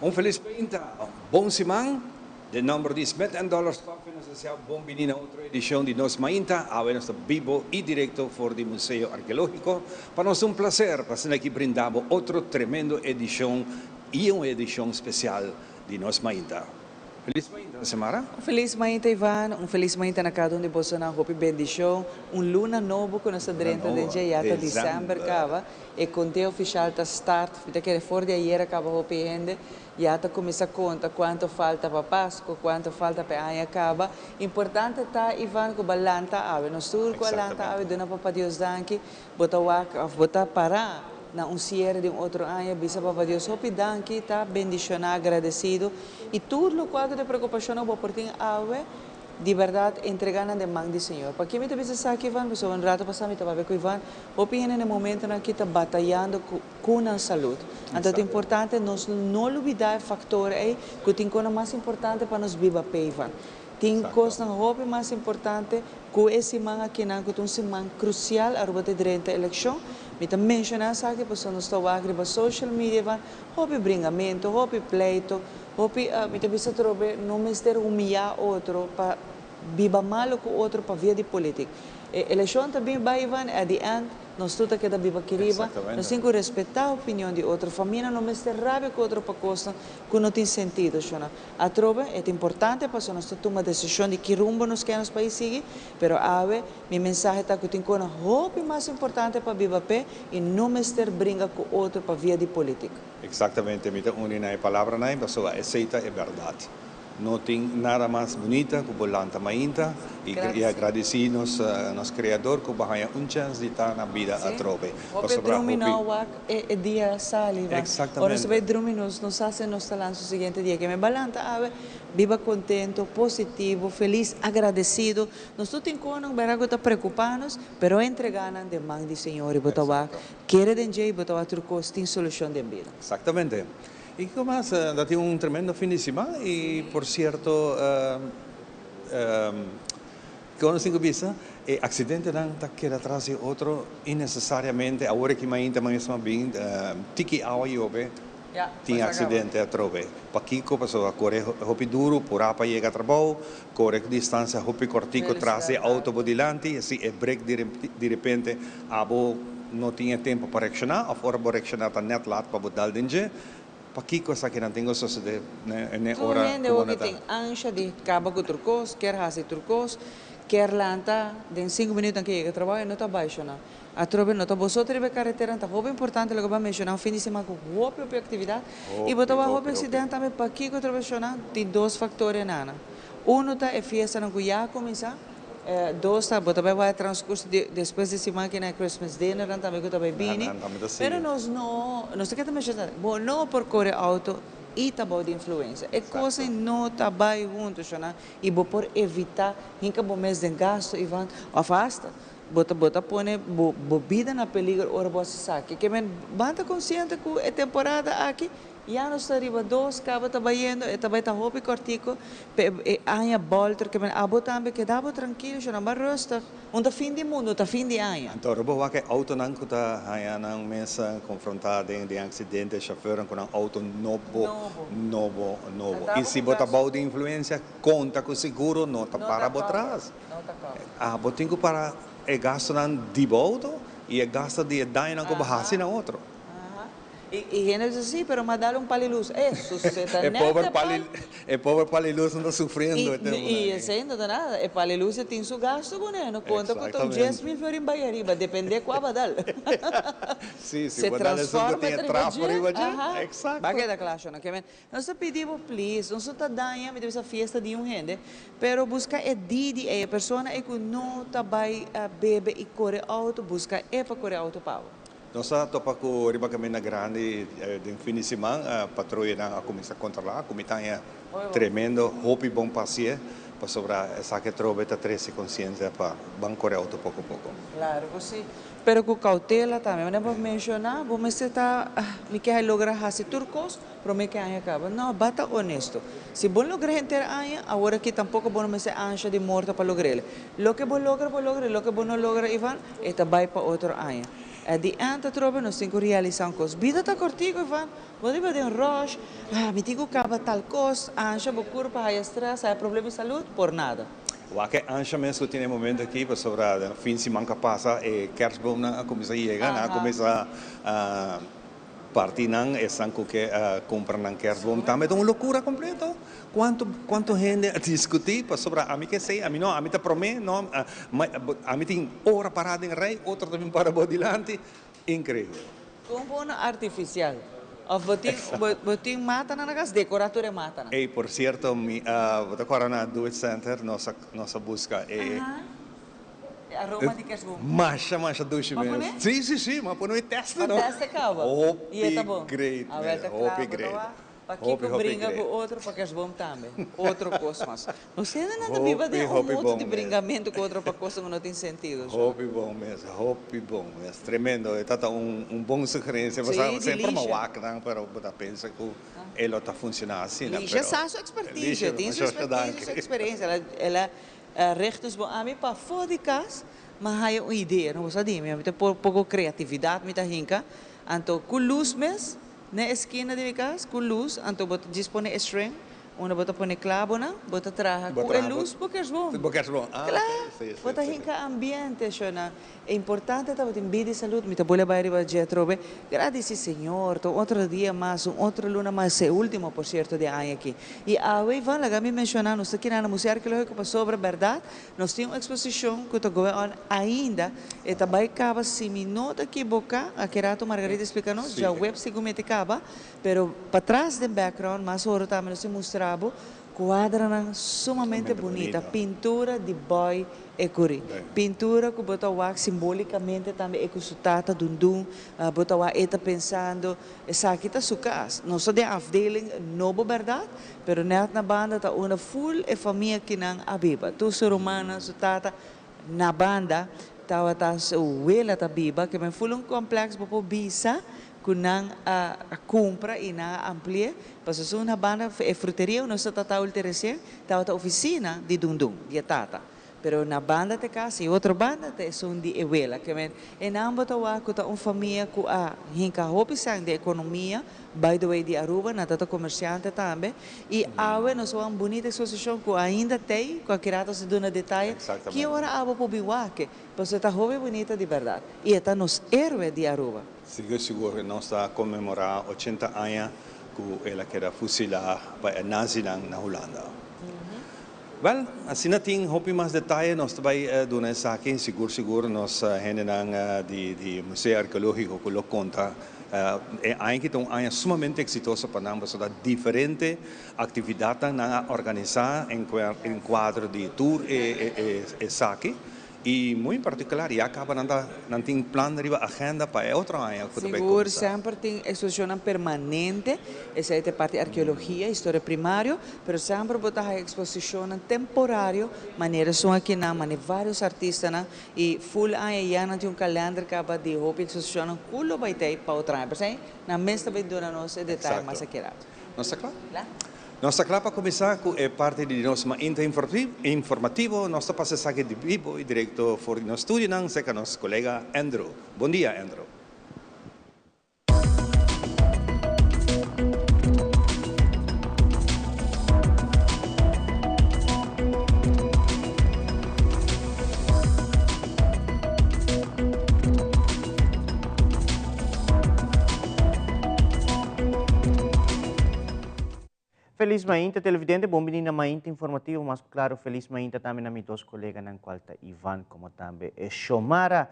Un felis mainta, bon siman. Den nomber di Smith and Dollars Coffee nos desea bon bini na otro edicion di Nos Mainta. Awe nos ta bibo y directo for di Museo Arqueologico. Pa nos ta un placer pa asina aki brinda bo otro tremendo edicion y un edicion special di Nos Mainta. Felis mainta, Semara. Un felis mainta, Ivan. Un felis mainta na cada un di bosonan. Hopi bendicion. Un luna nobo cu nos ta drenta den dje. Ya ta december caba. E conteo oficial ta start. Mi ta kere for di ayer a caba hopi hende ya ta cuminsa conta cuanto falta pa Pasco, cuanto falta pa e aña caba. Importante ta, Ivan, cu bo a lanta awe. Nos tur cu a lanta awe duna Papa Dios danki. Bo ta wak of bo ta para na un cierre di un otro aña, bisa Papa Dios hopi danki, ta bendiciona, agradecido y tur locual cu ta preocupacionnan bo por tin awe, di berdad entrega nan den man di Señor. Paki mi ta bisa esaki, Ivan? Pasobra un rato pasa mi ta papia cu Ivan, hopi hende na e momentonan aki ta batayando cu cu nan salud. Anto ta importante nos no lubida e factor ey cu tin cosnan mas importante pa nos biba p'e, Ivan. Tin cosnan hopi mas importante cu e siman akinan cu ta un siman crucial Aruba ta drenta eleccion. Mi ta menciona esaki pasobra nos ta wak riba social media van hopi bringamento, hopi pleito, hopi mi ta bisa atrobe no mester humiya otro pa biba malo cu otro pa via di politic. E eleccion ta bin bay Ivan, at the end nos tur ta keda biba aki riba, nos tin cu respeta opinion di otro, famianan no mester rabia cu otro pa cosnan cu no tin sentido, shona. Atrobe, e ta importante pasobra nos ta tuma desishon di ki rumbo nos ke nos pais sigui, pero awe mi mensahe ta ku tin kona hopi mas importante pa biba p'e i no mester bringa ku otro pa via di politik. Exactamente, mi ta uni na e palabranan pasobra esey ta e berdad. No tin nada mas bunita ku bo lanta mainta i agradeci nos nos Creador ku bo haña un chens di ta na bida atrobe. Hopi Pasobra drumi no wak e e dia sali va. Ora nos bai drumi nos no sa si nos ta lanta su siguiente dia. Ke me bai lanta awe biba contento, positivo, feliz, agradecido. Nos tur tin konan bera ku ta preocupa nos, pero entrega nan den man di Señor i bo ta wak kere den dje i bo ta wak tur kos tin solucion den bida. Exactamente. Y kico mas? Ta tin un tremendo fin di siman y por cierto kico nos tin cu bisa? E accidentenan ta keda tras di otro innecesariamente. Awor aki mainta mesmo a bin tiki awa yobe tin accidente atrobe. Pakico? Pasobra a core hopi duro, pura pa yega trabou, core cu distancia hopi cortico tras di e auto bo dilanti, si e brek di repente abo no tin e tempo pa reacciona of ora bo reacciona ta net laat pa bo dal den dje. Pakico esakinan tin cu sucede n'e Tur ora hende cu bo hopi no ta? tin ansha di caba cu tur cos, kier haci tur cos, kier lanta den cinco minuut nan ke yega trabao e no ta bay shona. Atrobe no ta bo so ta riba e caretera, ta hopi importante loke bo a menciona un fin di siman cu hopi hopi actividad y bo ta Hopi, wak hopi hopi, hopi. accident tambe. Pakico atrobe shona? Tin dos factor enana. Uno ta e fiestanan cu ya a cuminsa. Dos ta bo ta bai wak transcurso di despues di siman ki na e Christmas dinner nan tambe cu ta bai bini. Nan tambe ta Pero sigui. nos no, nos ta keda menciona, bo no por core auto y ta bao di influencia. E cos Exacto. ei no ta bai hunto, shona, y bo por evita hinca bo mes den gasto, Ivan, of hasta bo ta bo ta pone bo bo bida na peligro ora bo haci esaki. Ke men ban ta consciente cu e temporada aki Ya nos ta riba dos caba ta bayendo e ta bay ta hopi cortico pe e aña bolter ke men abo tambe keda bo trankilo sho nan ba rustig un ta fin di mundo ta fin di aña. Anto ora bo wak e autonan cu ta haña nan mes confronta den den accidente chauffeurnan cu nan auto nobo Nobo. nobo nobo Anda y bo si cu bo ta gasto. bao di influencia conta cu seguro no ta No para ta bo cover tras no ta cover. abo tin cu para e gastonan di bo auto y e gasto di e dañonan cu bo haci Aha na otro. aha. I hende bisa, Sí, pero m'a dal un pal di lus. E susé ta E nèt pober e pal pal. e pober pal di lus no ta sufriendo I e tempunan i ei. esei no ta nada. E pal di lus e tin su gastu kuné. No konta ku ta un dies Exactamente. mil florin bai ariba, dependé kua ba dal. Sí, si Se bo dal esun ku transforma tin e riba trapo dje. riba dje. Aha. Ba Exacto. keda kla, shona. Ke men, nos ta pidi bo please, nos no ta daña, mi ta bisa fiesta di un hende, pero buska e di di ei, e persona ei ku no ta bai bebe i kore outo, buska e pa kore outo pa bo. Nos a topa ku riba kaminda grandi den fin di siman, patruyanan a kuminsá kontrolá ku mi ta haña tremendo hopi bon pasié pasobra esaki atrobe ta trese konsiensia pa ban kore outo poko poko. Klaro ku si, pero ku koutela tambe. Manera bo menshoná, bo mester ta, mi ke logra hasi tur kos promé ku e aña kaba. No, ba ta onesto. Si bo logra henter aña, awor aki tampoko bo no mester ansha di morto pa logr'el. Loke bo logra, bo logra, i loke bo no logra, Ivan, e ta bai pa otro aña. Di anta trobe nos tin ku realisá un kos. Bida ta kòrtiku, Ivan. Bo ta riba den rush, ah, mi tin ku kaba tal kos, ansha bo kurpa haya stress, haya problema di salud, por nada. Wak e ansha mes ku tin e momento aki pasobra den fin siman ku a pasa e kerstboomnan a kuminsá yega, nan a kuminsá parti nan, esnan ku ke kumpra nan kerstboom tambe. Ta un lokura kompleto. Kuantu kuantu hende a diskutí pasobra ami ke esei, ami no, ami ta promé, no, ami tin ora pará den rei, otro ta bin para bo dilanti. Inkreibel. Kon bo no artifisial? Of bo tin bo tin matanan na kas? Dekorá tur e matanan. Ey, por sierto, mi a, bo ta kòrda na Do It Center nos a nos a buska e. Aha. E aroma di kerstboom. Masha masha dushi Bo a mes. pone? Sí, sí, sí, mi a pone mi tèste no. Bo tèste kaba? Hopi I e ta bon? great Awel mes, ta kla, hopi bo ta great. wak. Pakiko bringa ku otro pa kersboom tambe? Otro kos mas. Nos hendenan ta biba den un mundo di bringamentu ku otro pa kosnan ku no tin sentido. Hopi bon mes, hopi bon mes. Tremendo. E ta ta un bon sugerencia. Sí, di Semper Lisha. mi wak nan, pero bo ta pensa ku e lo ta funciona asina. Lisha sa su experticia, tin su experticia, su experiencia. El a richt nos bon. Ami pafó di kas mi a haya un idea. No bo sa di mi, ami ta poko creatividad mi ta hinka. Anto ku lus mes. Na eskina di mi kas ku lus, anto bo ta djis pone e string, unda bo ta pone klabonan, bo ta traha ku e lus bo kersboom. Bo kersboom, ah Kla! ok, si, si, Bo ta si. hinka ambiente, shona. E importante ta bo tin bida i salud, mi ta bole bai riba dje atrobe. Gradisi Señor, ta un otro dia mas, un otro luna mas, e ultimo por sierto di e aña aki. I awe, Ivan, laga mi menshoná, nos ta kina na Museo Arkeológiko pasobra, bèrdat, Nos tin un eksposishon ku ta going on ainda, e ta bai kaba si mi no ta kiboká, aki rato Margarita splika nos, djaweps segun mi te kaba, pero patras den background mas oro tambe nos tin mustra bo kuadranan sumamente bunita, pintura di Boy Ecury, pintura ku bo ta wak simbolikamente tambe e ku su tata Dundun, bo ta wak e ta pensando esaki ta su kas, nos ta den afdeling nobo bèrdat, Pero net na banda ta unda full e famia kinan a biba. Tur su rumannan, su tata, na banda tabata su wela ta biba. Ke men full un complex bo por bisa cu nan a cumpra y nan a ampli'e. Pasobra su na banda e fruteria unda su tata ulti recien tabata oficina di Dundun, di e tata. Pero na banda ta e cas y otro banda ta esun di e wela. Ke men e nan bo ta wak cu ta un famia cu a hinca hopi san den economia, by the way di Aruba, nan ta ta comerciante tambe. Y awe nos wak un bunita exposicion cu ainda t'ey, cu aki rato si duna detaye, ki ora abo por bin wak-e, pasobra e ta hopi bunita di berdad y e ta nos héroe di Aruba. Sigur sigur nos ta conmemora 80 aña cu el a keda fusila pa e nazinan na Hulanda. Wel, asina tin hopi mas detaye nos ta bai duna esaki. Sigur sigur nos hendenan di di Museo Arkeologiko ku lo konta e aña aki ta un aña sumamente eksitoso pa nan pasobra diferente aktividatnan nan a organisá en kuadro di tur e esaki. Y muy en particular ya caba nan ta nan tin plan riba agenda pa e otro aña cu ta bay Sigur, cuminsa. semper tin exposicionnan permanente, esey ta e parti arkeologia, historia primario, pero semper bo ta haya exposicionnan temporario, manera esun akinan, mane varios artistanan, y full aña ya nan tin un kalender caba di hopi exposicionnan cu lo bay tey pa otro aña. P'esey nan mes ta bay duna nos e detaye mas Exacto. akirato. Nos ta cla? Cla. Nos ta kla pa kuminsá ku e parti di nos mainta informativo. Nos ta pasa esaki di bibo i direkto for di nos studionan serka nos kolega Andrew. Bon dia, Andrew. Felis mainta televidente, bon bini na Mainta Informativo, mas ku klaro felis mainta tambe na mi dos koleganan kual ta Ivan komo tambe Shomara.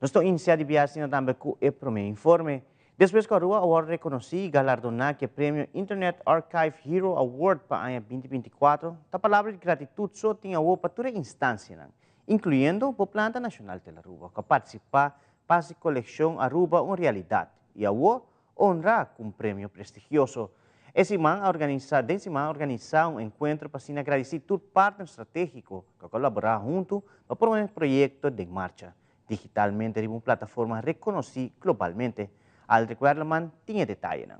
Nos ta inisiá di biaha asina tambe ku e promé informe. Despues ku Aruba a wòrdu rekonosí i galardoná ku e premio Internet Archive Hero Award pa aña 2024, ta palabra di gratitut so tin awor pa tur e instansianan, inkluyendo bo Planta Nashonal Telaruba, ku a partisipá pa hasi Kolekshon Aruba un realidat i awor honra cu un premio prestigioso. E siman a organisa den siman a organisa un encuentro pa asina gradici tur partner strategico cu a colabora hunto pa pone e proyecto den marcha, digitalmente riba un plataforma reconoci globalmente. Aldrich Werleman tin e detayenan.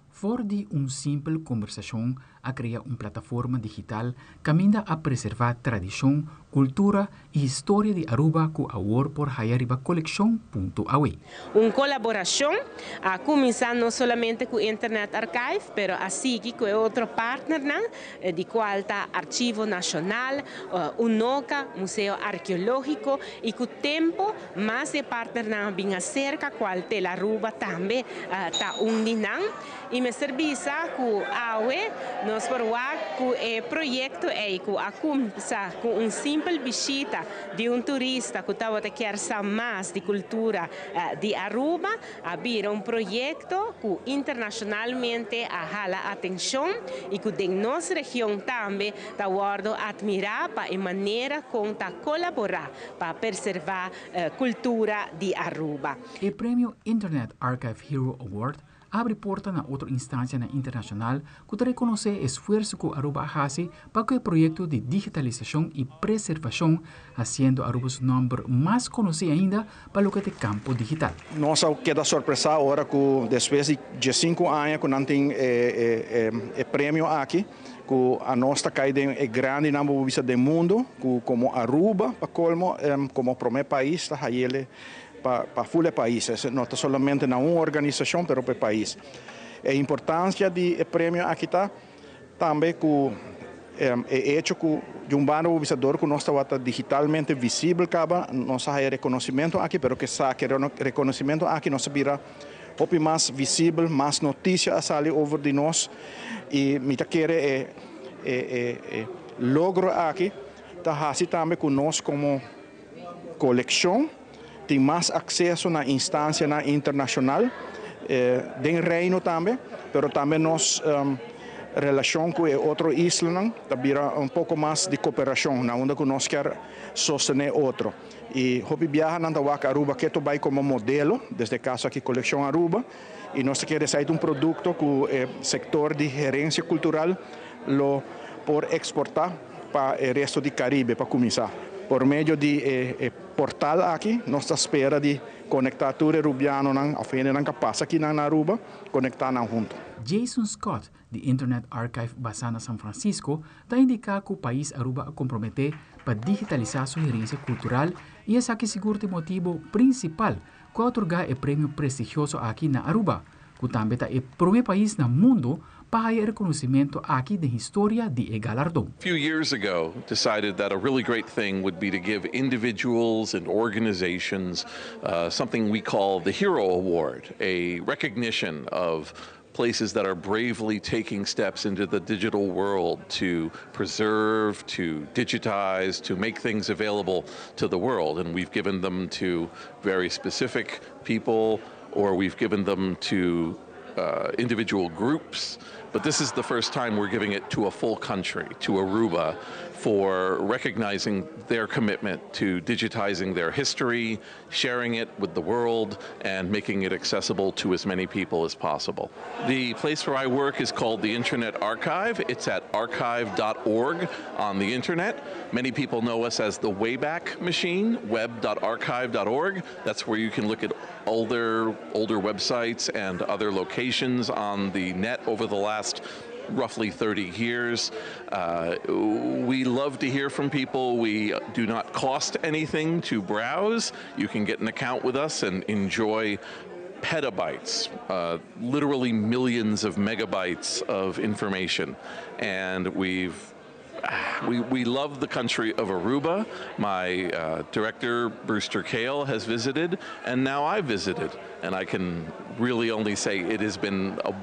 For di un simpel kombersashon A crea un plataforma digital caminda a preserva tradicion, cultura y historia di Aruba cu awor por haya riba coleccion punto awe. Un colaboracion a cuminsa no solamente cu Internet Archive, pero a sigui cu e otro partnernan, di cual ta Archivo Nacional, UNOCA, Museo Arqueologico, y cu tempo mas di e partnernan a bin acerca, cual Telaruba tambe ta un di nan. Y mester bisa cu awe nos por wak cu e proyecto ey cu a cuminsa cu un simpel bishita di un turista cu tabata kier sa mas di cultura di Aruba, a bira un proyecto cu internacionalmente a hala atencion y cu den nos region tambe ta wordo admira pa e manera con ta colabora pa perserva cultura di Aruba. E premio Internet Archive Hero Award a habri porta na otro instancianan internacional cu ta reconoce e esfuerso cu Aruba a haci pa cu e proyecto di digitalisacion y preservacion, haciendo Aruba su nomber mas conoci ainda pa loke ta e campo digital. Nos a keda sorpresa ora cu despues di diescinco aña cu nan tin e premio aki, cu anos ta cay den e grandinan bo por bisa den mundo, cu como Aruba pa colmo como prome pais ta hayele pa pa ful e pais. Esei no ta solamente na un organisashon pero pa e pais. E importansia di e premio aki ta tambe ku e echo ku di un banda bo bisa dor ku nos tabata digitalmente visibel kaba nos a haya rekonosimentu aki pero ke sa ke rekonosimentu aki nos a bira hopi mas visibel, mas notisia a sali over di nos i mi ta kere e e logro aki ta hasi tambe ku nos komo Kolekshon tin mas akseso na instansianan internashonal, den Reino tambe, pero tambe nos relashon ku e otro islanan ta bira un poko mas di koperashon na unda ku nos kier sostené otro. I hopi biaha nan ta wak Aruba ke to bai komo modelo, desde e kaso aki Kolekshon Aruba, i nos ta kere esei ta un produkto ku e sektor di herensia kultural lo por eksportá pa e resto di Caribe pa cuminsa. Por medio di e portal aki nos ta spera di conecta tur e Rubianonan of hendenan ca pasa akinan na Aruba, conecta nan hunto. Jason Scott di Internet Archive basá na San Francisco ta indiká ku pais Aruba a komprometé pa digitalisá su herensia kultural i esaki sigur ta e motibu prinsipal ku a otorgá e premio prestigioso aki na Aruba, ku tambe ta e promé pais na mundu pa haya e reconocimento aki den historia di e galardon. Few years ago decided that a really great thing would be to give individuals and organizations something we call the Hero Award, a recognition of places that are bravely taking steps into the digital world to preserve, to digitize, to make things available to the world. And we've given them to very specific people or we've given them to uh, individual groups. But this is the first time we're giving it to a full country, to Aruba, for recognizing their commitment to digitizing their history, sharing it with the world, and making it accessible to as many people as possible. The place where I work is called the Internet Archive. It's at archive.org on the internet. Many people know us as the Wayback Machine, web.archive.org. That's where you can look at older, older websites and other locations on the net over the last roughly 30 years. Uh, we love to hear from people. We do not cost anything to browse. You can get an account with us and enjoy petabytes, uh, literally millions of megabytes of information. And we've we, we love the country of Aruba. My uh, director, Brewster Kahle, has visited, and now I've visited. And I can really only say it has been a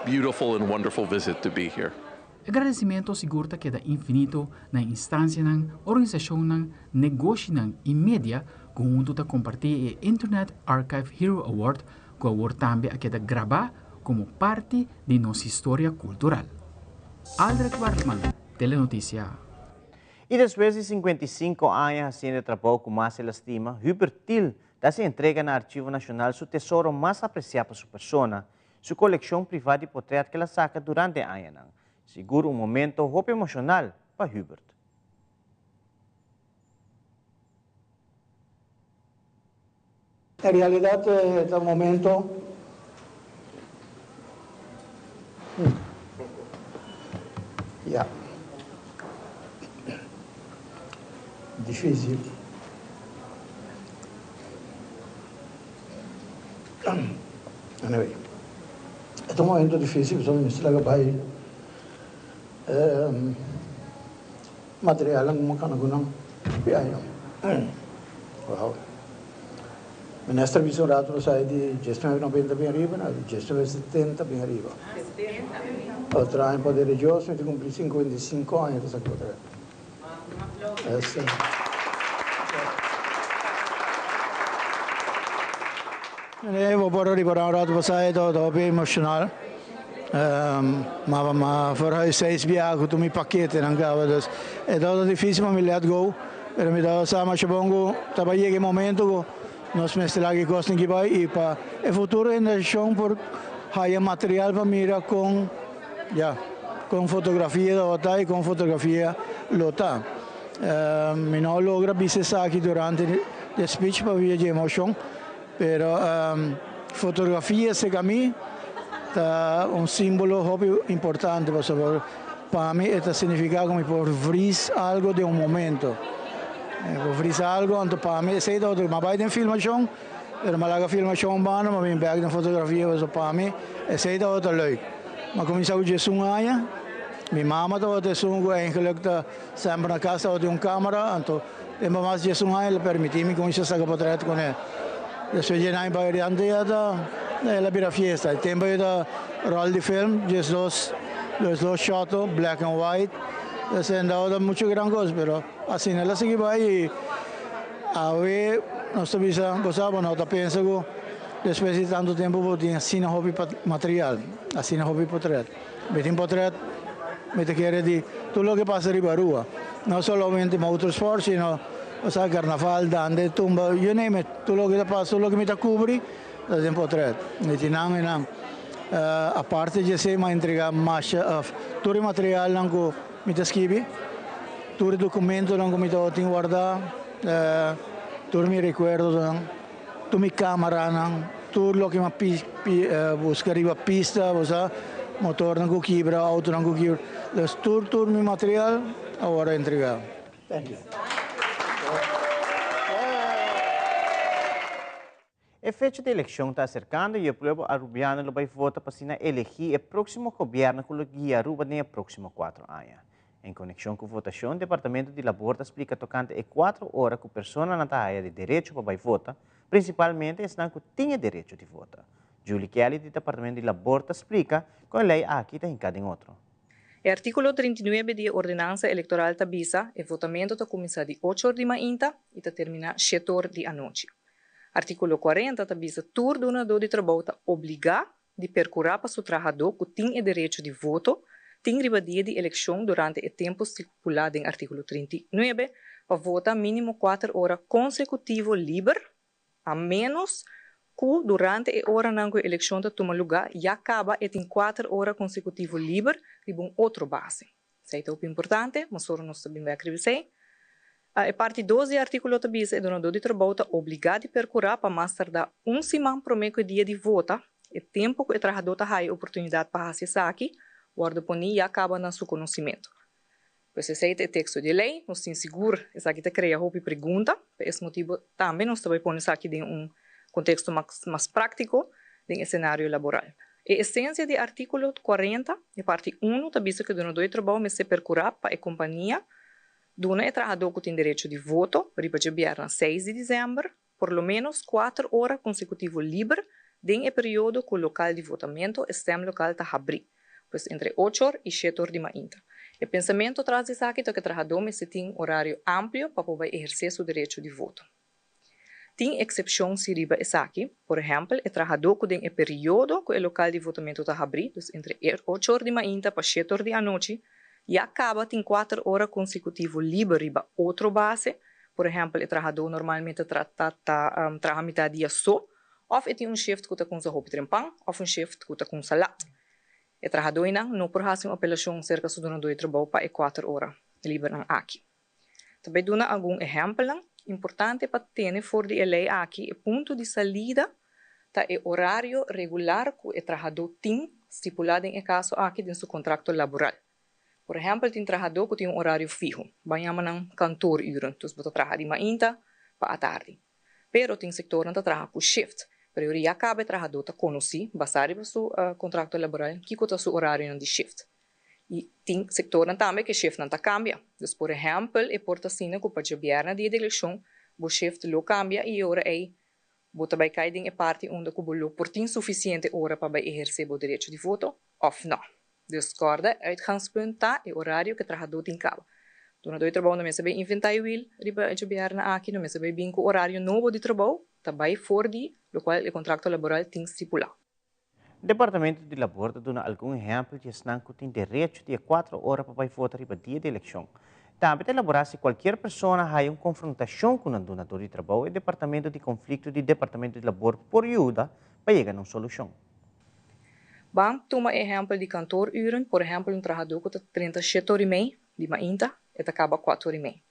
beautiful and wonderful visit to be here. E gradecimento sigur ta keda infinito na e instancianan, organisacionnan, negoshinan y media cu hunto ta comparti e Internet Archive Hero Award cu awor tambe a keda graba como parti di nos historia cultural. Aldrich Wartman, Telenoticia. Y despues di 55 aña haciendo e trabou cu mas el a stima, Hubert Thiel ta haci entrega na Archivo Nacional su tesoro mas aprecia pa su persona, su coleccion priva di potret cu el a saca durante e añanan. Sigur un momento hopi emocional pa Hubert. En realidad ta un momento. Ya. Difícil. Anyway. E ta un momento difícil pasobra mi mester laga bai materialnan ku mi a kana ku nan hopi aña. Wow. Minister bisa un rato nos a di diesnuebe noventa bin ariba, no di diesnuebe setenta bin ariba. Otro aña poder di Dios mi ta cumpli 55 aña ta saca otra. Esa. Bo por ripara un rato pasa e tabata hopi emocional. Ma ma verhuis seis biaha cu tur mi paketenan caba dus e tabata dificil pa mi let go. Pero mi tabata sa masha bon ku ta bai yega e momento ku nos mester laga e kosnan ki bai i pa e futuro generashon por haya material pa mira kon ya kon fotografia tabata i kon fotografia lo ta. Mi no a logra bisa esaki durante di speech pabia di emoshon, pero fotografia serka mi ta un simbolo hopi importante pasobra Pa mi e ta significa cu mi por vries algo den un momento. Mi por vries algo, anto pa mi esey ta otro. Mi a bay den filmacion, pero mi a laga filmacion un banda, mi a bin bek den fotografia, pasobra pa mi esey ta otro leuk. Mi a cuminsa cu diesun aña, mi mama tabata esun cu eigenlijk ta semper na cas tabatin un camera, anto tempo mas diesun aña el a permiti mi cuminsa saca potret cu ne. Despues dje aña bay adiante ya ta el a bira fiesta. E tempo yo ta rol di film, diesdos. Los dos shoto, black and white, esei no ta mucho gran cos, pero asina el a sigui bai y awe nos ta bisa, bo sa, bo no ta pensa cu despues di tanto tempo bo tin asina hopi material, asina hopi potret. Mi tin potret, mi ta kere di tur loke pasa riba Aruba, no solamente motorsport, sino bo sa, carnaval, dande, tumba, you name it, tur loke ta pasa, tur loke mi ta cubri. Ta den potret. Mi tin nan i nan. Aparte di esei mi a entrega masha of tur e materialnan ku mi ta skibi, tur e dokumentonan ku mi tabatin wardá, tur mi rekuerdonan, tur mi kamaranan, tur loke mi a buska riba pista, bo sa, motornan ku kibra, outonan ku kibra. Dus tur tur mi material a wòrdu entregá. Thank you. E fecha di elekshon ta aserkando i e pueblo arubiano lo bai vota pa asina elegí e próksimo gobièrnu ku lo guia Aruba den e próksimo kuatro aña. En konekshon ku votashon, Departamento di Labor ta splika tokante e kuatro ora ku personanan ta haya di derecho pa bai vota, prinsipalmente esnan ku tin e derecho di vota. Julie Kelly di Departamento di Labor ta splika kon e lei aki ta hinká den otro. E artíkulo 39 di e Ordenansa Elektoral ta bisa e votamentu ta kuminsá di ocho or di mainta i ta terminá shete or di anochi. Artíkulo 40 ta bisa tur dunadó di trabou ta obligá di perkurá pa su trahadó ku tin e derecho di voto tin riba dia di elekshon durante e tempu stipulá den artíkulo 39 pa vota mínimo kuater ora konsekutivo liber a ménos ku durante e oranan ku e elekshon ta tuma lugá ya kaba e tin kuater ora konsekutivo liber riba un otro base. Esei ta hopi importante, masora nos ta bin bek riba esei. E parti dos di e artíkulo ta bisa e dunadó di trabou ta obligá di perkurá pa mas tardá un siman promé ku e dia di vota, e tempu ku e trahadó ta haya oportunidat pa hasi esaki, wòrdu poní ya kaba na su konosimentu. Pues esei ta e teksto di e lei. Nos tin sigur esaki ta krea hopi pregunta. Pa es motibu tambe nos ta bai pone esaki den un konteksto mas práktiko den e senario laboral. E esensia di artíkulo 40, e parti unu, ta bisa ku e dunadó di trabou mester perkurá pa e kompania duna e trahadó ku tin derecho di voto riba djabièrnè seis di desèmber por lo ménos kuater ora konsekutivo liber den e periodo ku lokal di votamentu e stemlokaal ta habrí, pues entre ocho or i shete or di mainta. E pensamentu tras di esaki ta ku e trahadó mester tin orario amplio pa por bai ehersé su derecho di voto. Tin eksepshon si riba esaki, por ehèmpel e trahadó ku den e periodo ku e lokal di votamentu ta habrí, dus entre ocho or di mainta pa shete or di anochi, ya kaba tin kuater ora konsekutivo liber riba otro base, por ehèmpel e trahadó normalmente ta ta traha mitá dia so, òf e tin un shift ku ta kunsa hopi trempan òf un shift ku ta kunsa lat. E trahadóinan no por hasi un apelashon serka su dunadó di trabou pa e kuater ora libernan aki. Ta bay duna algun ehempelnan importante pa tene for di e ley aki, e punto di salida ta e orario regular cu e trahador tin stipula den e caso aki den su contracto laboral. Por ehèmpel, tin trahadó ku tin un orario fiho, ban yama nan kantooruren, dus bo ta traha di mainta pa atardi. Pero tin sektornan ta traha ku shift, pero e ora ya kaba e trahadó ta konosí, basá riba su kontrakto laboral, kiko ta su orarionan di shift. I tin sektornan tambe ku e shiftnan ta kambia. Dus por ehèmpel, e por ta asina ku pa djabièrnè dia di elekshon bo shift lo kambia i e ora ei bo ta bai kai den e parti unda ku bo lo por tin sufisiente ora pa bai ehersé bo derecho di voto òf nò. Dus kòrda, uitgangspunt ta e orario ku e trahadó tin kaba. Dunadó di trabou no mester bai inventá e wiel riba e djabièrnè aki, no mester bai bin ku orario nobo di trabou, ta bai for di lokual e kontrakto laboral tin stipulá. Departamento di Labor ta duna algun ehèmpel di esnan ku tin derecho di e kuatro ora pa bai vota riba dia di elekshon. Tambe ta elaborá si kualkier persona haya un konfrontashon ku nan dunador di trabou, e Departamento di Konflikto di Departamento di Labor por yuda pa yega na un solushon. Ban tuma e ehèmpel di kantooruren, por ehèmpel un trahadó ku ta drenta shete ora i mei di mainta, e ta kaba kuater ora i mei.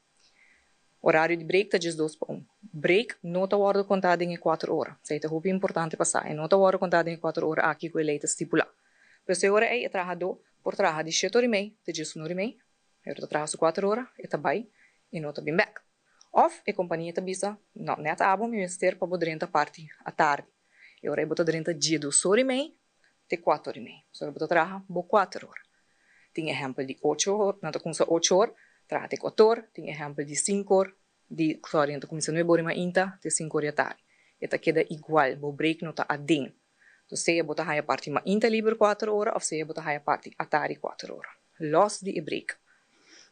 Orario di break ta 12 pa un. Break no ta wòrdu kontá den e kuater ora. Esei ta hopi importante pa sa. E no ta wòrdu kontá den e kuater ora aki ku e lei ta stipulá. Pues e ora ei e trahadó por traha di shete ora i mei te 11 ora i mei. E ora ta traha su kuater ora, e ta bai i no ta bin bèk. Òf e kompania ta bisa, No, nèt abo mi mester pa bo drenta parti atardi. E ora ei bo ta drenta 12 ora i mei te kuater ora i mei. Pasobra bo ta traha bo kuater ora. Tin ehèmpel di ocho or, nan ta kuminsá ocho or, traha te kuater or. Tin ehèmpel di sinku or, di, sòri, nan ta kuminsá nuebe or i mainta te sinku or di atardi. E ta keda igual, bo break no ta aden. So sea bo ta haña parti mainta liber kuater ora òf sea bo ta haña parti atardi kuater ora. Lòs di e break.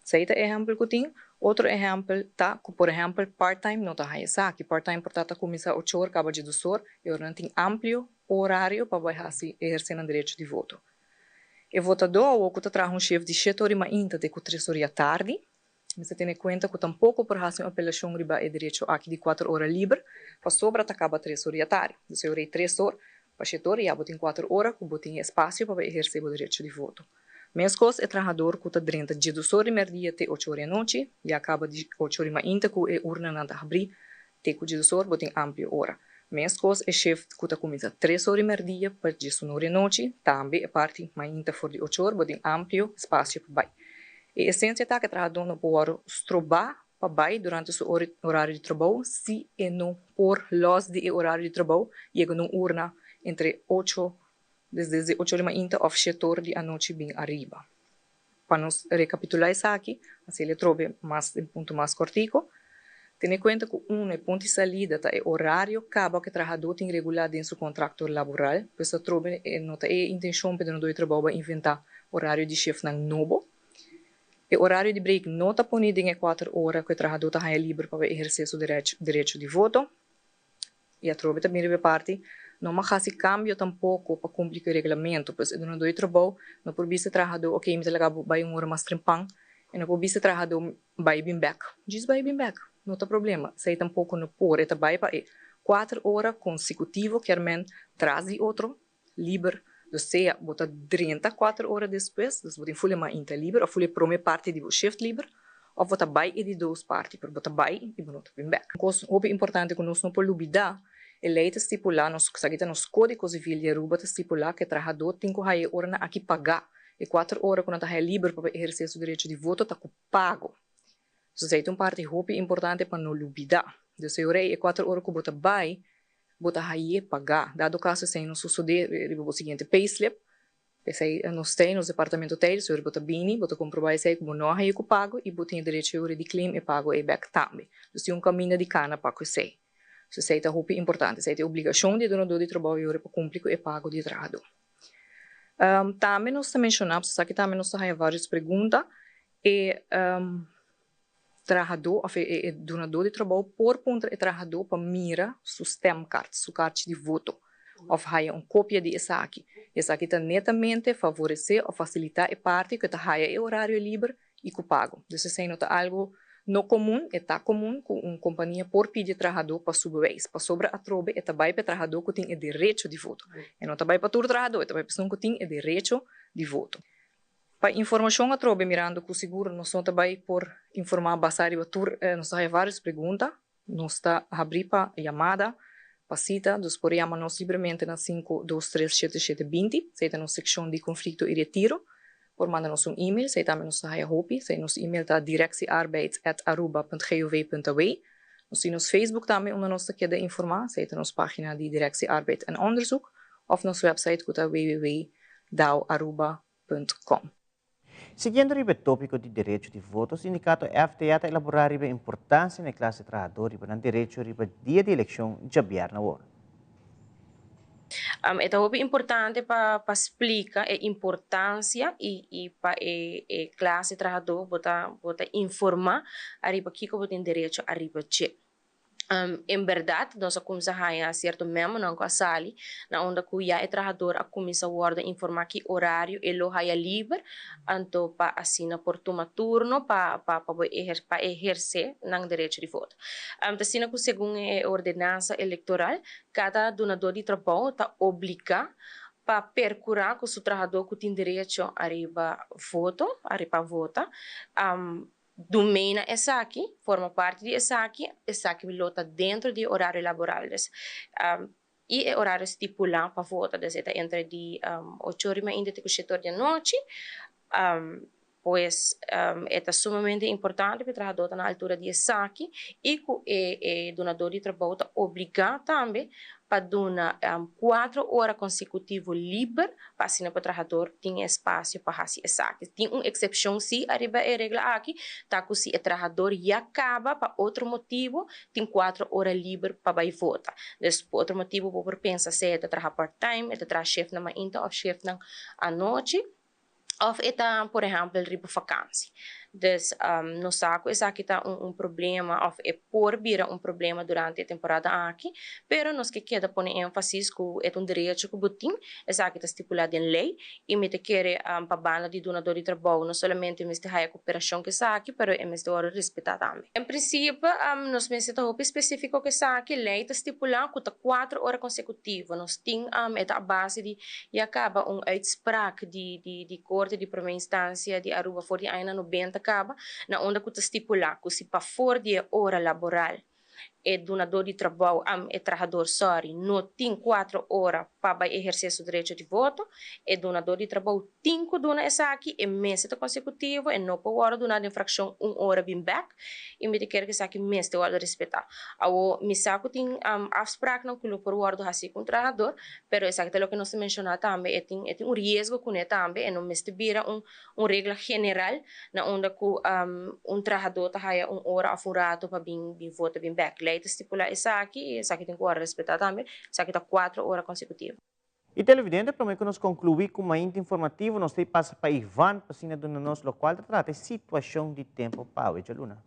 Esei ta ehèmpel ku tin. Otro ehèmpel ta ku por ehèmpel part-time no ta haña esaki. Part-time por ta ta kuminsá ocho or kaba dje or, e ora nan tin amplio orario pa bai hasi ehersé nan derecho di voto. E votadó awor ku ta traha un shift di shete or di mainta te ku tres or di atardi, mester tene kuenta ku tampoko por hasi un apelashon riba e derecho aki di kuater ora liber, pasobra ta kaba tres or di atardi. Dus e ora ei tres or pa shete or ya bo tin kuater ora ku bo tin espasio pa bai ehersé bo derecho di voto. Meskos e trahador ku ta drenta 12 or di mèrdia te ocho or di anochi, ya kaba di ocho or di mainta ku e urnanan ta habrí te ku 12 or bo tin amplio ora. Meskos e shift ku ta kuminsá tres or di mèrdia pa 11 or di anochi, tambe e parti mainta for di ocho or bo tin amplio espasio pa bai. E esensia ta ku e trahadó no por wòrdu strobá pa bai durante su orario di trabou si e no por lòs di e orario di trabou yega na un urna entre ocho desde ocho or di mainta òf shete or di anochi bin ariba. Pa nos rekapitulá esaki, asina el trobe mas den punto mas kòrtiku, tene kuenta ku uno e punto di salida ta e orario kaba ku e trahadó tin regulá den su kontrakto laboral, pues atrobe no ta e intenshon pa e dunadó di trabou bai inventá orario di shiftnan nobo. E orario di break no ta poni den e kuater ora ku e trahadó ta haña liber pa bai ehersé su derecho di voto. I atrobe ta bin riba e parti, no mag hasi kambio tampoko pa kumpli ku e reglamento. Pues e dunadó di trabou no por bisa e trahadó, oke, mi ta laga bo bai un ora mas trempan. E no por bisa e trahadó bai bin bèk. Djis bai bin bèk, no ta problema. Esei tampoko no por. E ta bai pa e kuater ora konsekutivo, kier men tras di otro, liber. Dus sea bo ta drenta kuater ora despues, dus bo tin ful e mainta liber òf ful e promé parti di bo shift liber, òf bo ta bai e di dos parti, pero bo ta bai i bo no ta bin bèk. Un kos hopi importante ku nos no por lubidá, e lei ta stipulá, nos esaki ta nos Kódigo Sivil di Aruba ta stipulá ku e trahadó tin ku haya e oranan aki pagá. E kuater ora ku nan ta haya liber pa por ehersé su derecho di voto ta ku pago. Dus esei ta un parti hopi importante pa no lubidá. Dus e ora ei e kuater ora ku bo ta bai, bo ta haye pagá. Dado kaso esei no sosodé riba bo siguiente payslip, p'esei nos ta ei, nos departamento ta ei, dus ora bo ta bini, bo ta komprobá esei ku bo no a haye ku pago i bo tin e derecho e ora di claim e pago ei bèk tambe. Dus tin un kaminda di kana pa ku esei. Dus esei ta hopi importante. Esei ta e obligashon di e dunadó di trabou e ora pa kumpli ku e pago di e trahadó. Tambe nos ta menshoná, pasobra esaki tambe nos ta haña vários pregunta, e trahadó òf e dunadó di trabou por puntra e trahadó pa mira su stemkaart, su karchi di voto, òf haya un kopia di esaki. Esaki ta netamente favoresé òf fasilitá e parti ku e ta haya e orario liber i ku pago. Dus esei no ta algu no komun, e ta komun ku un kompania por pidi e trahadó pa su beweis, pasobra atrobe e ta bai pa e trahadó ku tin e derecho di voto. E no ta bai pa tur trahadó, e ta bai pa esun ku tin e derecho di voto. Pa informashon atrobe mirando ku sigur nos no ta bai por informá basá riba tur, nos ta haya vários pregunta, nos ta habrí pa yamada, pa sita, dus por yama nos libremente na 523 77 20, esei ta nos sekshon di konflikto i retiro. Por manda nos un e-mail, esei tambe nos ta haya hopi. Esei nos e-mail ta directiearbeid@aruba.gov.aw. Nos tin nos Facebook tambe unda nos ta keda informá, esei ta nos página di Directie Arbeid en Onderzoek, òf nos website ku ta www.daoaruba.com. Siguiendo riba e tópiko di derecho di voto, sindikato FTA ta elaborá riba e importansia na e klase trahadó riba nan derecho riba dia di elekshon djabièrnè awor. E ta hopi importante pa pa splika e importansia i i pa e e klase trahadó bo ta bo ta informá ariba kiko bo tin derecho ariba dje. En bèrdat nos a kuminsá haña sierto memonan ku a sali na unda ku ya e trahador a kuminsá wòrdu informá ki orario e lo haya liber anto pa asina por tuma turno pa pa pa bo pa ehersé nan derecho di voto. Ta asina ku segun e ordenansa elektoral Kada dunadó di trabou ta obligá pa perkurá ku su trahadó ku tin derecho ariba voto, ariba vota, dumei na esaki, forma parti di esaki, esaki lo ta dentro di e orario laboral des i e orario stipulá pa vota, des e ta entre di ocho ora i mainta te ku shete ora di anochi. Pues e ta sumamente importante pa e trahadó ta na altura di esaki i ku e e dunadó di trabou ta obligá tambe pa duna kuatro ora konsekutivo liber pa asina ku e trahador tin e espasio pa hasi esaki. Tin un eksepshon si ariba e regla aki, ta ku si e trahador ya kaba pa otro motibu tin kuatro ora liber pa bai vota. Dus pa otro motibu bo por pensa sea e ta traha part time, e ta traha shiftnan mainta òf shiftnan anochi. Of e ta por ehempel riba vakantie. Dus nos sa ku esaki ta un un problema of e por bira un problema durante e temporada aki, pero nos ke keda pone énfasis ku e ta un derecho ku bo tin, esaki ta stipulá den lei i mi ta kere pa banda di dunadó di trabou no solamente mester haya koperashon ku esaki, pero e mester wòrdu respetá tambe. En prinsipio nos mester ta hopi spesífiko ku esaki, lei ta stipulá ku ta kuater ora konsekutivo nos tin e ta a base di Ya caba un uitspraak di di di Corte di Prome Instancia di Aruba for di añanan nobenta caba, na unda cu ta stipula cu si pafor di e ora laboral e dunador di trabou, am e trahador sorry, no tin cuatro ora pa bay eherce su derecho di voto, e dunador di trabou tin cu duna esaki, e mester ta consecutivo, e no por wordo duna den fraccion un ora bin bek, y mi ta kere cu esaki mester wordo respeta. Awo mi sa cu tin afspraaknan cu lo por wordo haci cu un trahador, Pero esaki ta loke nos ta menshoná tambe, e tin e tin un riesgo kuné tambe, e no mester bira un un regla general na unda ku un trahadó ta haya un ora òf un rato pa bin bin vota bin bèk. Lei ta stipulá esaki i esaki tin ku wòrdu respetá tambe, esaki ta kuatro ora konsekutivo. I televidente, promé ku nos konkluí ku Mainta Informativo, nos ta i pasa pa Ivan pa asina duna nos lokual ta trata e situashon di tempu pa awe djaluna.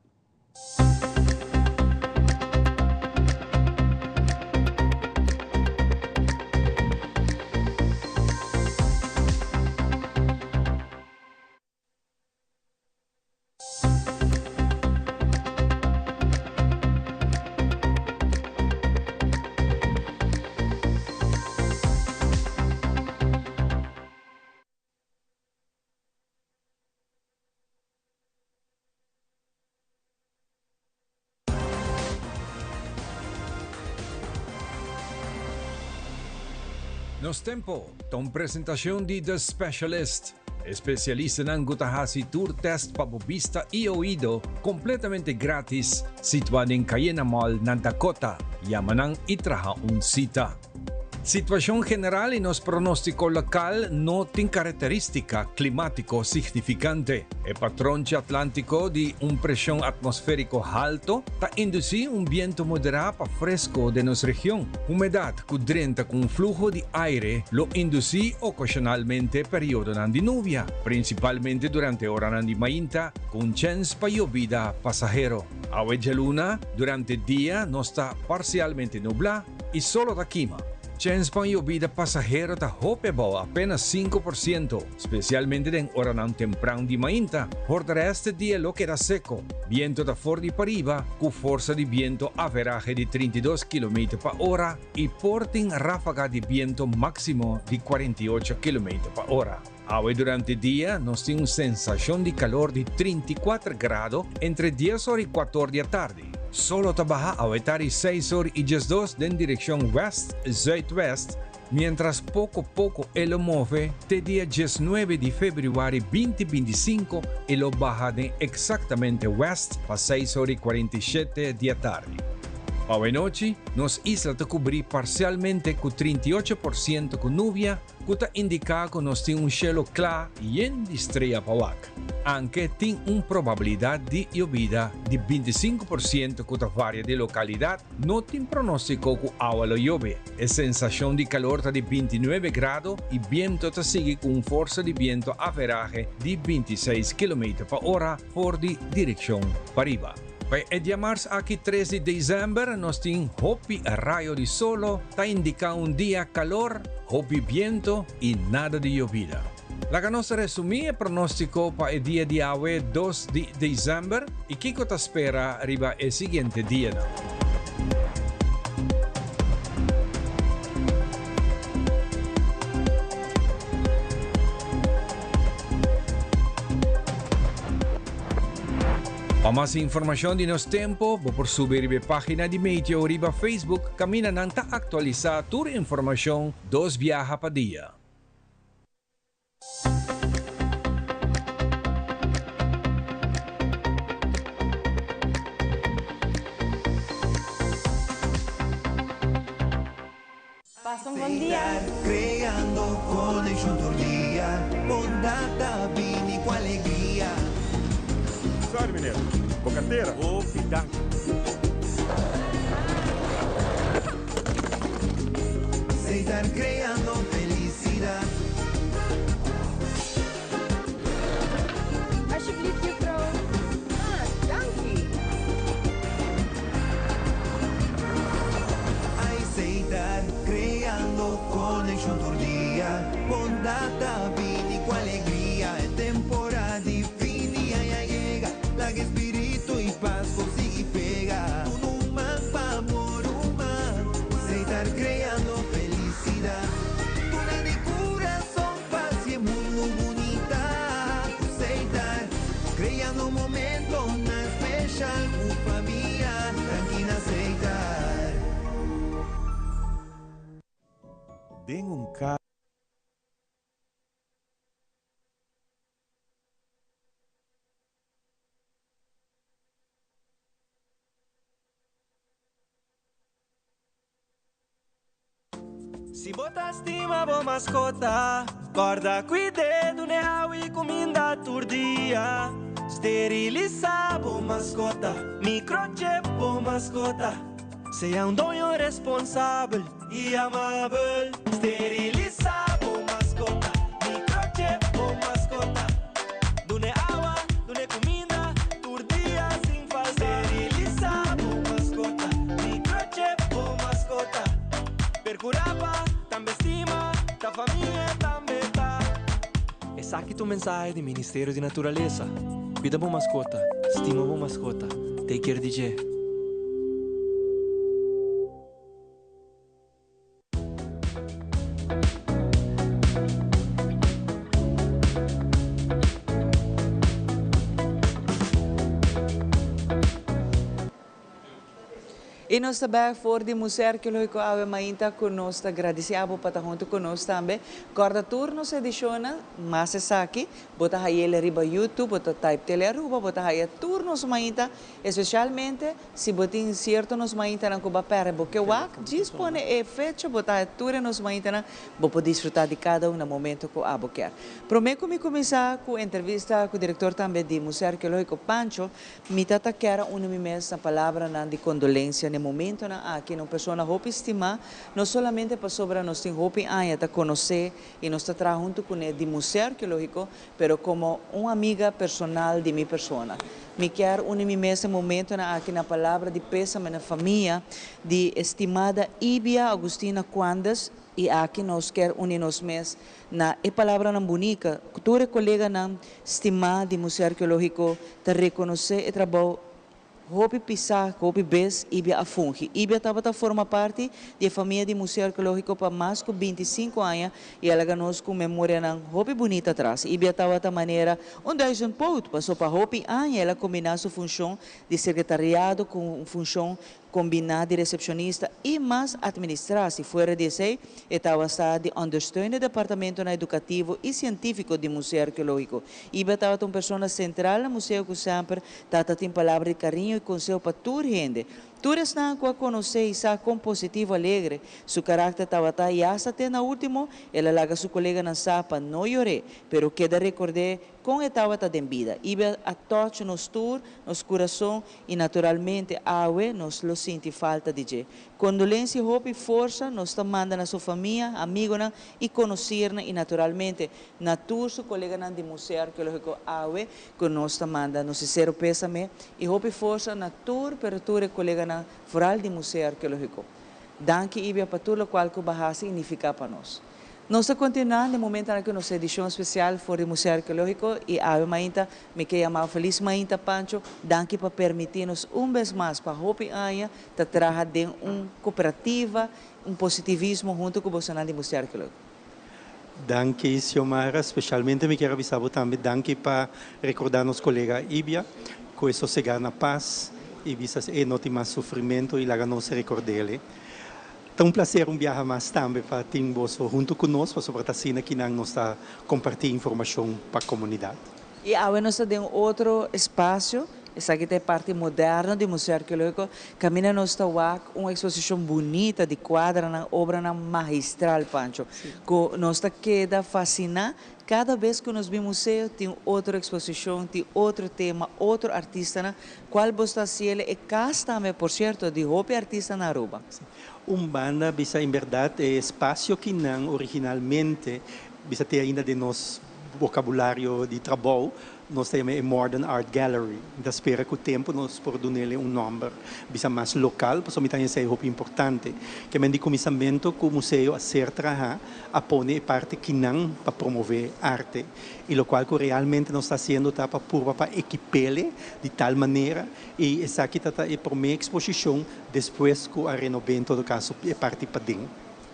Nos Tempo ta un presentacion di The Specialist, e specialistanan cu ta haci tur test pa bo bista y oido completamente gratis, situa den Cayena Mall na Dakota. Yama nan y traha un cita. Situashon general i nos pronóstiko lokal no tin karakterístika klimátiko signifikante. E patronchi atlántiko di un preshon atmosfériko halto ta indusí un bientu moderá pa fresko den nos region. Humedat ku drenta ku un fluho di aire lo indusí okashonalmente periodonan di nubia, prinsipalmente durante oranan di mainta, ku un chèns pa yobida pasahero. Awe djaluna, durante dia nos ta parsialmente nublá, i solo ta kima. Chèns pa un yobida pasahero ta hopi abou, apenas 5%, spesialmente den oranan tempran di mainta. Por de rèst dia lo keda seko. Biento ta for di pariba, ku forsa di biento averahe di 32 kilometer pa ora i por tin ráfaga di biento máksimo di 48 kilometer pa ora. Awe durante dia nos tin un sensashon di kalor di 34 grado entre dies ora i kuator di atardi. Solo ta baha awe tardi 6 or y 12 den direccion west zuidwest, mientras poco poco e lo move te dia 19 di februari 2025 e lo baha den exactamente west pa 6 or y 47 di atardi. Awe nochi, nos isla ta cubri parcialmente cu 38% cu nubia, cu ta indica cu nos tin un cielo cla yen di strea pa wak. Aunke tin un probabilidad di yobida di 25% cu ta varia di localidad, no tin pronostico cu awa lo yobe. E sensacion di calor ta di 29 grado y biento ta sigui cu un forsa di biento average di 26 km pa ora for di direccion pariba. Pa e diamars aki 3 di december nos tin hopi rayo di solo, ta indica un dia calor, hopi biento y nada di yobida. Laga nos resumi e pronostico pa e dia di awe 2 di december y kico ta spera riba e siguiente dianan. Pa mas informacion di nos tempo, bo por subi riba e pagina di Meteo riba Facebook, caminda nan ta actualisa tur informacion dos biaha pa dia. Pasa un bon dia. Creando conexion tur dia, bondad ta bini cu alegria. Sorry meneer, bo cartera. Hopi danki. Setar creando felicidad. Alsjeblieft juffrouw. Ah, danki. Setar, creando conexion tur dia. Bondad ta bini cu alegria. E temporada di fin di aña a yega. Laga spirito y paz por sigui pega. Duna un man pa bo ruman. Setar, creando felicidad. Duna di curason pa haci e mundo bunita. Setar, creando momentonan special cu famia. Danki na Setar. Den un cas. Si bo ta stima bo mascota, corda cuid'e, dun'e awa y cuminda tur dia. Sterilisa bo mascota, microchip bo mascota. Sea un doño responsabel y amabel. Sterilisa bo mascota, microchip bo mascota. Dun'e awa, dun'e cuminda tur dia sin falta. Sterilisa bo mascota, microchip bo mascota. Percura pa tambe stima, ta famia tambe ta. Esaki ta un mensahe di Ministerio di Naturalesa. Cuida bo mascota, stima bo mascota, take care di dje. Y nos ta bek for di Museo Arqueologico awe mainta cu nos ta gradici abo pa ta hunto cu nos tambe. Corda tur nos edicionnan, mas esaki, bo ta hayele riba YouTube, bo ta type Tele Aruba, bo ta haya tur nos mainta, especialmente si bo tin cierto nos maintanan cu bo a perde bo ke wak, djis pone e fecha, bo ta haya tur e nos maintanan, bo por disfruta di cada un na momento cu abo kier. Prome cu mi cuminsa cu entrevista cu director tambe di Museo Arqueologico Pancho, Mi ta ta kier a uni mi mes na palabranan di kondolensia n'e momentonan aki na un persona hopi stimá, no solamente pasobra nos tin hopi aña ta konosé i nos ta traha huntu kuné di Museo Arkeológiko, pero komo un amiga personal di mi persona. Mi kier uni mi mes n'e momentonan aki na palabra di pésame na famia di estimada Ibia Augustina Quandes i aki nos kier uni nos mes Na e palabranan bunica cu tur e coleganan stima di Museo Arqueologico ta reconoce e trabou Hopi pisá ku hopi bes Ibia a fungi. Ibia tabata forma parti di e famia di Museo Arkeológiko pa mas ku 25 aña i a laga nos ku memorianan hopi bunita atras. Ibia tabata manera un duizendpoot, paso pa hopi aña el a kombiná su funshon di sekretariado ku un funshon kombiná di resepshonista i mas atministrá. Si fuera di esei, e tabata di ondersteun e departamentonan edukativo i sientífiko di Museo Arkeológiko. Ibia tabata un persona sentral na museo ku semper Tata tin palabra di cariño y conseho pa tur hende. Tur esnan cu a conoce y sa con positivo, alegre su caracter tabata y hasta te na ultimo el a laga su coleganan sa pa no yor'é, pero keda record'é con e tabata den bida. Ibe a touch nos tur, nos curason y naturalmente awe nos lo sinti falta di dje. Condolencia y hopi forsa nos ta manda na su famia, amigonan y conocirnan y naturalmente na tur su coleganan di Museo Arqueologico awe Ku nos ta manda nos sinsero pésame i hopi forsa na tur pero tur e koleganan foral di Museo Arkeológiko. Danki Ibia pa tur lokual ku bo a hasi i nifiká pa nos. Nos ta kontinuá den momentonan aki nos edishon spesial for di Museo Arkeológiko i awe mainta mi ke yamá Felis Mainta Pancho, danki pa permití nos un bes mas pa hopi aña ta traha den un kooperativa, un positivismo huntu ku bosonan di Museo Arkeológiko. Danki Xiomara, specialmente mi kier a bisa bo tambe danki pa recorda nos colega Ibia cu e sosega na paz y bisa e no tin mas sufrimento y laga nos recordele. Ta un placer un biaha mas tambe pa tin boso hunto cu nos pasobra ta asina kinan nos ta comparti informacion pa comunidad. Y awe nos ta den otro espacio. Esaki ta e parti moderno di Museo Arkeológiko. Kaminda nos ta wak un eksposishon bunita di kuadranan, obranan magistral, Pancho, ku nos ta keda fasiná. Kada bes ku nos bin museo tin otro eksposishon, tin otro tema, otro artistanan, kual bo sta hasiel e kas tambe, por sierto, di hopi artista na Aruba. Un banda bisa en bèrdat e espasio kinan originalmente bisa te ainda den nos bokabulario di trabou, Nos ta yama e Modern Art Gallery. Mi ta spera ku tempu nos por dun'el un nòmber bisa mas lokal, pasobra mi ta haña esei hopi importante. Ke men di kuminsamentu ku museo a ser traha a pone e parti kinan pa promové arte. I lokual ku realmente nos ta hasiendo ta pa purba pa ekip'el di tal manera i esaki ta ta e promé eksposishon despues ku a renob'é en todo kaso e parti paden.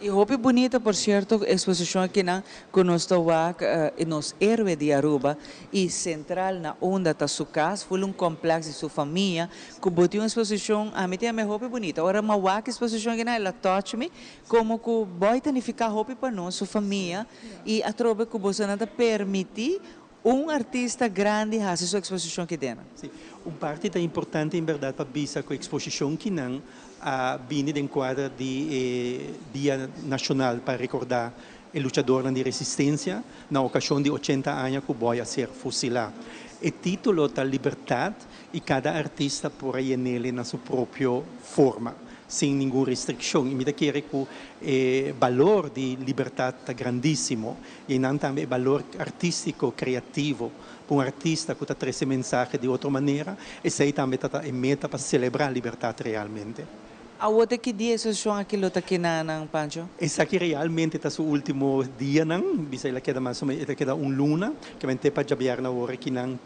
Y hopi bunita por cierto exposicion akinan cu nos ta wak nos héroe di Aruba y central na unda ta su cas ful un complex di su famia cu bo tin un exposicion ami ta yama hopi bunita ora mi a wak exposicion akinan el a touch mi como cu boy ta nifica hopi pa nos su famia y atrobe cu bosonan ta permiti un artista grandi haci su exposicion aki dena. Sí, un parti ta importante en berdad pa bisa cu exposicion kinan a bini den cuadra di e Dia Nacional pa recorda e luchadornan di resistencia na ocasion di 80 aña cu Boy a ser fusila. E titulo ta Libertad y cada artista por a yenele na su propio forma, sin ningun restriccion. Y mi ta kere cu e balor di libertad ta grandisimo y einan tambe e balor artistico, creativo, pa un artista cu ta trece mensahe di otro manera, esey tambe ta ta e meta pa celebra libertad realmente. Awor te ki dia e sesión aki lo ta kina nan, Pancho? Esaki realmente ta su ultimo dianan, bisa el a keda mas o menos, el a keda un luna, kimente te pa djabièrnè awor aki nan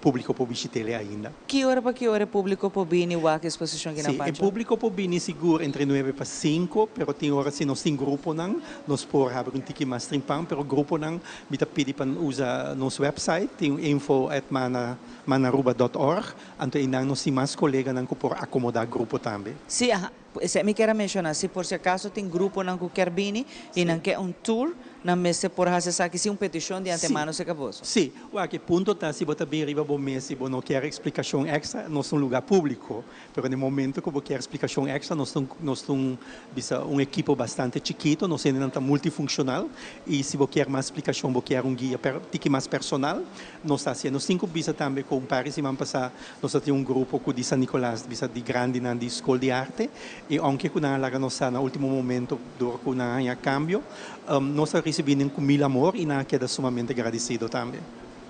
publico por bishit'el ainda. Ki ora pa ki ora e publico por bini wak e exposicion aki nan, Sí, e Pancho? publico por bini sigur entre nuebe pa cinco, pero tin ora si nos tin gruponan, nos por habri un tiki mas trimpan, pero gruponan mi ta pidi pa usa nos website, tin info at mana manaruba dot org, anto einan nos tin mas coleganan cu por acomoda grupo tambe. Sí, aha, esei mi kier a menciona, si por si acaso tin gruponan cu kier bini y nan ke un tour, Nan mester por hasi esaki sin un petishon di antemano serka boso. Sí. Wak, e punto ta si bo ta bin riba bo mes i bo no kier eksplikashon èkstra, nos ta un lugá públiko. Pero na e momento ku bo kier splikashon èkstra, nos ta un, nos ta un, bisa, un ekipo bastante chikito, nos hendenan ta multifunshonal i si bo kier mas splikashon, bo kier un guia per, tiki mas personal, nos ta hasié. Nos tin ku bisa tambe ku un par di siman pasá nos a tin un grupo ku di San Nicolas, bisa di grandinan di Skol di Arte i ounke ku nan a laga nos sa na último momento dor ku nan a haña kambio, Nos a ricibi nan cu mil amor y nan a keda sumamente gradicido tambe.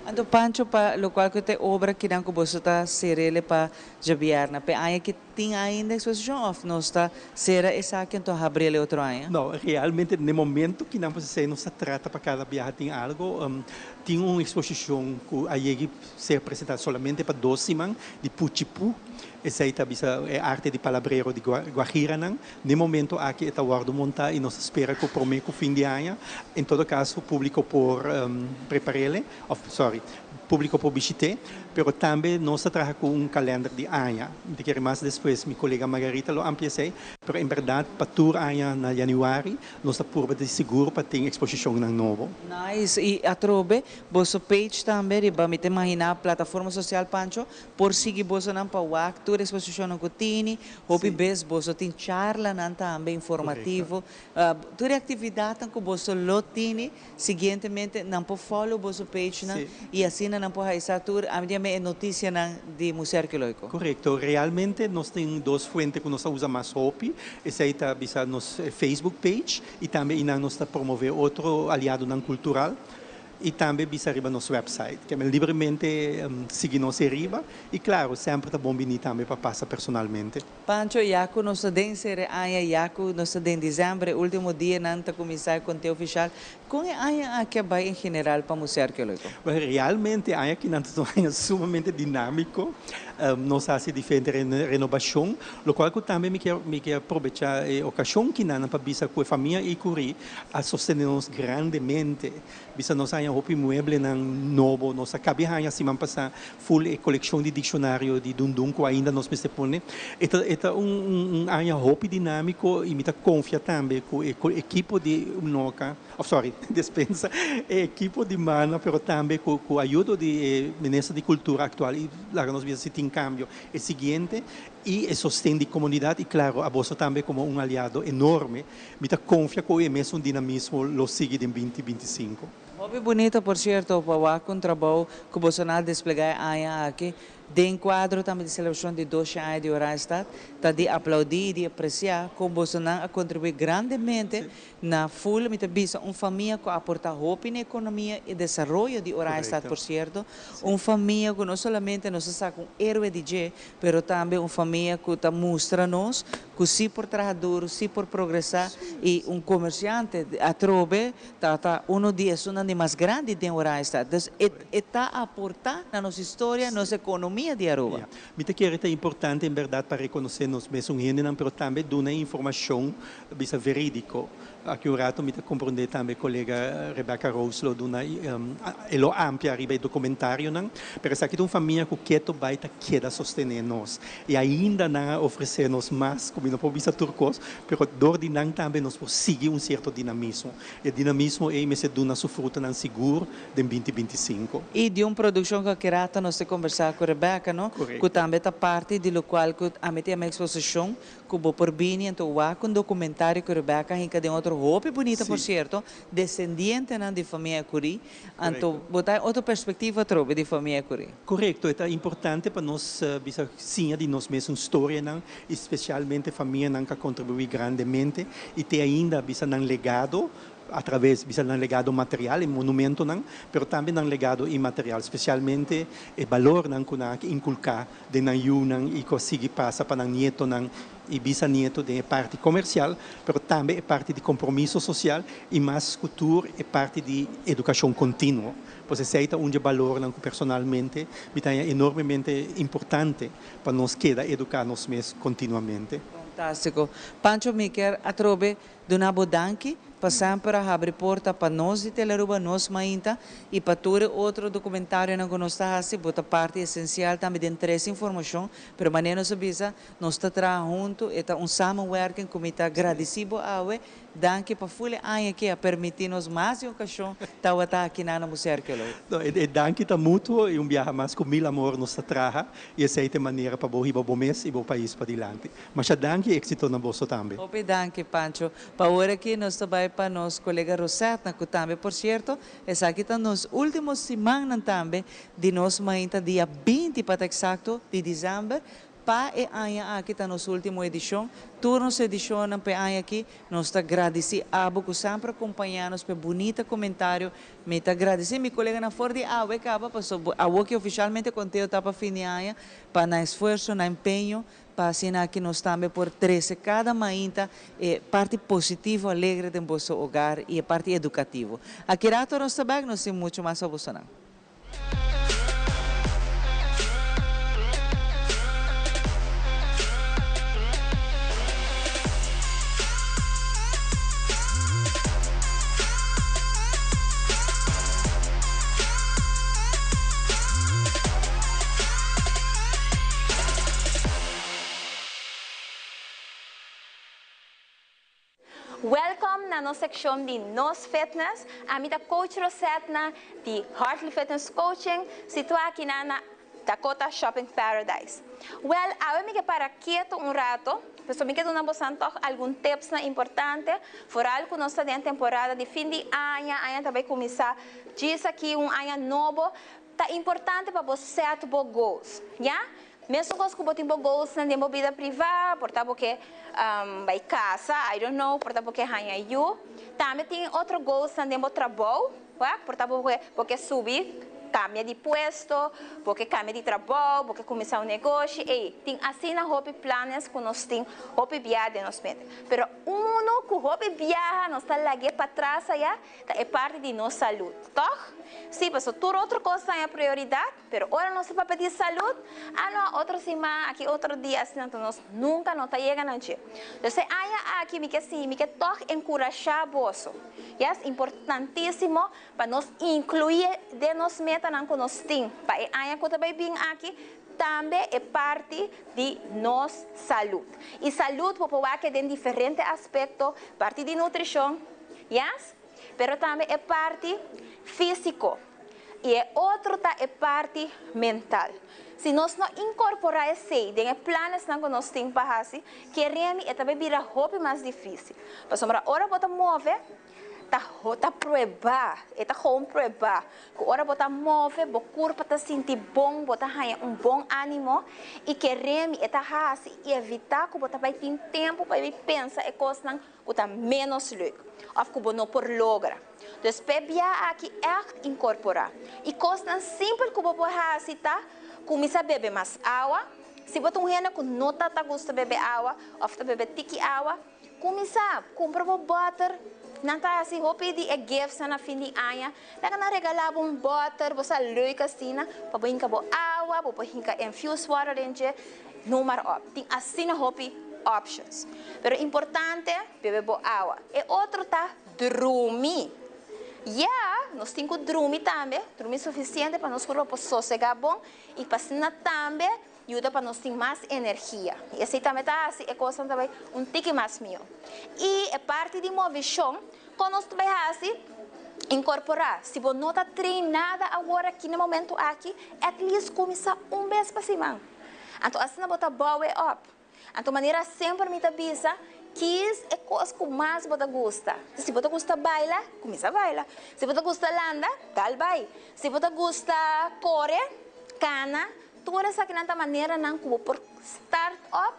Anto Pancho pa locual cu ta e obra kinan cu boso ta cerele pa djabièrnè, p'e aña ki tin ainda exposicion of nos ta cera esaki anto habriel e otro aña? No, realmente n'e momento kinan por esey nos ta trata pa cada biaha tin algo. Tin un exposicion cu a yegi ser presenta solamente pa dos siman di Puchipu. Esei ta bisa e arte di palabrero di Guajiranan. N'e momento aki e ta wòrdu montá i nos ta spera ku promé ku fin di aña, en todo kaso públiko por prepar'é, òf sòri, públiko por bishit'é. Pero tambe nos ta traha ku un kalènder di aña. Mi ta kere mas despues mi kolega Margarita lo amplia esei, pero en bèrdat pa tur aña na yanüari nos ta purba di sigur pa tin eksposishonnan nobo. Nice, i atrobe boso page tambe riba mi ta imaginá plataforma sosial Pancho Por sigui bosonan pa wak tur esposishonnan ku tini. Hopi bes boso tin charlanan tambe informativo. Tur e aktividatnan ku boso lo tini siguientemente nan por follow boso pagenan i asina nan por haisa tur ami di ame e notisianan di Museo Arkeológiko. Korekto. Realmente nos tin dos fuente ku nos ta usa mas hopi. Esei ta bisa nos Facebook page i tambe einan nos ta promove otro aliadonan kultural. I tambe bisa riba nos website. Ke men libremente sigui nos eriba. I klaro, semper ta bon bini tambe pa pasa personalmente. Pancho, ya ku nos ta den sere aña, ya ku nos ta den dizèmber, e último dianan ta kuminsá e konteo ofishal, kon e aña aki a bai en general pa Museo Arkeológiko? Bueno, realmente e aña akinan ta un aña sumamente dinámiko. Nos a hasi diferente renobashon, lokual ku tambe mi kier mi kier aprovechá e okashon kinan pa bisa ku e famia Icurí a sostené nos grandemente. Bisa nos haña hopi mueblenan nobo, nos a kabi haña siman pasá ful e kolekshon di dikshonario di Dundun ku ainda nos mester pone. E ta e ta un un aña hopi dinámiko i mi ta konfia tambe ku e ekipo di Unoca, òf sòri, despensa, e ekipo di Mana pero tambe ku ku ayudo di e minister di kultura aktual i laga nos bisa si tin kambio e siguiente i e sosten di komunidat i klaro a boso tambe komo un aliado enorme. Mi ta konfia ku e mesun dinamismo lo sigui den binti 25. Hopi bunita por sierto pa wak un trabou ku boso nan a desplegá e aña aki den kuadro tambe di selebrashon di doshe aña di Oranjestad. Ta di aplaudí i di apresiá kon boso nan a kontribuí grandemente na ful mi ta bisa un famia ku a aportá hopi na ekonomia i desaroyo di Oranjestad por sierto. Un famia ku no solamente nos a saka un héroe di dje pero tambe un famia ku ta mustra nos ku si por traha duru, si por progresá i un komersiante atrobe ta ta uno di esunnan di mas grandi den Oranjestad. Dus e e ta aportá na nos historia, nos ekonomia di Aruba. Mi ta kere ta importante en bèrdat pa rekonosé nos mesun hendenan pero tambe duna e informashon bisa verídiko. Aki un rato mi ta komprondé tambe kolega Rebecca Rose lo duna e lo amplia riba e dokumentarionan, pero esaki ta un famia ku keto bai ta keda sostené nos i ainda nan a ofresé nos mas ku mi no por bisa tur kos, pero dor di nan tambe nos por sigui un sierto dinamismo. E dinamismo ei mester duna su frutanan sigur den binti 25. I di un produkshon ku aki rato nos ta kombersá ku Rebecca, no? Ku tambe ta parti di lokual ku ami ta yama eksposishon Ku bo por bini anto wak un documentario ku Rebecca hinka den otro hopi bunita por cierto, descendientenan di famia Ecury, anto bo ta otro perspectiva atrobe di famia Ecury. Correcto, e ta importante pa nos bisa siña di nos mesun storianan y specialmente famianan cu a contribui grandemente y te ainda bisa nan legado a traves bisa nan legado material, e monumentonan, pero tambe nan legado inmaterial, specialmente e balornan cu nan a inculca den nan yunan i ku a sigui pasa pa nan nietonan i bisanieto den e parti komersial, pero tambe e parti di kompromiso sosial i mas ku tur e parti di edukashon kontinuo. Pues esei ta un dje balornan ku personalmente mi ta haña enormemente importante pa nos keda eduká nos mes kontinuamente. Fantástiko. Pancho, mi kier atrobe Duna bo danki pa semper a habri porta pa nos di Telearuba, nos mainta, y pa tur e otro documentarionan cu nos ta haci. Bo ta parti esencial tambe den trece informacion, pero manera nos a bisa, nos ta traha hunto, e ta un samenwerking cu mi ta gradici bo awe. Danki pa ful e aña aki a permiti nos mas di un ocasion tawata aki na na Museo Arqueologico. No, e danki ta mutuo y un biaha mas cu mil amor nos ta traha y esey ta e manera pa bo hiba bo mes y bo pais padilanti. Masha danki y éxito na boso tambe. Hopi danki Pancho. Pa awor aki nos ta bai pa nos colega Rosetna cu tambe por cierto esaki ta nos ultimo simannan tambe di nos mainta dia 20 pa ta exacto di december pa e aña aki ta nos ultimo edicion. Tur nos edicionnan pa e aña aki nos ta gradici abo cu semper a compaña nos pa e bunita comentario. Mi ta gradici mi coleganan for di awe caba pasobra awo ki oficialmente conteo ta pa fin di aña pa nan esfuerzo nan empeño Pa asina aki nos tambe por trece cada mainta e parti positivo, alegre den boso hogar y e parti educativo. Aki rato nos ta bek, nos tin mucho mas pa bosonan. Welcome na nos seccion di Nos Fitness. Ami ta Coach Rosetna di Hartley Fitness Coaching, situa aki na na Dakota Shopping Paradise. Well, awe mi ke para keto un rato, pasobra mi ke duna bosan tog algun tipsnan importante, vooral ku nos ta den temporada di fin di aña, aña ta bai kuminsá djis aki un aña nobo, ta importante pa bo set bo goals, ya? Mesun kos ku bo tin bo goalsnan den bo bida privá, por ta bo ke bai kasa, I don't know, por ta bo ke haña yu, tambe tin otro goalsnan den bo trabou, Wak, por ta bo bo ke subi, kambia di puesto, bo ke kambia di trabou, bo ke kuminsá un negoshi, ey, tin asina hopi planes ku nos tin hopi biaha den nos mente. Pero unu ku hopi biaha nos ta lag'é patras ayá ta e parti di nos salud, tòg? Sí, paso tur otro kos ta haña prioridat, pero ora nos ta papia di salud, ah no, otro siman, aki otro dia, asina, anto nos nunka no ta yega na dje. Entonces e aña aki mi ke siña, mi ke tòg enkurashá boso. Yes, importantísimo pa nos inkluí den nos metanan ku nos tin pa e aña ku ta bai bin aki, tambe e parti di nos salud. I salud bo por wak den diferente aspekto, parti di nutrishon, yes, pero tambe e parti físiko i e otro ta e parti mental. Si nos no inkorporá esei den e planesnan ku nos tin pa hasi, keremi e ta bai bira hopi mas difísil. Pasobra ora bo ta move, ta ta pruebá, e ta gewoon pruebá ku ora bo ta move, bo kurpa ta sinti bon, bo ta haña un bon ánimo i keremi e ta hasi i evitá ku bo ta bai tin tempu pa bai pensa e kosnan ku ta ménos leuk òf ku bo no por logra. Dus p'e bia aki ègt inkorporá. I kosnan simpel ku bo por hasi ta, kuminsá bebe mas awa. Si bo ta un hende ku no ta ta gusta bebe awa òf ta bebe tiki awa, kuminsá kumpra bo bòter. Nan ta hasi hopi di e giftsnan na fin di aña. Laga nan regalá bo un bòter, bo sa leuk asina, pa bo hinka bo awa, bo por hinka infused water den dje, noem maar op. Tin asina hopi options. Pero importante, bebe bo awa. E otro ta Drumi. Ya, nos tin ku drumi tambe, drumi sufisiente pa nos kurpa por sosegá bon i pa asina tambe yuda pa nos tin mas energia. I esei tambe ta hasi e kosnan ta bai un tiki mas mihó. I e parti di movishon, kon nos ta bai hasi? Inkorporá. Si bo no ta train nada awor aki na e momentu aki, at least kuminsá un bes pa siman. Anto asina bo ta bou e op. Anto manera semper mi ta bisa, kies e kos ku mas bo ta gusta. Si bo ta gusta baila, kuminsá baila. Si bo ta gusta landa, dal bai. Si bo ta gusta kore, kana. Tur esakinan ta maneranan ku bo por start up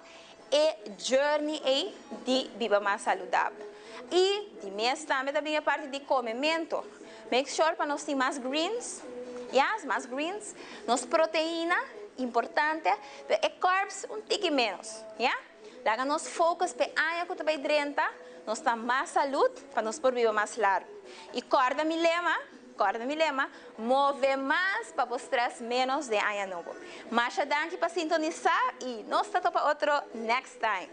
e journey ei di biba mas saludabel. I di mes tambe ta bin e parti di komementu. Make sure pa nos tin mas greens, yes, mas greens, nos proteina, importante, pero e carbs un tiki menos, ya. Laga nos focus p'e aña cu ta bay drenta, nos ta mas salud pa nos por biba mas largo. Y corda mi lema, corda mi lema, move mas pa bo stress menos den aña nobo. Masha danki pa sintonisa y nos ta topa otro next time.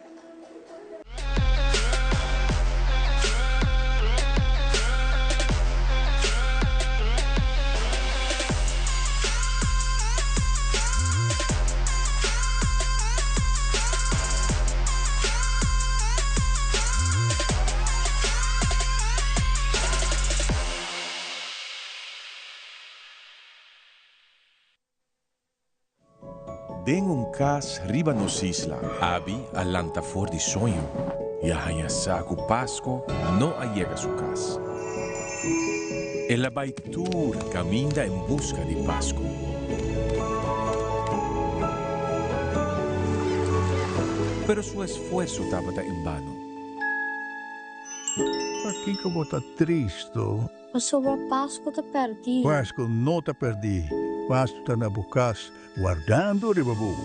Den un kas riba nos isla. Abi a lanta for di soño i a haña sa ku Pasko no a yega su kas. El a bai tur kaminda en buska di Pasko. Pero su esfuerso tabata en bano. Pakiko bo ta tristu? Pasobra Pasku ta pèrdí. Pasku no ta pèrdí. Pasku ta na bo kas, wardando riba bo.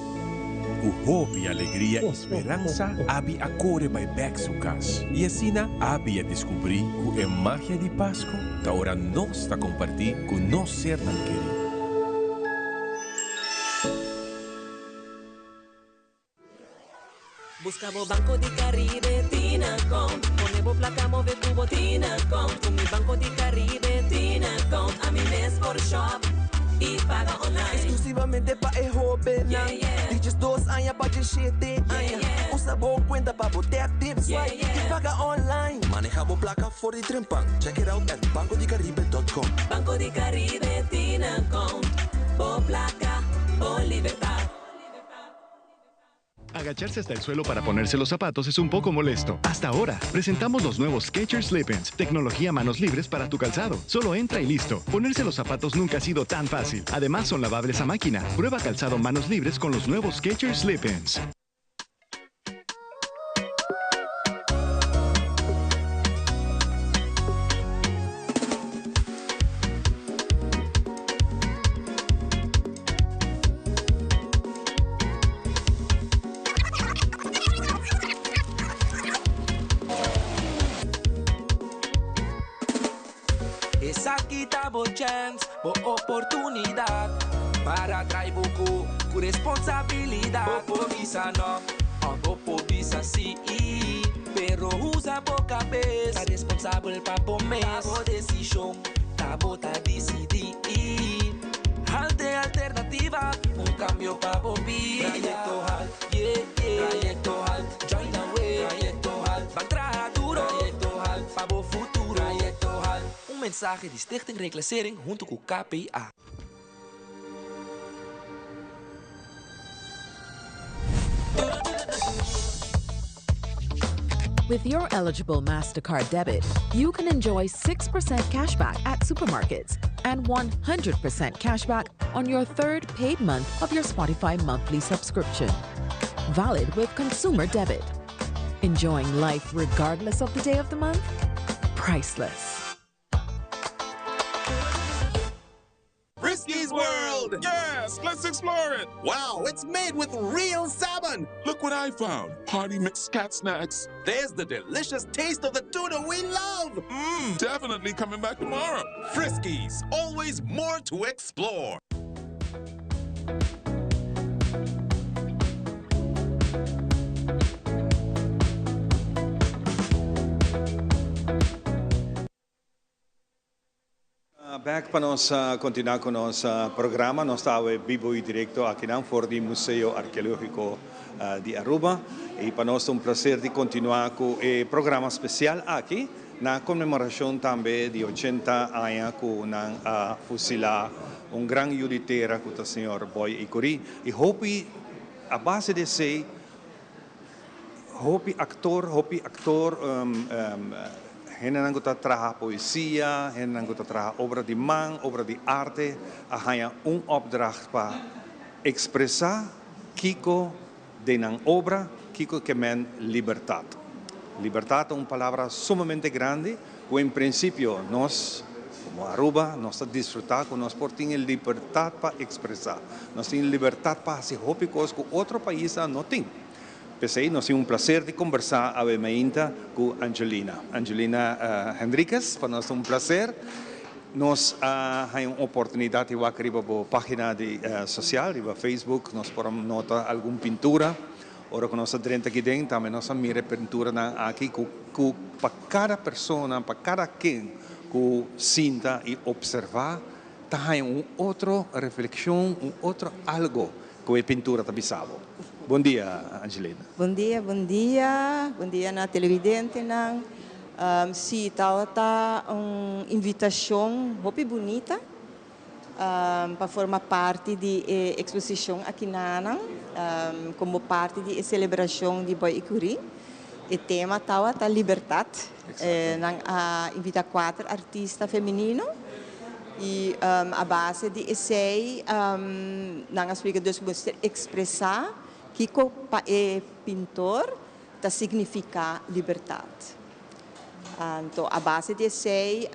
Ku hopi alegria i speransa, Abi a kore bai bèk su kas. I asina Abi a deskubrí ku e magia di Pasku ta ora nos ta kompartí ku nos sernan kerí. Busca bo Banco di Caribe Tinacom Pone bo placa move cu bo Tinacom Cu mi Banco di Caribe Tinacom Ami mes por shop y paga online. Exclusivamente pa e hobennan di diesdos aña pa diesshete aña. Usa bo cuenta pa bo tap, tip, swipe y paga online. Maneha bo placa for di trempan. Check it out at bancodicaribe.com. Banco di Caribe tin account. Bo placa, bo libertad. Agacharse hasta el suelo para ponerse los zapatos es un poco molesto. Hasta ahora, presentamos los nuevos Skechers Slip-ins, tecnología manos libres para tu calzado. Solo entra y listo. Ponerse los zapatos nunca ha sido tan fácil. Además, son lavables a máquina. Prueba calzado manos libres con los nuevos Skechers Slip-ins. Esaki ta bo chèns, bo oportunidat Para trai bo ku ku responsabilidat Bo por bisa no òf bo por bisa sí Pero usa bo kabes, ta responsabel pa bo mes Ta bo desishon, ta bo ta disidí Halte alternativa, un kambio pa bo bida Trayekto Halt, yeah, yeah Trayekto Halt, join the way Trayekto Halt, ban traha duro Trayekto Halt, pa bo futuro Trayekto Halt. Un mensahe di Stichting Reclassering hunto ku KPA. With your eligible MasterCard debit, you can enjoy 6% cashback at supermarkets and 100% cashback on your third paid month of your Spotify monthly subscription. Valid with consumer debit. Enjoying life regardless of the day of the month? Priceless. Frisky's World! Yes, let's explore it! Wow, it's made with real salmon! Look what I found. Party mix cat snacks. There's the delicious taste of the tuna we love! Mmm, definitely coming back tomorrow. Friskies, always more to explore. Bek pa nos continua cu nos programa. Nos ta awe bibo y directo akinan for di Museo Arqueologico di Aruba. Y pa nos ta un placer di continua cu e programa special aki na conmemoracion tambe di ochenta aña cu nan a fusila un gran yu di tera cu ta señor Boy Ecury. Y hopi a base di esey Hopi actor, hopi actor, hendenan cu ta traha poesia, hendenan cu ta traha obra di man, obra di arte, a haña un opdracht pa expresa kico den nan obra, kico ke men libertad. Libertad ta un palabra sumamente grandi cu en principio nos como Aruba nos ta disfruta cu nos por tin e libertad pa expresa, nos tin e libertad pa haci hopi cos cu otro paisnan no tin. P'esei nos tin un placer di combersa awe mainta cu Angelina. Angelina Henriquez, pa nos ta un placer. Nos a haña un oportunidad di wak riba bo pagina di social, riba Facebook, nos por a nota algun pintura. Ora ku nos a drenta aki den, tambe nos a mira e pinturanan aki ku ku pa kada persona, pa kada ken ku sinta i opservá, ta haña un otro reflekshon, un otro algo ku e pintura ta bisa bo. Bon dia, Angelina. Bon dia, bon dia. Bon dia na televidentenan. Sí, tabata un invitashon hopi bunita. pa forma parti di e eksposishon akinanan komo parti di e selebrashon di Boy Ecury. E tema tabata libertat. Nan a invita kuater artista femenino i a base di esei nan a splika dus ku mester ekspresá kiko pa e pintor ta signifiká libertat. Anto a base di esei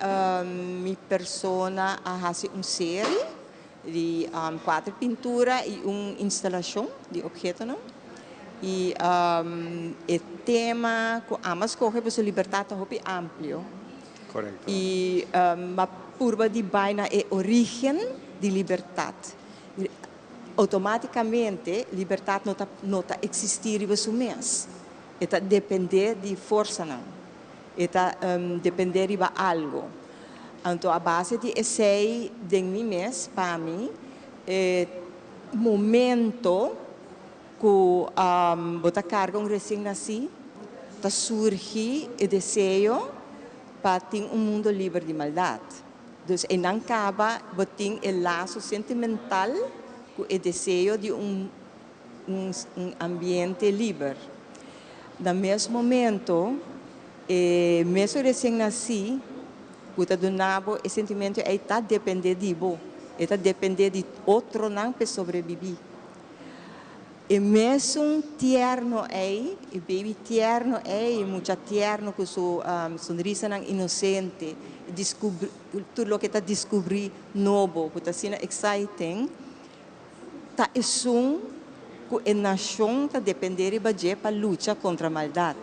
mi persona a hasi un seri di kuater pintura i un instalashon di ophetonan. I e tema ku amo a skohe pasobra libertat ta hopi amplio. I m'a purba di bai na e origen di libertat. Outomátikamente libertat no ta no ta eksistí riba su mes. E ta dependé di forsanan. E ta dependé riba algu. Anto a base di esei den mi mes, pa mi, e momento ku bo ta karga un resien nasí, ta surgi e deseo. pa tin un mundo liber di maldad. Dus einan caba bo tin e laso sentimental cu e deseo di un un ambiente liber. Na mes momento e mesun recien naci cu ta duna bo e sentimento ei ta depende di bo, e ta depende di otronan p'e sobrebibi. E mesun tierno ei, e baby tierno ei, e mucha tierno cu su sonrisanan inocente, descubri tur loke ta descubri nobo cu ta asina exciting, ta esun cu e nacion ta depende riba dje pa lucha contra maldad.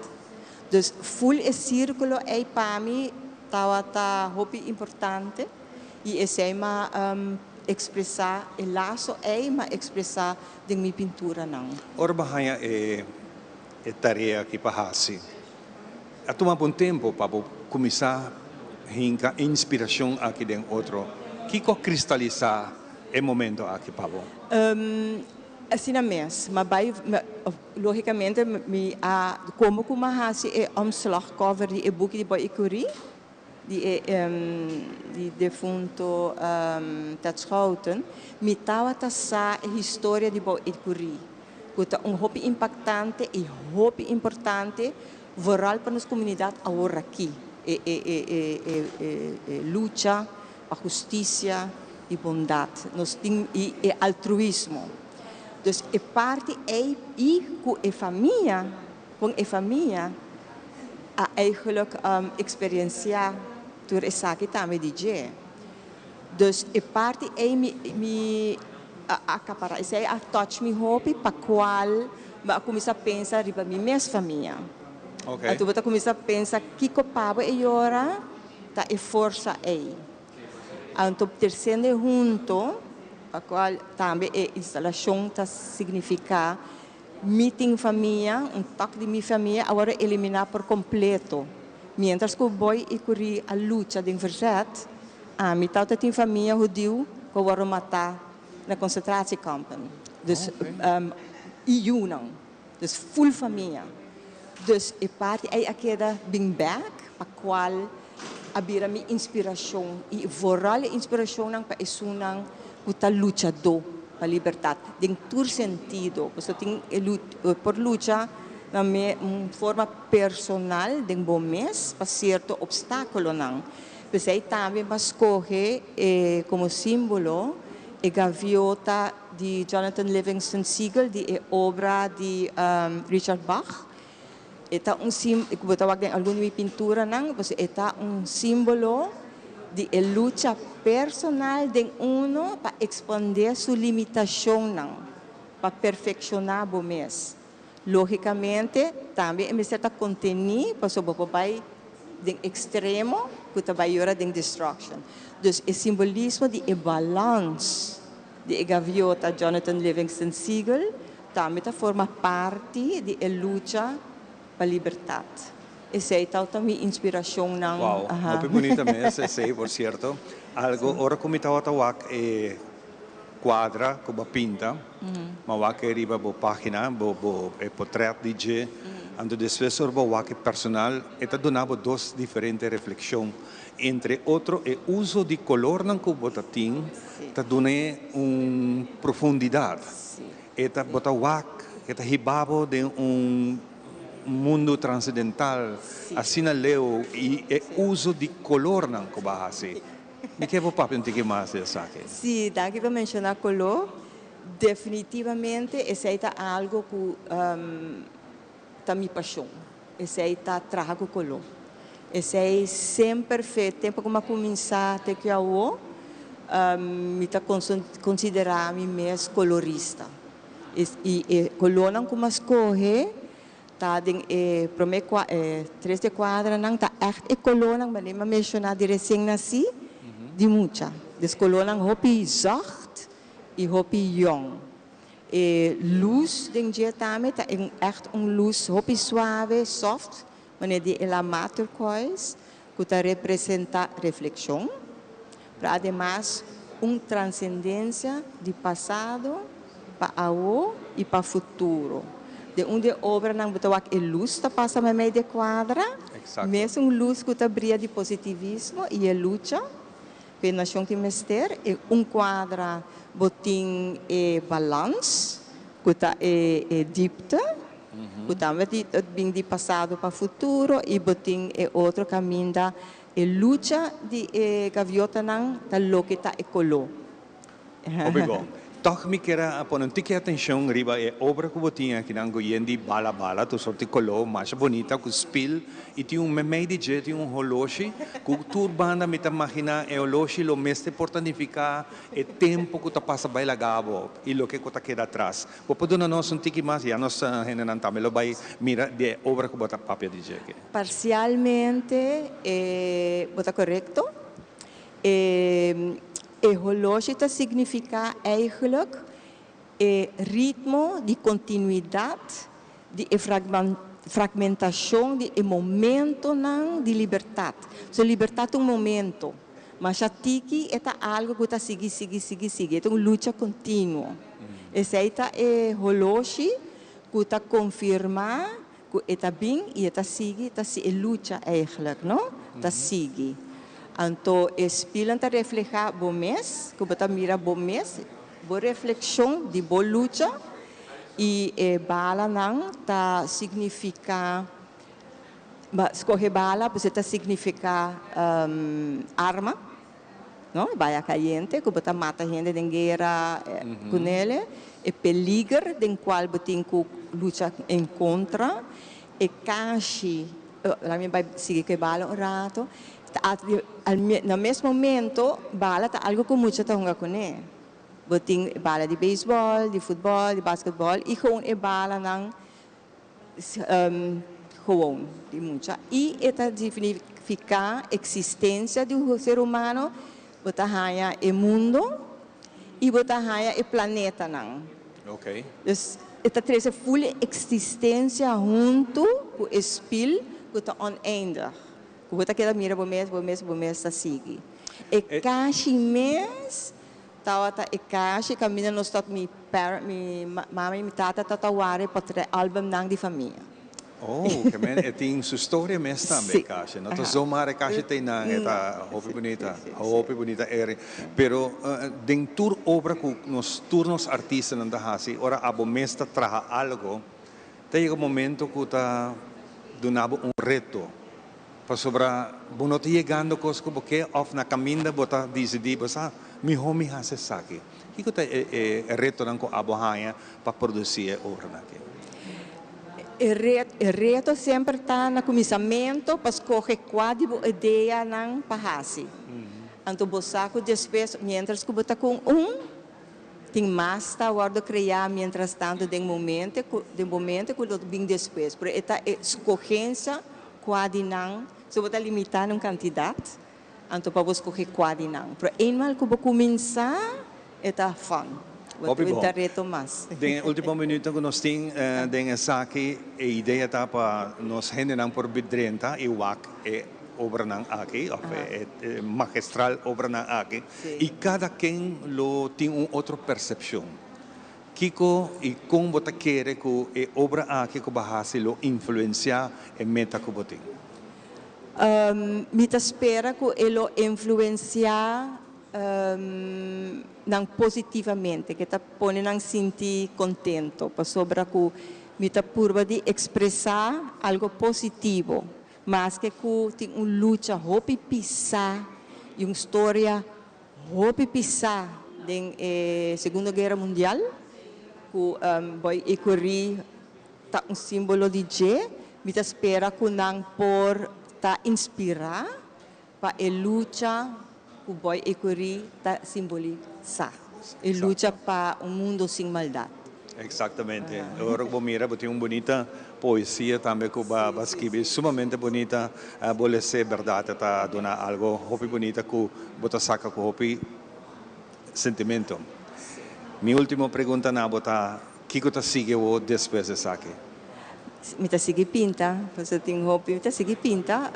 Dus full e circulo ei pa mi tawata hopi importante y esei m'a expresa e laso ei m'a expresa den mi pinturanan. Ora bo haña e e tarea aki pa haci, a tuma bo un tempo pa bo cuminsa hinca inspiracion aki den otro. Kico a cristalisa e momento aki pa bo? Asina mes, m'a bai, logicamente mi a, como cu m'a haci e omslag cover di e buki di Boy Ecury, di e di defunto Ted Schouten, mi tawata sa e historia di Boy Ecury, cu ta un hopi impactante y hopi importante vooral pa nos comunidad awor aki, e e e e e e lucha pa husticia y bondad, nos tin y e altruismo. Dus e parti ey y cu e famia, con e famia a eigenlijk experiencia tur esaki tambe di dje. Dus e parti ey mi mi a acapara, esey a touch mi hopi pa cual mi a cuminsa pensa riba mi mes famia. Anto bo ta cuminsa pensa kico pa bo e yora ta e forsa ey. Anto tercende hunto, pa cual tambe e instalacion ta significa mi tin famia, un tok di mi famia a worde elimina por completo. Mientras cu Boy y Curie a lucha den verzet, ami tawata tin famia hudiu cu a worde mata na concentratiekampen. Dus, y yunan. Dus full famia. Dus e parti ei a keda bin bek pa cual a bira mi inspiracion y vooral e inspiracionnan pa esunnan cu ta luchadó pa libertad den tur sentido. Pasobra tin e por lucha na me un forma personal den bo mes pa cierto obstaculonan. P'esei tambe mi a scoge e como simbolo e gaviota di Jonathan Livingston Seagull di e obra di Richard Bach. E ta un sim, ku bo ta wak den algun di mi pinturanan, pasobra e ta un simbolo di e lucha personal den uno pa ekspandé su limitashonnan, pa perfekshoná bo mes. Lógikamente, tambe e mester ta kontení pasobra bo por bai den ekstremo ku ta bai yora den destruction. Dus e simbolismo di e balans di e gaviota Jonathan Livingston Seagull tambe ta forma parti di e lucha pa libertat. Esei tau ta mi inspirashonnan. Wow, hopi bunita mes esei por cierto. Algo ora cu mi tawata wak e cuadra cu bo a pinta, mi a wak e riba bo pagina, bo bo e potret di dje, anto despues ora bo wak e personal e ta duna bo dos diferente reflexion. Entre otro e uso di colornan cu bo ta tin ta dun'e un profundidad. E ta bo ta wak, e ta hiba bo den un mundu transendental asina leu i e uso di kolornan ku bo a hasi. Mi ke bo papia un tiki mas di esaki. Sí, danki pa menshoná koló. Definitivamente esei ta algo ku ta mi pashon. Esei ta traha ku koló. Esei semper fe tempu ku mi a kuminsá te ku awo, mi ta konsiderá mi mes kolorista. I e kolónan ku mi a skohe ta den e promé e tres de kuadranan ta ègt e kolónan manera mi a menshoná di resien nasí di mucha. Des kolónan hopi zògt i hopi yòn. E lus den dje tambe ta ègt un lus hopi suave, soft, manera di e lamá turquoise, ku ta representá reflekshon, pero ademas un transendensia di pasado pa awo i pa futuro. Den un di e obranan bo ta wak e lus ta pasa meimei di e kuadra, mesun lus ku ta bria di positivismo i e lucha ku e nashon tin mester. E un kuadra bo tin e balans ku ta e e dipte, ku tambe ta bin di pasado pa futuro i bo tin e otro kaminda e lucha di e gaviotanan ta loke ta e koló. Hopi bon. Tòg mi kier a pone un tiki atenshon riba e obra ku bo tin akinan ku yen di bala bala, tur sort di koló masha bonita ku spil i tin un memei di dje tin un holoshi ku tur banda mi ta maginá e holoshi lo mester por ta nifiká e tempu ku ta pasa bai laga bo i loke ku ta keda atras. Bo por duna nos un tiki mas? Ya nos hendenan tambe lo bai mira di e obra ku bo ta papia di dje aki. Parsialmente e bo ta korekto. E E holoshi ta signifiká eigenlijk e ritmo di kontinuidat di e fragmentashon di e momentonan di libertat. So libertat ta un momento, masha tiki e ta algu ku ta sigui, sigui, sigui, sigui. E ta un lucha kontinuo. Esei ta e holoshi ku ta konfirmá Ku e ta bin i e ta sigui, ta si e lucha eigenlijk, no? Ta sigui. Anto e spilnan ta reflehá bo mes, ku bo ta mira bo mes, bo reflekshon di bo lucha, i e balanan ta signifiká, bo a skohe bala, pues e ta signifiká arma, no? E baya kayente ku bo ta mata hende den guera kunele, e peliger den kual bo tin ku lucha en kontra, e kashi, laat mi bai sigui ku e bala un rato, ta na mes momento bala ta algu ku mucha ta hunga kuné. Bo tin e bala di beisbòl, di futbòl, di basketbòl i gewoon e balanan Gewoon di mucha i e ta signifiká eksistensia di un ser humano, bo ta haña e mundo i bo ta haña e planetanan. Dus e ta trese ful e eksistensia huntu ku e spil ku ta oneindig. Ku bo ta keda mira bo mes, bo mes, bo mes ta sigui. E kashi mes Tawata e kashi kaminda nos ta mi parent mi mama i mi tata ta ta wara e potrèt albumnan di famia. Oh, ke men e tin su storia mes tambe e kashi. No ta zomaar e kashi ta einan, e ta hopi bunita, hopi bunita eri. Pero den tur obra ku nos tur nos artistanan ta hasi, ora abo mes ta traha algo, ta yega un momento ku ta duna bo un reto. Pasobra bo no ta yegando kos ku bo ke òf na kaminda bo ta disidí bo sa, mihó mi hasi esaki. Kiko ta e retonan ku abo haña pa produsí e obranan aki? E reto semper ta na kuminsamentu pa skohe kua di bo ideanan pa hasi. Anto bo sa ku despues, miéntras ku bo ta ku un, tin mas ta wòrdu kreá miéntras tantu den momente ku den momente ku lo bin despues. Pero e ta e skogensia Kua di nan, si bo ta limitá na un kantidat, anto pa bo skohe kua di nan. Pero eenmaal ku bo kuminsá, e ta fun. Bo Hopi tin bon. ta reto mas. Den e último minuutnan ku nos tin den esaki, e idea ta pa nos hendenan por drenta i wak e obranan aki, òf e magistral obranan aki, i kada ken lo tin un otro persepshon. Kiko i kon bo ta kere ku e obra aki ku bo a hasi lo influensiá e meta ku bo tin? Mi ta spera ku e lo influensiá nan positivamente, ku e ta pone nan sinti kontento, pasobra ku mi ta purba di ekspresá algu positivo, maske ku tin un lucha hopi pisá i un storia Hopi pisá den e Segundo Guera Mundial, ku Boy Ecury ta un símbolo di dje. Mi ta spera ku nan por ta inspirá pa e lucha ku Boy Ecury ta simbolisá, e lucha pa un mundo sin maldat. Exactamente. Ora cu bo mira bo tin un bunita poesia tambe cu bo a skibi sumamente bunita. Bo lese berdad e ta duna algo hopi bunita cu bo ta saca cu hopi sentimento. Mi ultimo pregunta na bo ta kico ta sigui awo despues di esaki? Mi ta sigui pinta, pasobra tin hopi mi ta sigui pinta.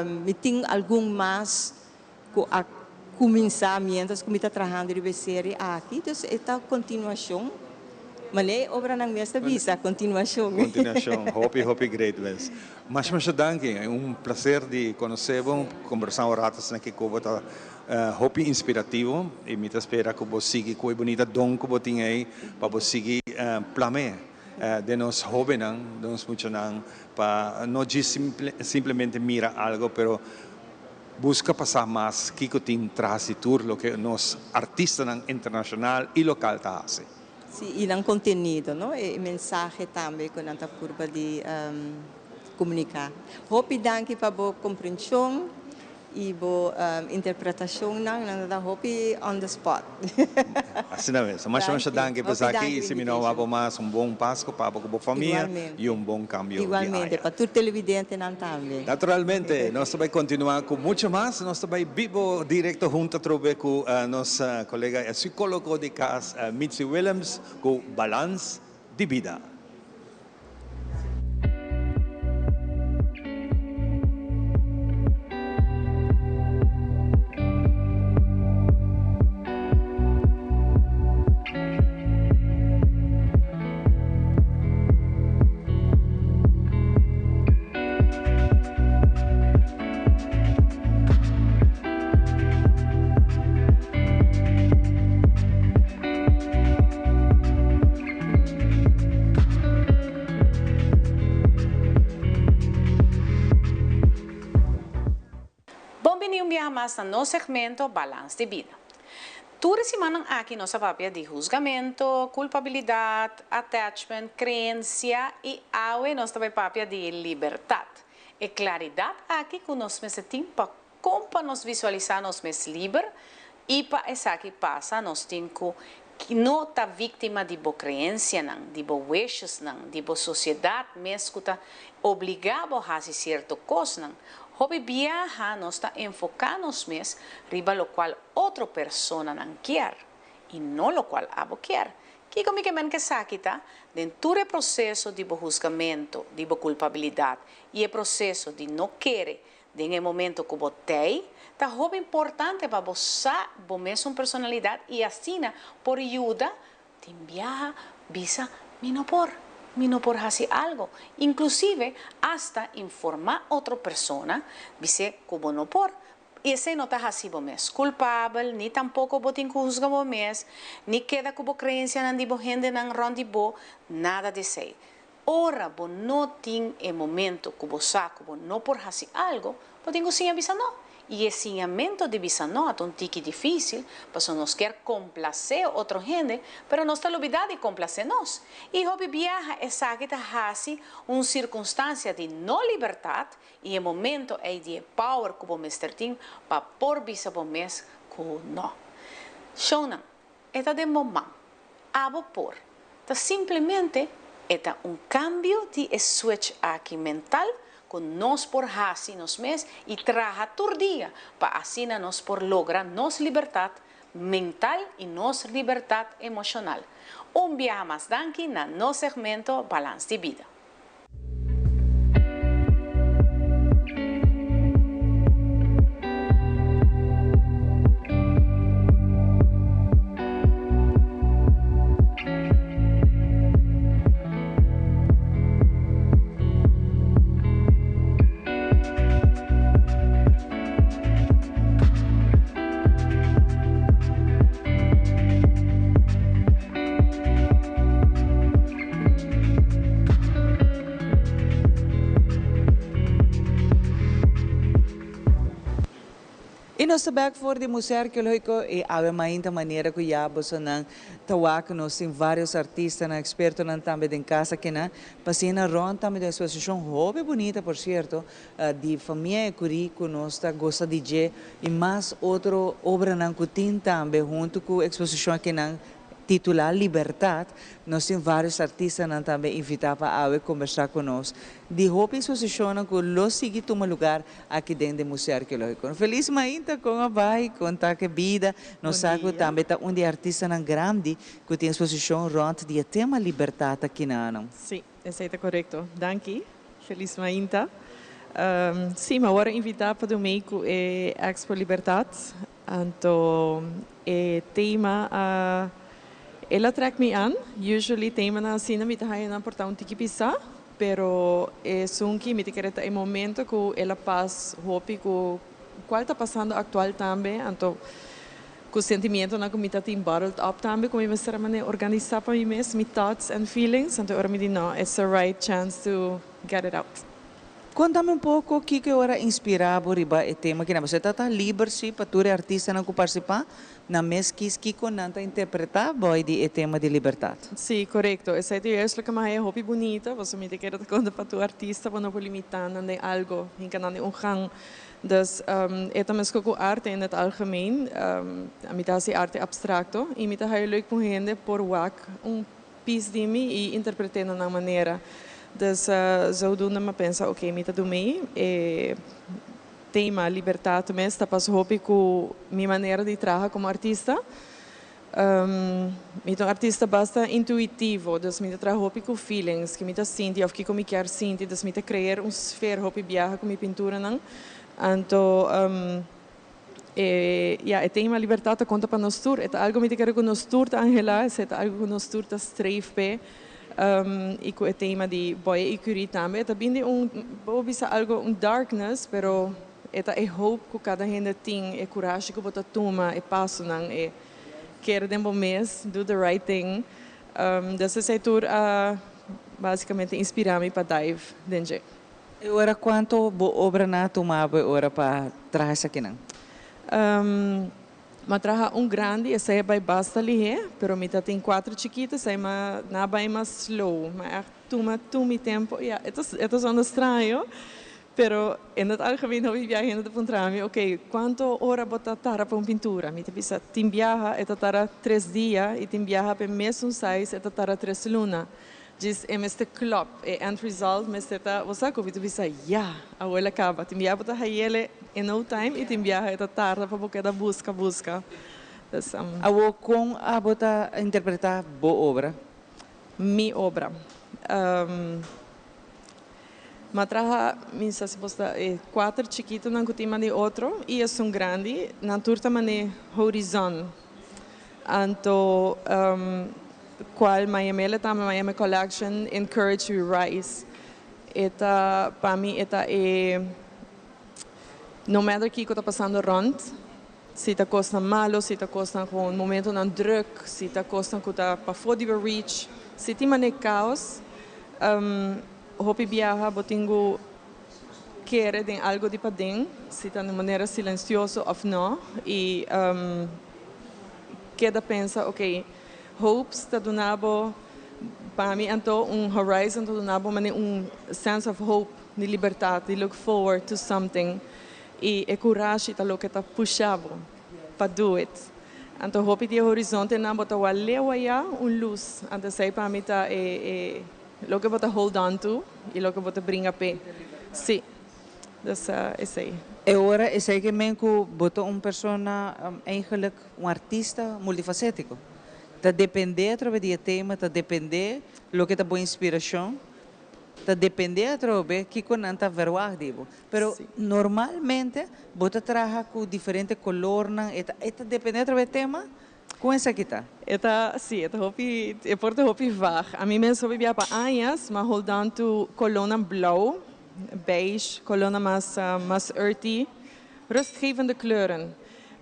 Mi tin algun mas ku a kuminsá miéntras ku mi ta trahando riba e serie aki. Dus e ta kontinuashon. Manera e obranan mes ta bisa, continuacion. Continuacion. Hopi, hopi great mes. Masha, masha danki. Un placer di conoce bo, combersa un rato asina cu bo ta hopi inspirativo y mi ta spera cu bo sigui cu e bunita don cu bo tin ey pa bo sigui plame den nos hobennan, den nos muchanan pa no djis simplemente mira algo pero Buska pa sa mas kiko tin tras di tur loke nos artistanan internashonal i lokal ta hasi. Sí, i nan kontenido, no? E mensahe tambe ku nan ta purba di komuniká. Hopi danki pa bo komprenshon i bo interpretashonnan. Nan ta hopi on the spot. Asina mes. Masha masha danki pa esaki i si mi no wak bo mas un bon Pasku pa bo ku bo famia i un bon kambio di aña. Igualmente pa tur televidentenan tambe. Naturalmente, nos ta bai kontinuá ku mucho mas. Nos ta bai bibo direkto hunto atrobe ku nos kolega e sikólogo di kas Mitzi Willems ku Balans di Bida. Bon bini un biaha mas na nos segmento Balans di Bida. Tur e simannan aki nos a papia di husgamento, kulpabilidat, attachment, kreensia i awe nos ta bai papia di libertat. E klaridat aki ku nos mester tin pa kon pa nos visualisá nos mes liber i pa esaki pasa nos tin ku no ta víktima di bo kreensianan, di bo wishesnan, di bo sosiedat mes ku ta obligá bo hasi sierto kosnan. Hopi biaha nos ta enfoká nos mes riba lokual otro personanan kier i no lokual abo kier. Kiko mi ke men ku esaki ta? Den tur e proseso di bo husgamentu, di bo kulpabilidat i e proseso di no kere den e momento ku bo tei, ta hopi importante pa bo sa bo mesun personalidat i asina por yuda tin biaha bisa mi no por, mi no por hasi algo. Inklusive asta informá otro persona bis'é ku bo no por. I esei no ta hasi bo mes kulpabel, ni tampoko bo tin ku husga bo mes, ni keda ku bo kreensianan di bo hendenan rònt di bo, nada di esei. Ora bo no tin e momento ku bo sa ku bo no por hasi algo, bo tin ku siña bisa no. I e siñamentu di bisa no ta un tiki difísil, pasobra nos kier komplasé otro hende, pero nos ta lubidá di komplasé nos. I hopi biaha esaki ta hasi un sirkunstansia di no libertat i e momento ei di e power ku bo mester tin pa por bisa bo mes ku no. Shownan, e ta den bo man. Abo por. Ta simplemente e ta un kambio di e switch aki mental ku nos por hasi nos mes i traha tur dia pa asina nos por logra nos libertat mental i nos libertat emoshonal. Un biaha mas danki na nos segmento Balans di Bida. I nos ta bek for di Museo Arkeologiko i awe mainta manera ku ya bosonan ta wak nos tin varios artistanan, ekspertonan tambe den kas akinan pa asina rònt tambe den eksposishon hopi bunita por sierto di famia Ecury ku nos ta gosa di dje i mas otro obranan ku tin tambe huntu ku eksposishon akinan titulá Libertad, nos tin vários artistanan tambe invitá pa awe kombersá ku nos di hopi eksposishonnan ku lo sigui tuma lugar aki den den Museo Arkeológiko. Felis mainta kon a bai, kon ta ke bida. Nos sa ku tambe ta un di e artistanan grandi ku tin eksposishon rònt di e tema Libertad aki na Anam. Sí, esei ta korekto. Danki. Felis mainta. Sí, mi a wòrdu invitá pa dumei ku e Expo Libertad. Anto e tema a. El a trek mi aan. Usually temanan asina mi ta haya nan por ta un tiki pisa, pero esun ki mi ta kere ta e momento ku el a pas hopi ku cual ta pasando actual tambe, anto ku sentimientonan ku mi ta tin bottled up tambe ku mi mester a manera organisa pa mi mes, mi thoughts and feelings, anto ora mi di no, it's the right chance to get it out. Konta mi un poko kiko e ora inspirá bo riba e tema kinan. Pasobra ta ta liber si pa tur e artistanan ku partisipá nan mes kis kiko nan ta interpretá boi di e tema di libertat. Sí, korekto. Esei ta juist loke mi a haya hopi bunita, pasobra mi ta kere ta konta pa tur artista bo no por limitá nan den algo, hinka nan den un gang. Dus e ta mesko ku arte in het algemeen. Mi ta hasi arte abstrakto i mi ta haya leuk pa un hende por wak un piece di mi i interpret'é na nan manera. Dus zodoende m'a pensa, oké, mi ta dum'é e tema libertat mes ta pas hopi ku mi manera di traha komo artista. Mi ta un artista basta intuitivo, dus mi ta traha hopi ku feelings, ki mi ta sinti òf kiko mi kier sinti, dus mi ta kreer un sfeer hopi biaha ku mi pinturanan. Anto E, ya, e tema libertad ta konta pa nos tur. E ta algo mi ta kere ku nos tur ta anhelá, esei ta algo ku nos tur ta streef p'e. I ku e tema di Boy e Curie tambe, e ta bin di un, bo bisa algo, un darkness, pero e ta e hope ku kada hende tin, e kurashi ku bo ta tuma, e pasonan, e kere den bo mes, do the right thing. Dus esei tur a basikamente inspirá mi pa dive den dje. E ora cuanto bo obranan a tuma bo e ora pa traha esakinan? Mi a traha un grandi, esei a bai basta lihé, pero mi ta tin cuatro chikito, esei mi na bai mas slow. Mi a echt tuma tur mi tempo. Ya, e ta e ta sonda straño, pero in het algemeen hopi biaha hende ta puntra mi, ok, cuanto ora bo ta tarda pa un pintura? Mi ta bisa, tin biaha e ta tarda tres dia y tin biaha pa e mesun size e ta tarda tres luna. Djis e mester klop, e end result mester ta, bo sa ku mi ta bisa, ya, awor el a kaba. Tin biaha bo ta hayele in no time i tin biaha e ta tarda pa bo keda buska, buska. Dus. Awor kon abo ta interpretá bo obra? Mi obra? Mi a traha, mi sa si bo sa, e kuater chikitonan ku tin manda e otro i esun grandi, nan tur ta man'é horizon. Anto cual Miami ta Miami Collection Encourage We Rise. E ta pa mi e ta e no matter kico ta pasando rond, si ta cosnan malo, si ta cosnan cu momentonan druk, si ta cosnan cu ta pafo di bo reach, si tin mane caos, hopi biaha bo tin cu kere den algo di paden, si ta na manera silencioso of no, y keda pensa, ok, hopes ta duna bo, pa mi anto un horizon ta duna bo mane un sense of hope, di libertad, di look forward to something, y e curashi ta loke ta pusha bo pa do it. Anto hopi di e horizontenan bo ta wak leu aya un luz, anto esey pa mi ta e e loke bo ta hold on to y loke bo ta bringa p'e. Si. Dus esey. E ora esey ke men ku bo ta un persona eigenlijk un artista multifacetico. Ta depende atrobe di e tema, ta depende loke ta bo inspiracion, ta depende atrobe kiko nan ta verwagt di bo. Pero normalmente bo ta traha ku diferente colornan, e ta e ta depende atrobe e tema? Kon esaki ta? E ta, sí, e ta hopi, e por ta hopi vaag. Ami mes hopi bia pa añas, m'a hold on to colornan blauw, beige, colornan mas, mas earthy, rustgevende kleuren.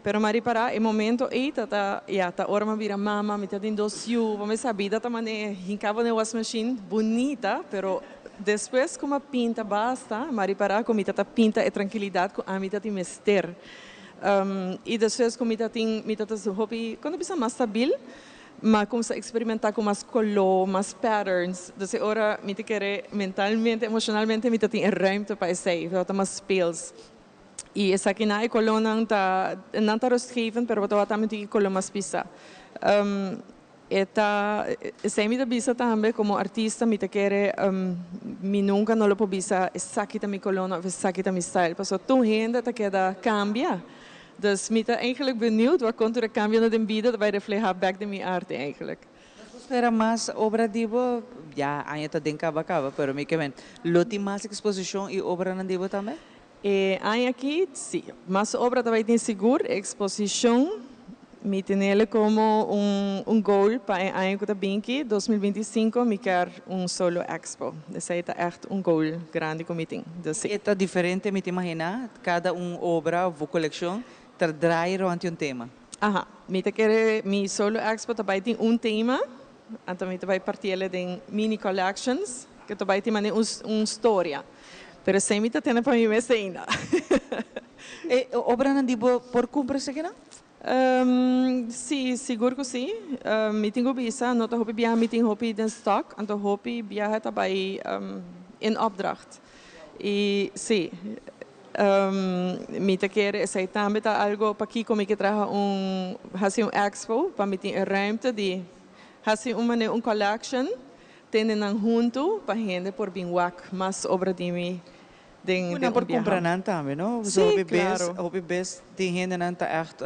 Pero m'a ripará e momento ei ta ta, ya, ta ora m'a bira mama, mi ta tin dos yu, bo mes sa bida ta man'é hinká bo den wasmachine, bunita, pero despues ku m'a pinta basta, m'a ripará ku mi ta ta pinta e trankilidat ku ami ta tin mester. I despues ku mi ta tin, mi ta ta hopi, kon ta bisa, mas stabil, m'a kumsa eksperimentá ku mas koló, mas patterns. Dus e ora mi ta kere mentalmente, emoshonalmente mi ta tin e ruimte pa esei, tabata mas speels. I esakinan e kolónan ta, nan ta rustgevend, pero bo tabata tambe tin e koló mas pisá. E ta, esei mi ta bisa tambe, komo artista mi ta kere, mi nunka no lo por bisa esaki ta mi kolon òf esaki ta mi style, pasobra tur hende ta keda kambia. Dus mi ta eigenlijk benieuwd wak kon tur e kambionan den bida ta bai reflehá bèk den mi arte eigenlijk. Nos por spera mas obra di bo? Ya aña ta den kaba kaba, pero mi ke men, lo tin mas eksposishon i obranan di bo tambe? E aña aki, si. Mas obra ta bai tin sigur, eksposishon. Mi tenele como un goal pa e aña cu ta bin aki, 2025, mi kier un solo expo. Esey ta echt un goal grandi cu mi tin. Dus si. E ta diferente, mi ta imagina, cada un obra of bo coleccion ta draai rond di un tema. Aha, mi ta kere mi solo expo ta bay tin un tema, anto mi ta bay partiele den mini collections, cu ta bay tin mane un storia. Pero esey mi ta tene pa mi mes ainda. E obranan di bo por cumpra esakinan? Sí, sigur ku sí. Mi tin ku bisa, no ta hopi biaha mi tin hopi den stock, anto hopi biaha ta bai in opdracht. I sí, mi ta kere esei tambe ta algo pakiko mi ke traha un, hasi un expo, pa mi tin e ruimte di hasi un manera un collection, tene nan huntu pa hende por bin wak mas obra di mi Den Ku nan den por un biaha. kumpra nan tambe, no? Sí, Pasobra hopi bes, claro. hopi bes tin hendenan ta ègt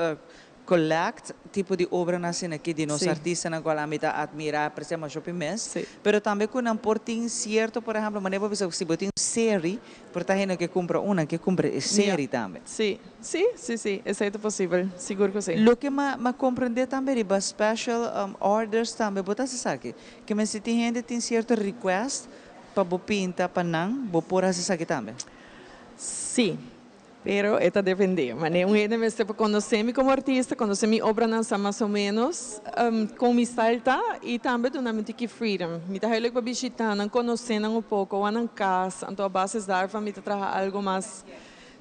collect tipo di obranan asina aki di nos Sí. artistanan kual ami ta admirá, apresiá masha hopi mes. Sí. Pero tambe ku nan por tin sierto, por ehèmpel, manera bo bisa ku si bo tin un seri, por ta hende ke kumpra un, nan ke kumpra e Ja. seri tambe. Sí, sí, sí, sí, esei ta posibel, sigur ku sí. Loke m'a m'a komprendé tambe riba special orders tambe bo ta hasi esaki. Ke men si tin hende tin sierto request Pa bo pinta pa nan, bo por hasi esaki tambe? Sí, pero e ta dependé. Manera un hende mester por konosé mi komo artista, konosé mi obranan sa mas o ménos kon mi style ta i tambe duna mi un tiki freedom. Mi ta heeluk pa bishitá nan, konosé nan un poko, wak nan kas, anto a basis daarvan mi ta traha algo mas.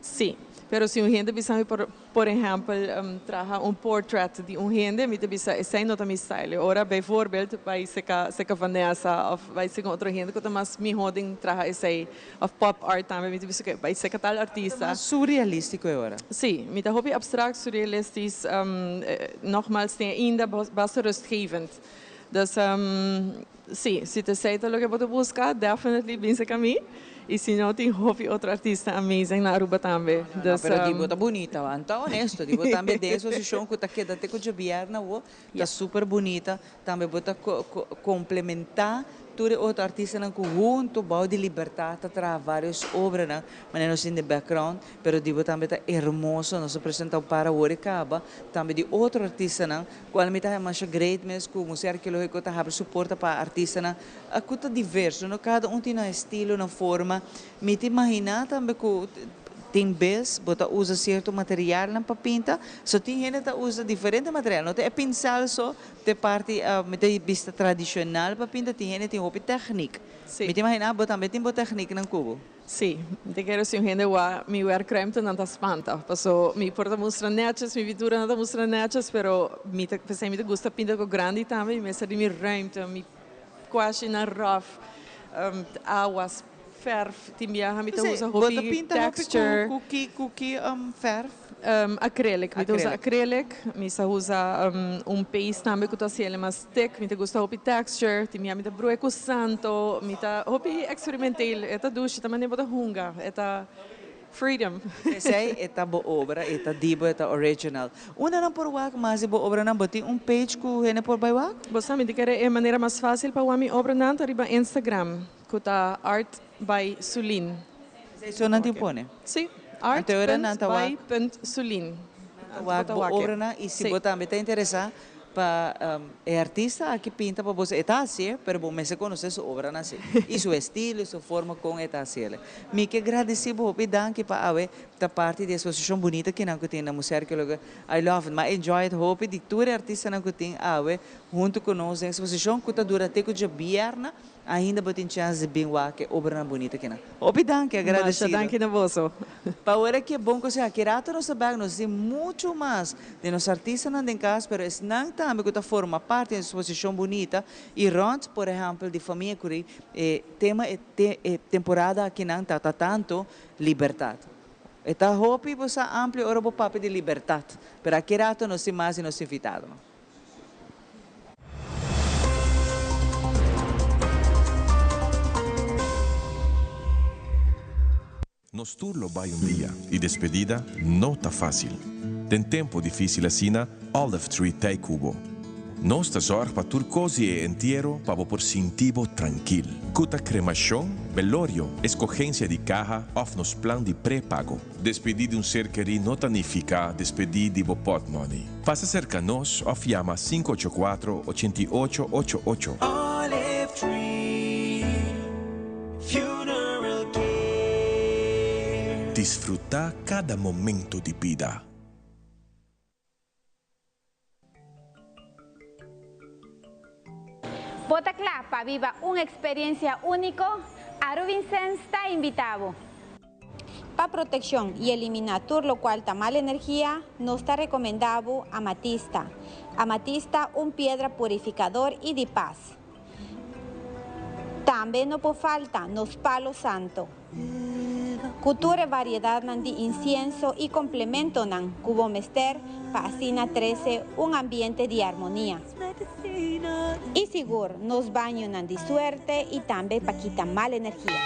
Sí, pero si un hende bisa mi por. Por ehèmpel, traha un portret di un hende, mi ta bisa esei no ta mi style. Ora bijvoorbeeld bai seka seka Vanessa òf bai seka un otro hende ku ta mas mihó den traha esei òf pop art tambe mi ta bisa ke bai seka tal artista. Ta mas surrealístiko e ora. Sí, mi ta hopi abstract, surrealistisch, nogmaals tin ainda basta rustgevend. Dus Sí, si ta esei ta loke bo ta buska, definitely bin serka mi. Y si no, tin hopi otro artista amazing na Aruba tambe. No, Dus, pero di bo ta bunita, wan ta honesto. Di bo tambe den exposicion cu ta keda te cu djabièrnè awo, ta super bunita. Tambe bo ta complementa tur e otro artistanan cu hunto bou di Libertad ta traha varios obranan, manera nos tin den background. Pero di bo tambe ta hermoso. Nos a presenta un par awor e caba. Tambe di otro artistanan. Cual mi ta haña masha great mes cu Museo Arqueologico ta habri su porta pa artistanan cu ta diverso, no? Cada un tin nan estilo, nan forma. Mi ta imagina tambe cu tin bes bo ta usa cierto materialnan pa pinta, so tin hende ta usa diferente material, no ta e pincel so ta e parti mi ta bista tradicional pa pinta, tin hende tin hopi techniek. Mi ta imagina bo tambe tin bo technieknan cu bo. Sí, mi ta kere si un hende wak mi werkruimte nan ta spanta, paso mi por ta mustra netjes, mi pintura nan ta mustra netjes, pero mi ta p'esei mi ta gusta pinta ku grandi tambe, mi mester di mi ruimte, mi kuashinan rough, awa, verf, tin biaha mi ta usa Bo ta hopi pinta hopi texture. ku ki ku ki verf? Acrylic, mi ta usa acrylic, mi sa usa un paste tambe cu ta haci el mas thick, mi ta gusta hopi texture, tin bia mi ta brue cu santo, mi ta hopi experimenteel, e ta dushi, ta manera bo ta hunga, e ta freedom. Esey e ta bo obra, e ta di bo, e ta original. Unda nan por wak mas di bo obranan? Bo tin un page cu hende por bay wak? Bo sa, mi ta kere e manera mas facil pa wak mi obranan ta riba Instagram, cu ta art by Sulin. Esei so nan tin pone? Sí, art punt by punt Sulin. Nan ta wak bo obranan i si bo tambe ta interesá pa e artista aki pinta pa bo, e ta hasié, pero bo mester konosé su obranan sí, i su estilo i su forma kon e ta hasiel. Mi ke gradisí bo hopi danki pa awe ta parti di e eksposishon bunita kinan ku tin na Museo Arkeológiko. I love it, m'a enjoy it hopi di tur e artistanan ku tin awe huntu ku nos den eksposishon ku ta dura te ku djabièrnè. Ainda bo tin chance di bin wak e obranan bunita kinan. Hopi danki, Masha agradecido. danki na boso. Pa ora ki e bon conseho aki rato nos ta bek nos tin mucho mas di nos artistanan den cas pero esnan tambe cu ta forma parti di nos exposicion bunita y rond por ehempel di famia Curie e tema e e temporada akinan ta ta tanto libertad. E ta hopi bo sa amplio ora bo papia di libertad pero aki rato nos tin mas di nos invitadonan. Nos tur lo bai un dia y despedida no ta facil. Den tempo dificil asina, Olive Tree t'ey cu bo. Nos ta zòrg pa tur kos di e entiero pa bo por sinti bo trankil. Ku ta kremashon, belorio, eskogensia di kaha òf nos plan di prepago. Despedí di un ser kerí no ta nifiká despedí di bo pòtmòni. Pasa serka nos òf yama 584 88 88. Olive Tree Funeral Care. Disfrutá kada momento di bida. Bo ta kla pa biba un eksperensia úniko? Aruvincens ta invitá bo! Pa protekshon i eliminá tur lokual ta mal energia, nos ta rekomendá bo amatista. Amatista un piedra purifikador i di pas. Tambe no por falta nos palo santo. Ku tur e variedatnan di insienso i komplementonan ku bo mester pa asina trese un ambiente di armonia. I sigur nos bañonan di suerte i tambe pa kita mal energia.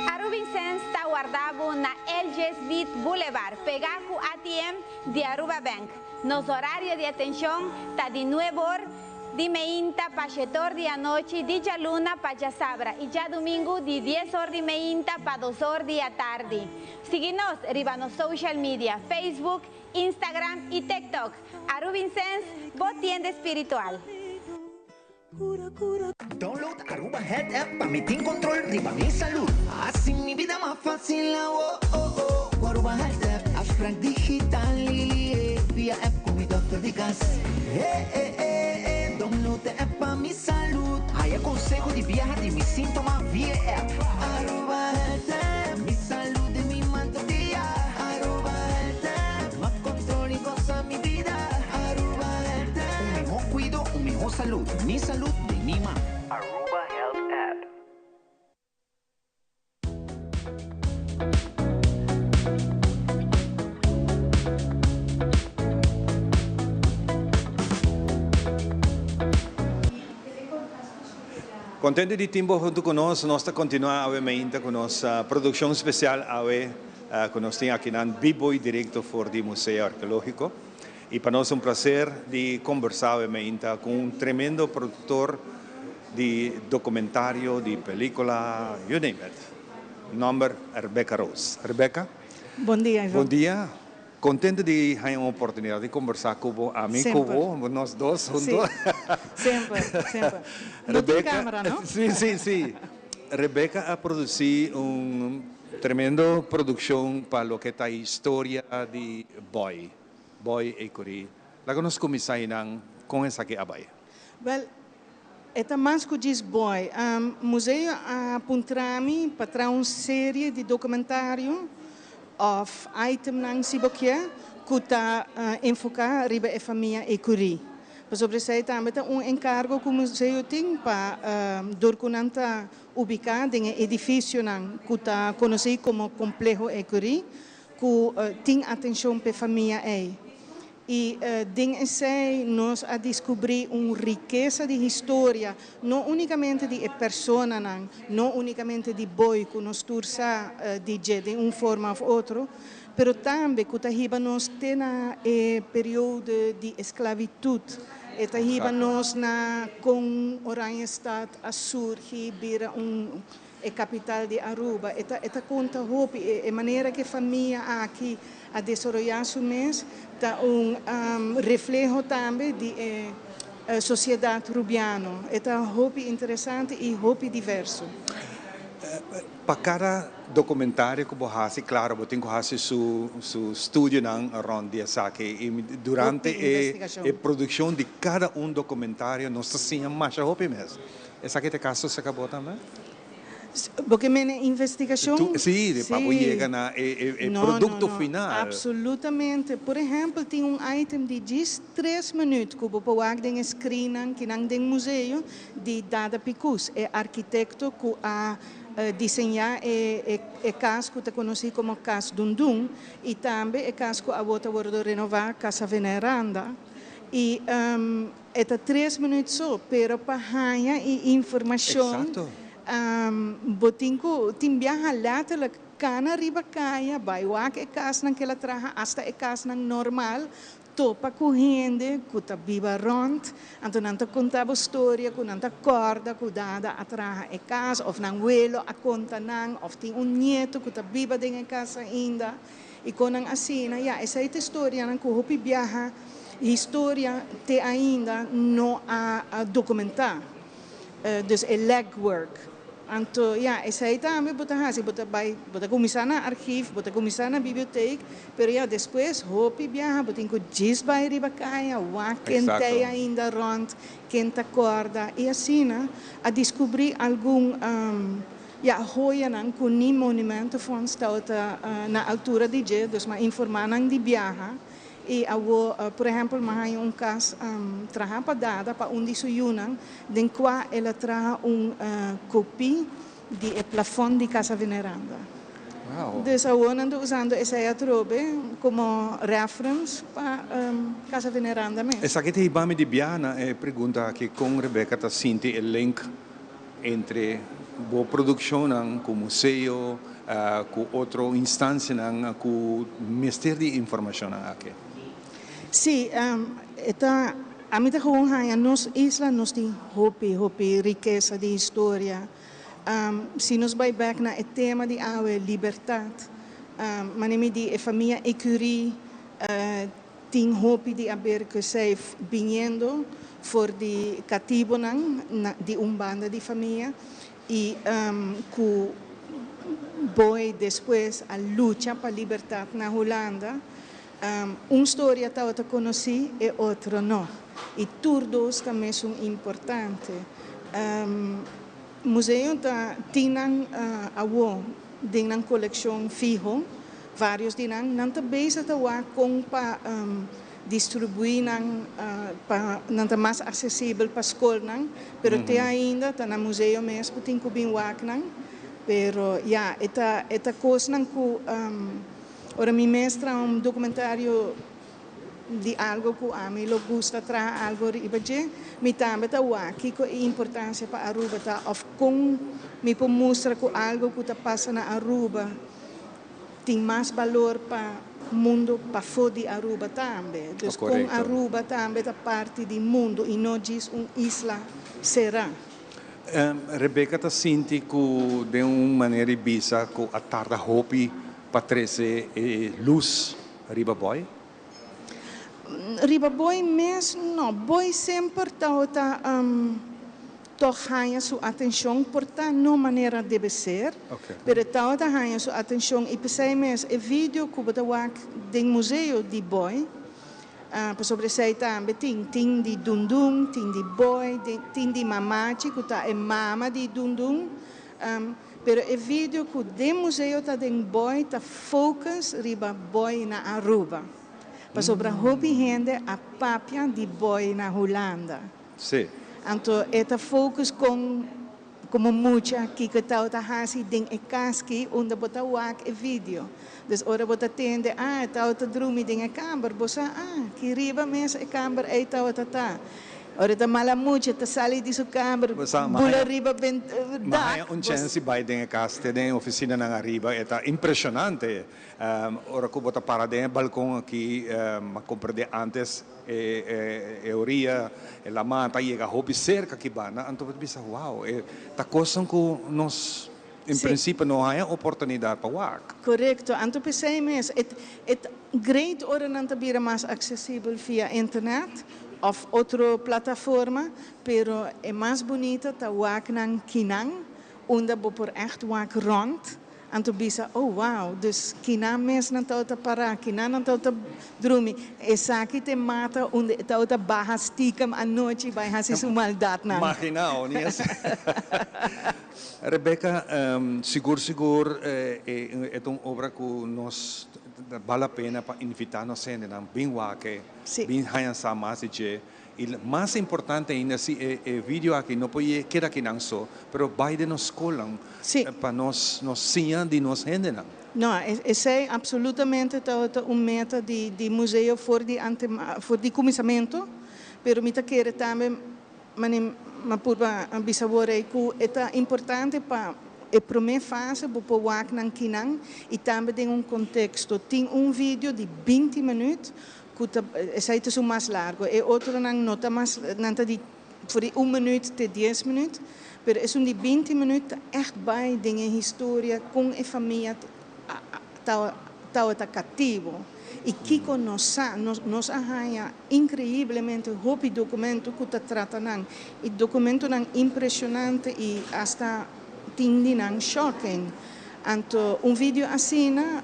Arubinsens ta warda bo na LG Smith Boulevard, pegá ku ATM di Aruba Bank. Nos orario di atenshon ta di nueb'or Di meinta pa shetor di anochi, di djaluna pa djasabra i djadumingu di dies or di meinta pa dos or di atardi. Sigui nos riba nos social media, Facebook, Instagram i TikTok. Arubinsens, bo tienda espiritual. Download Aruba Health App pa mi tin control riba mi salud. Haci mi bida mas facil awo oh oh cu Aruba Health App. Afspraak digital via app cu mi dokter di cas. Eh eh eh eh download e app pa mi salud. Haya conseho di biaha di mi sintoma via e app. Aruba Health App, mi salud den mi man tur dia. Aruba Health App, mas control y goza mi bida. Aruba Health App, un miho cuido, un miho salud. Mi salud den mi man. Aruba Health App. Contento di tin bo hunto cu nos. Nos ta continua awe mainta cu nos produccion special awe cu nos tin akinan bibo y directo for di Museo Arqueologico. Y pa nos un placer di conversa awe mainta cu un tremendo productor di documentario, di pelicula, you name it. Nomber Rebecca Roos. Rebecca. Bon dia, Ivan. Bon dia. Contento di haña un oportunidad di conversa cu bo, ami cu bo, nos dos hunto. Si, semper, semper. No tin camera, no? Si, si, si. Rebecca a produci un tremendo produccion pa loke ta historia di Boy, Boy Ecury. Laga nos cuminsa einan con esaki a bay. Wel, e ta mas cu djis Boy. Museo a puntra mi pa traha un serie di documentario of itemnan, si bo kier, cu ta enfoca riba e famia Ecury. Pasobra esey tambe ta un encargo cu museo tin pa dor cu nan ta ubica den e edificionan cu ta conoci como Compleho Ecury, cu tin atencion p'e famia ey. I den esei nos a descubrí un rikesa di historia, no unicamente di e personanan, no unicamente di Boy cu nos tur sa di dje den un forma of otro, pero tambe cu ta hiba nos te na e periodo di esclavitud. E ta hiba nos na con Oranjestad a surgi bira un E capital di Aruba. E ta e ta conta hopi. E e manera cu e famia aki a desaroya su mes ta un refleho tambe di e sociedad Rubiano. E ta hopi interesante y hopi diverso. Pa cada documentario cu bo haci, claro, bo tin cu haci su su studionan rond di esaki. Y durante Hopi e investigacion. e produccion di cada un documentario nos ta siña masha hopi mes. Esaki ta e kaso serka bo tambe? Bo ke mene investigashon? Sí, pa bo yega na e produkto final. Absolutamente. Por ehèmpel, tin un item di djis tres minüt ku bo por wak den e screennan kinan den museo di Dada Picus, e arkitekto ku a diseñá e kas ku ta konosí komo Kas Dundun i tambe e kas ku awor ta wòrdu renová, Casa Veneranda. I E ta tres minuut so, pero pa haña e informashon bo tin ku tin biaha letterlijk. Kana riba kaya, bai wak e kasnan ku el a traha, asta e kasnan normal, topa ku hende ku ta biba rònt, anto nan ta konta bo storia ku nan ta kòrda ku dada a traha e kas òf nan welo a konta nan òf tin un nieto ku ta biba den e kas ainda i kon nan asina. Ya, esei ta e storianan ku hopi biaha historia te ainda no a dokumentá. Dus e legwork. Anto ya, esei tambe bo ta hasi, bo ta bai, bo ta kuminsá na archief, bo ta kuminsá na bibliotek, pero ya despues hopi biaha bo tin ku djis bai riba kaya, wak ken t'ei ainda rònt, ken ta kòrda, i asina a diskubrí algun ya hoyanan ku ni Monumentenfonds tabata na altura di dje, dus m'a informá nan di biaha. I awor, por ehèmpel, mi a haña un kas trahá pa Dada, pa un di su yunan, den kua el a traha un kopí di e plafòn di Casa Veneranda. Dus awor nan ta usando esei atrobe komo reference pa Casa Veneranda mes. Esaki ta hiba mi di biaha na e pregunta aki, kon Rebecca ta sinti e link Entre bo produkshonnan ku museo, ku otro instansianan ku mester di informashonnan aki. Sí, e ta, ami ta gewoon haña nos isla nos tin hopi, hopi rikesa di historia. Si nos bai bek na e tema di awe, libertat, manera mi di e famia Ecury Tin hopi di aber ku esei biniendo for di katibonan na di un banda di famia i ku Boy despues a lucha pa libertat na Hulanda. Un storia tabata konosí, e otro no. I tur dos ta mesun importante. Museo ta tin nan awo den nan kolekshon fiho. Varios di nan, nan ta bezig ta wak kon pa distribuí nan pa nan ta mas aksesibel pa skolnan, pero te ainda ta na museo mes ku tin ku bin wak nan. Pero ya, e ta e ta kosnan ku ora mi mes traha un dokumentario di algo ku ami lo gusta traha algo riba dje, mi tambe ta wak kiko e importansia pa Aruba ta òf kon mi por mustra ku algo ku ta pasa na Aruba tin mas balor pa mundo pafó di Aruba tambe. Dus kon Aruba tambe ta parti di mundo i no djis un isla será. Rebecca ta sinti ku den un manera di bisa ku a tarda hopi pa trese e lus Riba Boy? Riba Boy mes no. Boy semper tabata tog haña su atencion, por ta no manera debe ser, pero e tabata haña su atencion y p'esey mes e video cu bo ta wak den museo di Boy, pasobra esey tambe tin, tin di Dundun, tin di Boy, tin di Mamachi cu ta e mama di Dundun, Pero e video cu den museo ta den Boy ta focus riba Boy na Aruba. Pasobra hopi hende a papia di Boy na Hulanda. Anto e ta focus con como mucha kico tao ta haci den e cas ki unda bo ta wak e video. Dus ora bo ta tende ah e tao ta drumi den e camber bo sa ah ki riba mes e camber ey tao ta ta. Ora ta mala mucha ta sali di su kamber, bula riba ben dak. M'a haña un chèns di bai den e kas te den e ofisinanan ariba. E ta impreshonante. Ora ku bo ta para den e balkon aki, m'a komprendé ántes e oria, e laman ta yega hopi serka aki banda. Anto bo ta bisa, wow, e ta kosnan ku nos en prinsipio no haña oportunidat pa wak. Korekto. Anto p'esei mes e ta great ora nan ta bira mas aksesibel via internet. Of otro plataforma, pero e mas bunita ta wak nan kinan, unda bo por echt wak rond, anto bisa, oh wow, dus kinan mes nan tabata para, kinan nan tabata drumi, esaki ta e mata unda e tabata baha stiekem anochi bai hasi su maldadnan. Imagina, ni esei. Rebecca, sigur sigur e ta un obra cu nos bal la pena pa invita nos hendenan bin wak e. Bin haña sa mas di dje. I mas importante ainda si e e video aki no por ye keda akinan so, pero bai den nos skolnan pa nos nos siña di nos hendenan. No, esei absolutamente tabata un meta di di museo for di ante for di kuminsamentu, pero mi ta kere tambe mane mi a purba bisa wor ei ku e ta importante pa. E promé fase bo por wak nan kinan i tambe den un konteksto. Tin un video di 20 minüt ku ta, esei ta su mas largu. E otronan no ta mas, nan ta di for di un minüt te 10 minüt, pero esun di 20 minüt ta ègt bai den e historia kon e famia tabata katibu i kiko nos sa. Nos a haña inkreiblemente hopi dokumento ku ta trata nan, i dokumentonan impreshonante i asta tin di nan shocking. Anto un video asina,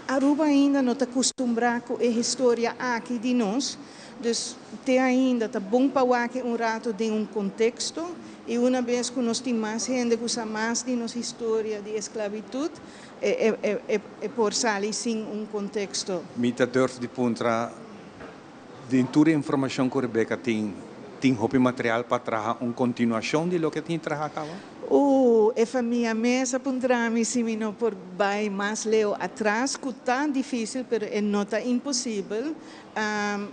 Aruba ainda no ta kustumbrá ku e historia aki di nos, dus te ainda ta bon pa wak un ratu den un konteksto, i una bes ku nos tin mas hende ku sa mas di nos historia di esklabitut, e por sali sin un konteksto. Mi ta durf di puntra, den tur e informashon ku Rebecca tin, tin hopi material pa traha un kontinuashon di loke tin traha kaba? Uh, e famia mes a puntra mi si mi no por bai mas leu atras, ku ta difísil, pero e no ta imposibel.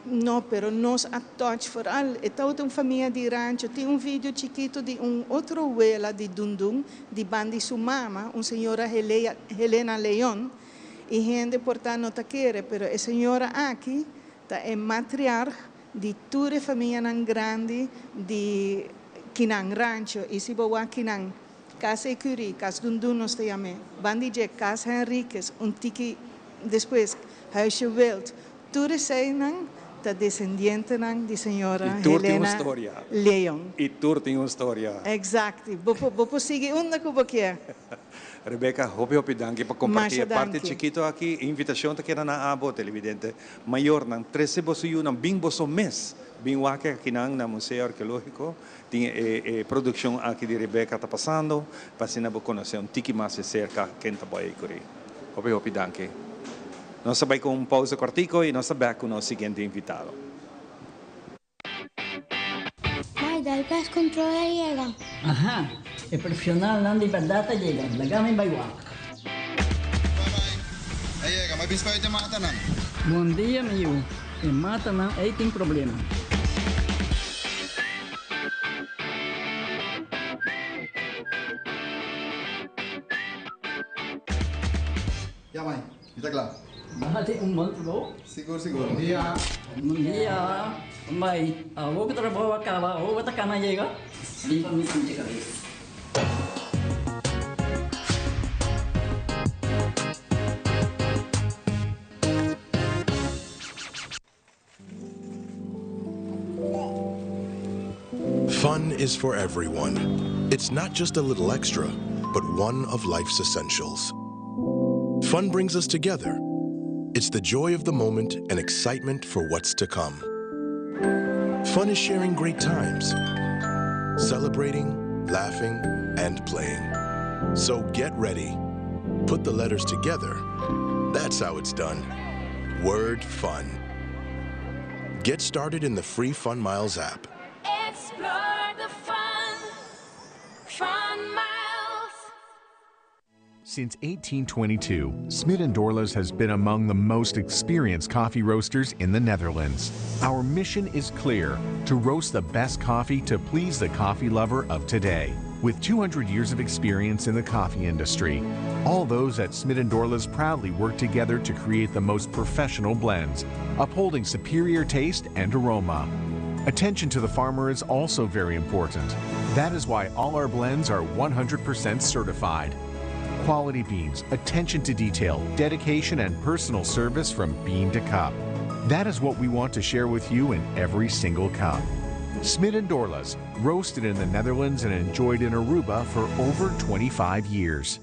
No, pero nos a touch vooral, e tabata un famia di rancho. Tin un video chikitu di un otro wela di Dundun, di banda di su mama, un señora Helena Leon, i hende por ta no ta kere, pero e señora aki ta e matriarch di tur e famianan grandi di kinan rancho. I si bo wak kinan, Cas Ecury, Cas Dundun nos ta yam'é, banda di dje Cas Henriquez, un tiki despues Huisje Wild, tur eseinan ta desendientenan di señora I tur tin un Helena storia. Leon. I tur tin un storia. Exacto. Bo por sigui unda ku bo kier. Rebecca, hopi hopi danki pa kompartí Masha e parti danki. chikito aki. E invitashon ta keda na abo, televidente. Mayornan, trese boso yunan, bin boso mes, bin wak akinan na Museo Arkeológiko. Tin e produkshon aki di Rebecca ta pasando, pa asina bo konosé un tiki mas di serka ken ta Boy Ecury. Hopi hopi danki. Nos ta bai ku un pausa kòrtiku i nos ta bèk ku nos siguiente invitado. Mai, dal pest control a yega. Aha, e profesionalnan di bèrdat a yega. Laga mi bai wak. Bye bye. A yega, mi a bin spuit e matanan. Bon dia, mi yu. E matanan ei tin problema. Ya, mai. Mi ta kla. Bo tin un bon trabou? Sigur, sigur. Bon dia. Bon dia. Mai, awor ku trabou a kaba, awor bo ta kana yega? Limpa mi pinche kabes. Fun is for everyone. It's not just a little extra, but one of life's essentials. Fun brings us together. It's the joy of the moment and excitement for what's to come. Fun is sharing great times, celebrating, laughing, and playing. So get ready. Put the letters together. That's how it's done. Word fun. Get started in the free Fun Miles app. Explore the fun. Fun Miles. Since 1822, Smit & Dorlas has been among the most experienced coffee roasters in the Netherlands. Our mission is clear, to roast the best coffee to please the coffee lover of today. With 200 years of experience in the coffee industry, all those at Smit & Dorlas proudly work together to create the most professional blends, upholding superior taste and aroma. Attention to the farmer is also very important. That is why all our blends are 100% certified. Quality beans, attention to detail, dedication, and personal service from bean to cup. That is what we want to share with you in every single cup. Smit & Dorlas, roasted in the Netherlands and enjoyed in Aruba for over 25 years.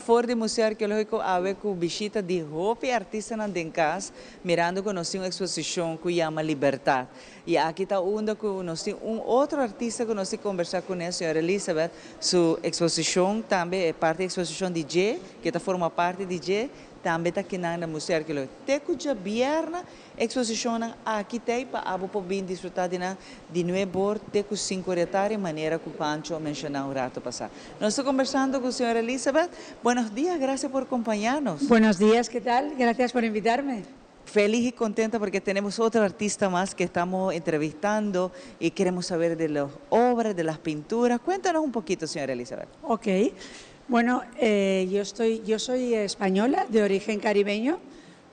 For di Museo Arkeológiko awe ku bishita di hopi artistanan den kas, mirando ku nos tin un eksposishon ku yama Libertat. I aki ta unda ku nos tin un otro artista ku nos tin kombersá kuné, señora Elizabeth, su eksposishon tambe e parti eksposishon di dje, ke ta forma parti di dje. Tambe ta akinan na Museo Arkeológiko. Te ku djabièrnè eksposishonnan aki t'ei pa abo por bin disfrutá di nan di nueb'or te ku sink'or di atardi manera ku Pancho a menshoná un rato pasá. Nos ta kombersando ku señora Elizabeth. Buenos dias, gracias por kompañarnos. Buenos dias, ke tal? Gracias por invitarme. Feliz y contenta porque tenemos otro artista más que estamos entrevistando y queremos saber de las obras, de las pinturas. Cuéntanos un poquito, señora Elizabeth. Ok. Bueno, eh, yo, estoy, yo soy española de origen caribeño,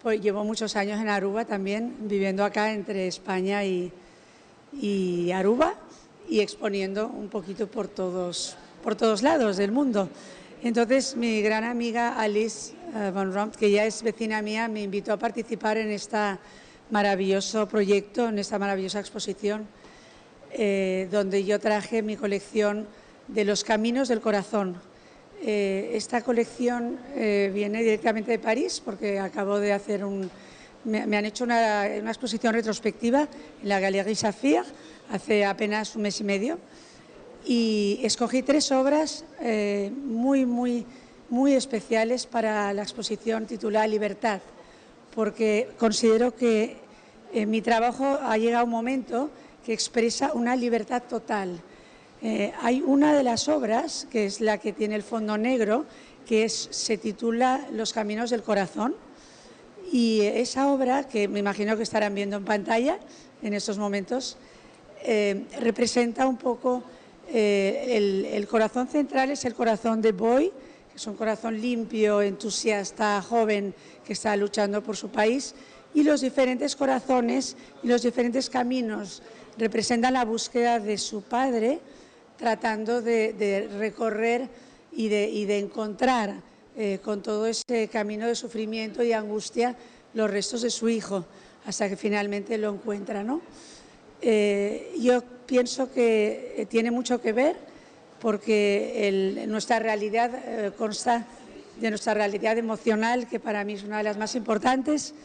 pues llevo muchos años en Aruba también, viviendo acá entre España y, y Aruba y exponiendo un poquito por todos, por todos lados del mundo. Entonces, mi gran amiga Alice eh, von Rompt, que ya es vecina mía, me invitó a participar en este maravilloso proyecto, en esta maravillosa exposición, eh, donde yo traje mi colección de los caminos del corazón. Eh, esta colección viene directamente de París, porque acabo de hacer un... Me, han hecho una, una exposición retrospectiva en la Galerie Saphir hace apenas un mes y medio y escogí tres obras eh, muy, muy, muy especiales para la exposición titulada Libertad, porque considero que en mi trabajo ha llegado un momento que expresa una libertad total. Eh, hay una de las obras, que es la que tiene el fondo negro, que es, se titula Los Caminos del Corazón, y esa obra, que me imagino que estarán viendo en pantalla en estos momentos, eh, representa un poco eh, el, corazón central es el corazón de Boy, que es un corazón limpio, entusiasta, joven, que está luchando por su país, y los diferentes corazones y los diferentes caminos representan la búsqueda de su padre, tratando de, recorrer y de, encontrar eh, con todo ese camino de sufrimiento y angustia los restos de su hijo, hasta que finalmente lo encuentra. ¿no? Eh, yo pienso que eh, tiene mucho que ver porque nuestra realidad eh, consta de nuestra realidad emocional, que para mí es una de las más importantes,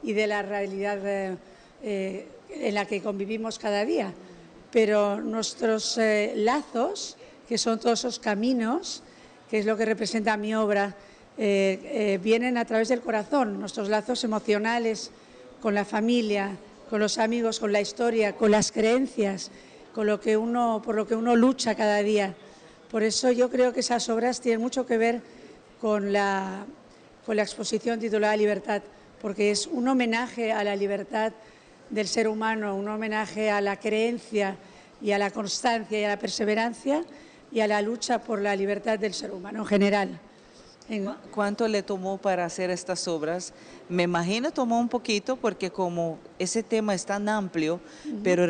y de la realidad eh, en la que convivimos cada día. Pero nuestros lazos, que son todos esos caminos, que es lo que representa mi obra, vienen a través del corazón, nuestros lazos emocionales con la familia, con los amigos, con la historia, con las creencias, con lo que uno, por lo que uno lucha cada día. Por eso yo creo que esas obras tienen mucho que ver con la, con la exposición titulada Libertad, porque es un homenaje a la libertad del ser humano, un homenaje a la creencia y a la constancia y a la perseverancia y a la lucha por la libertad del ser humano en general. ¿Cuánto le tomó para hacer estas obras? Me imagino tomó un poquito porque como ese tema es tan amplio, pero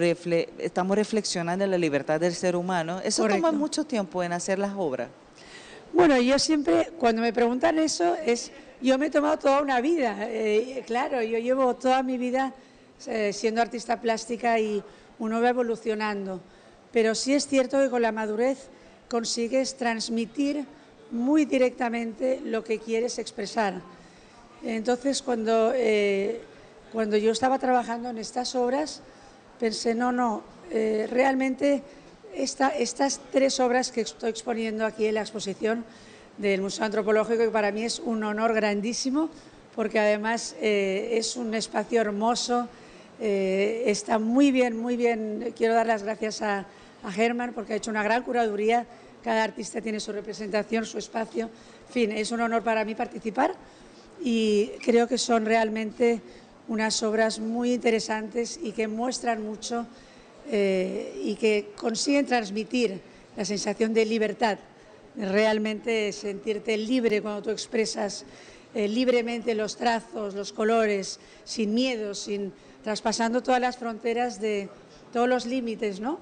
estamos reflexionando en la libertad del ser humano, eso toma mucho tiempo en hacer las obras. Bueno, yo siempre, cuando me preguntan eso, es, yo me he tomado toda una vida. Eh, claro, yo llevo toda mi vida eh, siendo artista plástica y uno va evolucionando. Pero sí es cierto que con la madurez consigues transmitir muy directamente lo que quieres expresar. Entonces, cuando, eh, cuando yo estaba trabajando en estas obras, pensé, no, no, eh, realmente esta, estas tres obras que estoy exponiendo aquí en la exposición del Museo Antropológico, que para mí es un honor grandísimo, porque además eh, es un espacio hermoso, está muy bien, muy bien. Quiero dar las gracias a, a Germán porque ha hecho una gran curaduría cada artista tiene su representación, su espacio. En fin, es un honor para mí participar y creo que son realmente unas obras muy interesantes y que muestran mucho eh, y que consiguen transmitir la sensación de libertad, de realmente sentirte libre cuando tú expresas eh, libremente los trazos, los colores, sin miedo, sin, traspasando todas las fronteras de todos los límites, ¿no?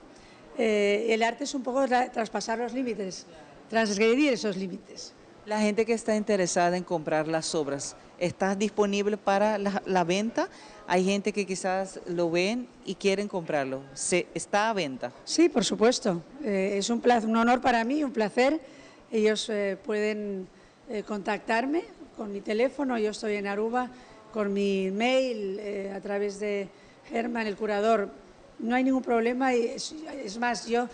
Eh, el arte es un poco traspasar los límites, transgredir esos límites. La gente que está interesada en comprar las obras, ¿está disponible para la, venta? Hay gente que quizás lo ven y quieren comprarlo. ¿Se, ¿Está a venta? Sí, por supuesto. Eh, es un, placer, un honor para mí, un placer. Ellos eh, pueden contactarme con mi teléfono, yo estoy en Aruba, con mi mail, a través de Germán, el curador no hay ningún problema y es, más, yo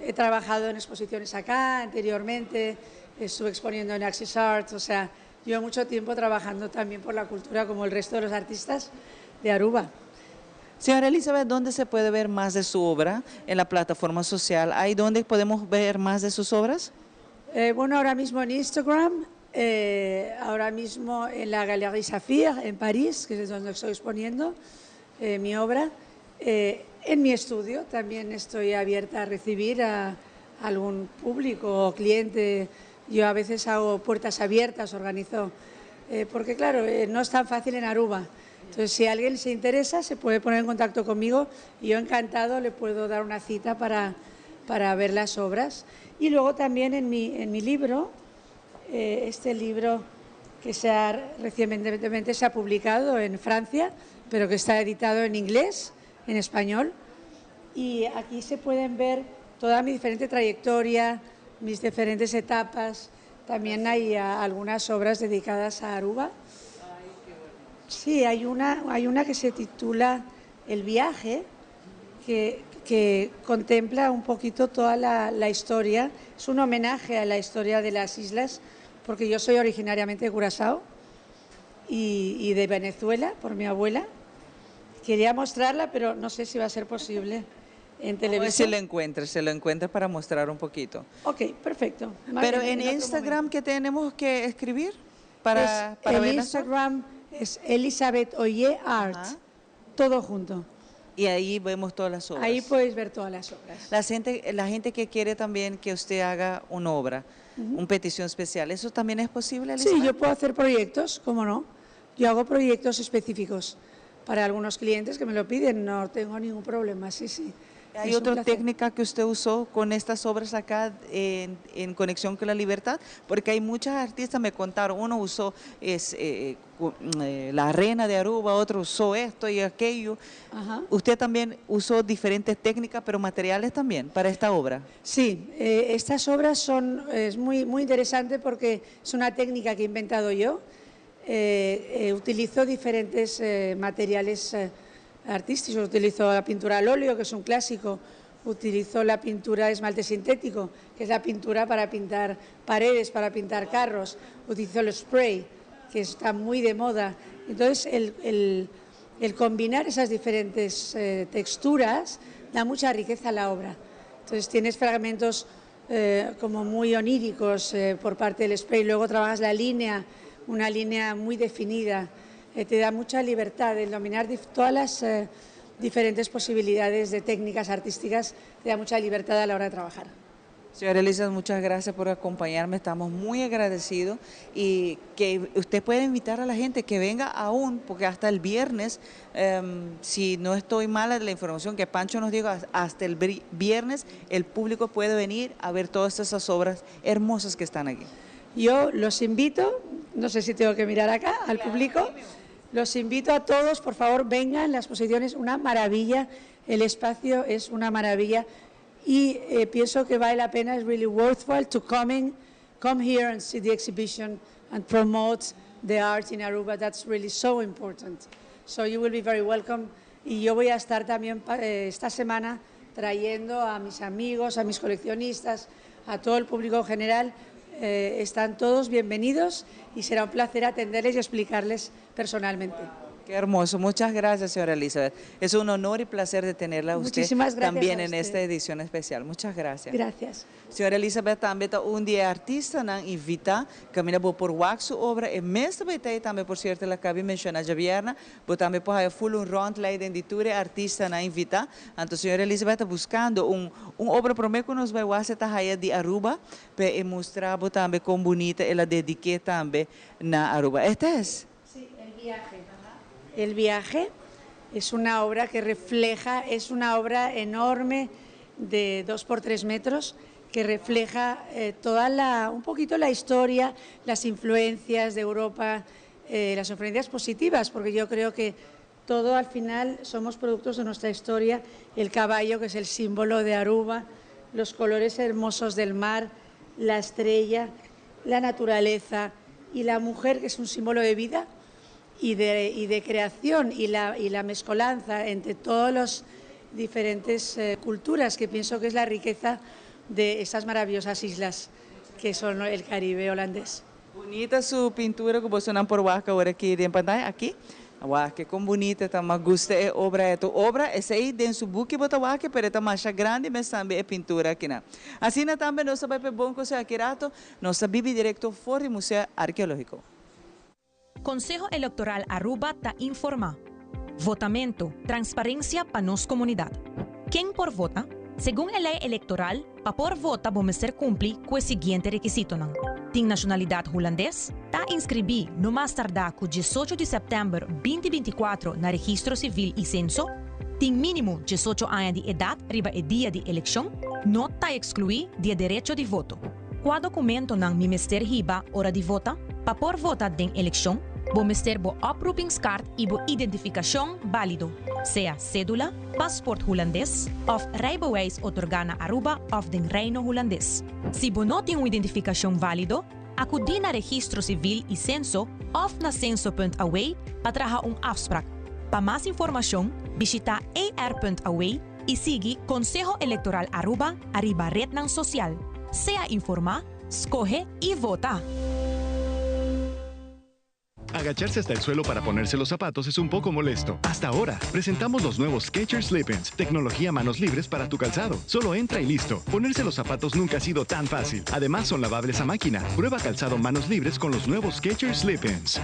he trabajado en exposiciones acá anteriormente, estuve exponiendo en Access Art, o sea, Llevo mucho tiempo trabajando también por la cultura como el resto de los artistas de Aruba. Señora Elizabeth, ¿dónde se puede ver más de su obra en la plataforma social? ¿Hay dónde podemos ver más de sus obras? Bueno, ahora mismo en Instagram, ahora mismo en la Galerie Saphir, en París, que es donde estoy exponiendo mi obra. En mi estudio también estoy abierta a recibir a algún público o cliente. Yo a veces hago puertas abiertas, organizo, porque claro, no es tan fácil en Aruba. Entonces, si alguien se interesa, se puede poner en contacto conmigo y yo encantado le puedo dar una cita para ver las obras. Y luego también en mi libro, este libro que recientemente se ha publicado en Francia, pero que está editado en inglés, en español, y aquí se pueden ver toda mi diferente trayectoria, mis diferentes etapas. También hay algunas obras dedicadas a Aruba. Sí, hay una que se titula El viaje, que contempla un poquito toda la historia. Es un homenaje a la historia de las islas, porque yo soy originariamente de Curazao y de Venezuela, por mi abuela. Quería mostrarla, pero no sé si va a ser posible en televisión. Si lo encuentra, se lo encuentra para mostrar un poquito. Ok, perfecto. Pero en Instagram, ¿qué tenemos que escribir para ver? El Instagram es Elizabeth Oye Art, todo junto. Y ahí vemos todas las obras. Ahí puedes ver todas las obras. La gente que quiere también que usted haga una obra, una petición especial, ¿eso también es posible? Sí, yo puedo hacer proyectos, ¿cómo no? Yo hago proyectos específicos para algunos clientes que me lo piden, no tengo ningún problema, sí. ¿Hay otra técnica que usted usó con estas obras acá en conexión con la libertad? Porque hay muchas artistas, me contaron, uno usó la arena de Aruba, otro usó esto y aquello. Usted también usó diferentes técnicas, pero materiales también para esta obra. Sí, estas obras es muy, muy interesante porque es una técnica que he inventado yo. Utilizo diferentes materiales artísticos. Utilizo la pintura al óleo, que es un clásico, utilizo la pintura de esmalte sintético, que es la pintura para pintar paredes, para pintar carros, utilizo el spray, que está muy de moda. Entonces, el combinar esas diferentes texturas da mucha riqueza a la obra. Entonces, tienes fragmentos como muy oníricos por parte del spray, luego trabajas la línea, una línea muy definida, te da mucha libertad el dominar todas las diferentes posibilidades de técnicas artísticas, te da mucha libertad a la hora de trabajar. Señora Elisa, muchas gracias por acompañarme, estamos muy agradecidos y que usted puede invitar a la gente que venga aún, porque hasta el viernes, si no estoy mala de la información que Pancho nos dijo, hasta el viernes el público puede venir a ver todas esas obras hermosas que están aquí. Yo los invito, no sé si tengo que mirar acá al público, los invito a todos, por favor, vengan, la exposición es una maravilla, el espacio es una maravilla y pienso que vale la pena, es really worthwhile to come here and see the exhibition and promote the art in Aruba. That's really so important. So you will be very welcome. Y yo voy a estar también esta semana trayendo a mis amigos, a mis coleccionistas, a todo el público en general. Están todos bienvenidos y será un placer atenderles y explicarles personalmente. Qué hermoso. Muchas gracias, señora Elizabeth. Es un honor y placer de tenerla a usted Muchísimas gracias también a en usted. esta edición especial. Muchas gracias. Gracias. Señora Elizabeth tambe ta un di e artistanan invita, caminda bo por wak su obra e mes tambe tambe, por cierto, el a caba di menciona diabierna, bo tambe por full un rondleiding di tur artistanan invita. Anto señora Elizabeth ta buscando un obra prome cu nos bay wak ta haya di Aruba, pa e mustra bo tambe con bunita el a dedica tambe na Aruba. Este es? Sí, El viaje. El viaje es una obra que refleja, es una obra enorme de 2 por 3 metros que refleja un poquito la historia, las influencias de Europa, las influencias positivas, porque yo creo que todo al final somos productos de nuestra historia, el caballo, que es el símbolo de Aruba, los colores hermosos del mar, la estrella, la naturaleza y la mujer, que es un símbolo de vida y de creación y la mezcolanza entre todas las diferentes culturas, que pienso que es la riqueza de estas maravillosas islas que son el Caribe holandés. Bunita su pintura ku bosonan por wak awor aki den pantaya aki. Wak kon bunita ta ma gusta e obra e tu obra esei den su buki bo ta wak pero e ta masha grandi mes tambe e pintura akinan. Asina tambe nos ta bai pa e bon kosei aki rato nos ta bibi direkto for di Museo Arkeologiko. Conseho Electoral Aruba ta informa. Votamento, transparencia pa nos comunidad. Ken por vota? Segun e ley electoral, pa por vota bo mester cumpli cu e siguiente requisitonan, Tin nacionalidad Hulandes, ta inscribi no mas tarda cu diesocho di september binti binticuatro na Registro Civil y Censo, tin minimo diesocho aña di edad riba e dia di eleccion, no ta exclui di e derecho di voto. Kua dokumentonan mi mester hiba ora di vota? Pa por vota den elekshon, bo mester bo oproepingskaart i bo identifikashon bálido, sea sédula, pasport hulandes òf rijbewijs otorgá na Aruba òf den Reino Hulandes. Si bo no tin un identifikashon válido, akudí na Registro Sivil i Senso òf na Censo.aw pa traha un afsprak. Pa mas informashon, bishitá er.aw i sigui Konseho Elektoral Aruba ariba retnan sosial. Sea informá, skohe i vota! Agacharse hasta el suelo para ponerse los zapatos es un poco molesto. Hasta ahora, presentamos los nuevos Skechers Slip-ins, tecnología manos libres para tu calzado. Solo entra y listo. Ponerse los zapatos nunca ha sido tan fácil. Además, son lavables a máquina. Prueba calzado manos libres con los nuevos Skechers Slip-ins.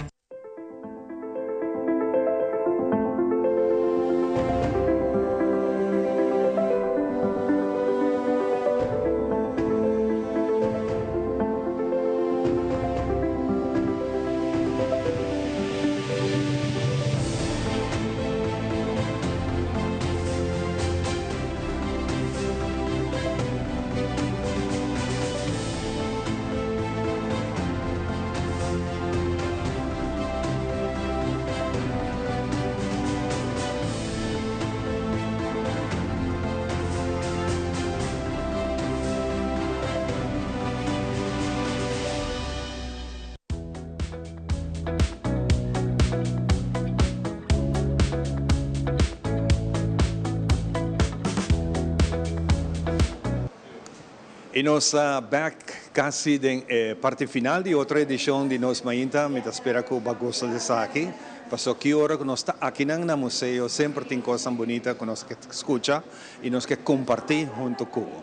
Y nos ta bek casi den e parti final di otro edicion di Nos Mainta. Mi ta spera cu bo a gusta di esaki. Paso ki ora cu nos ta akinan na museo semper tin cosnan bunita cu nos ke scucha y nos ke comparti hunto cu bo.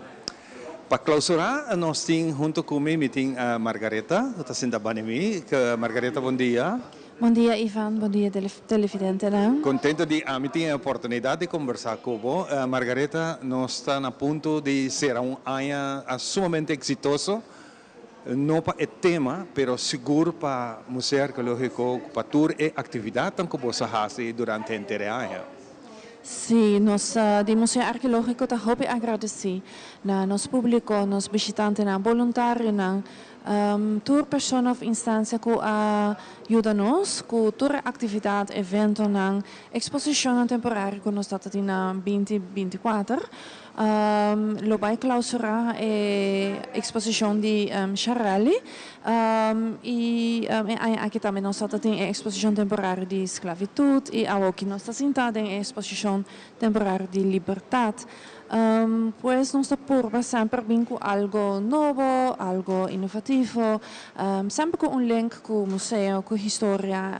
Pa clausura nos tin hunto cu mi, mi tin Margaretha cu ta sinta bani mi. Margaretha bon dia. Bon dia Ivan, bon dia televidentenan. Contento di ami tin e oportunidad di conversa cu bo. Margaretha, nos ta na punto di cera un aña sumamente exitoso, no pa e tema, pero sigur pa Museo Arqueologico, pa tur e actividadnan cu boso a haci durante henter e aña. Sí, nos di Museo Arqueologico ta hopi agradeci na nos publico, nos bishitantenan, boluntarionan, Tur persona of instancia cu a yuda nos cu tur e actividad, eventonan, exposicionnan temporario cu nos ta tin na binti binticuater, lo bay clausura e exposicion di Sharelly y e aña aki tambe nos ta tin e exposicion temporario di sclavitud y awoki nos ta sinta den e exposicion temporario di libertad. Pues nos ta purba semper bin cu algo nobo, algo inovativo, semper cu un link cu museo, cu historia,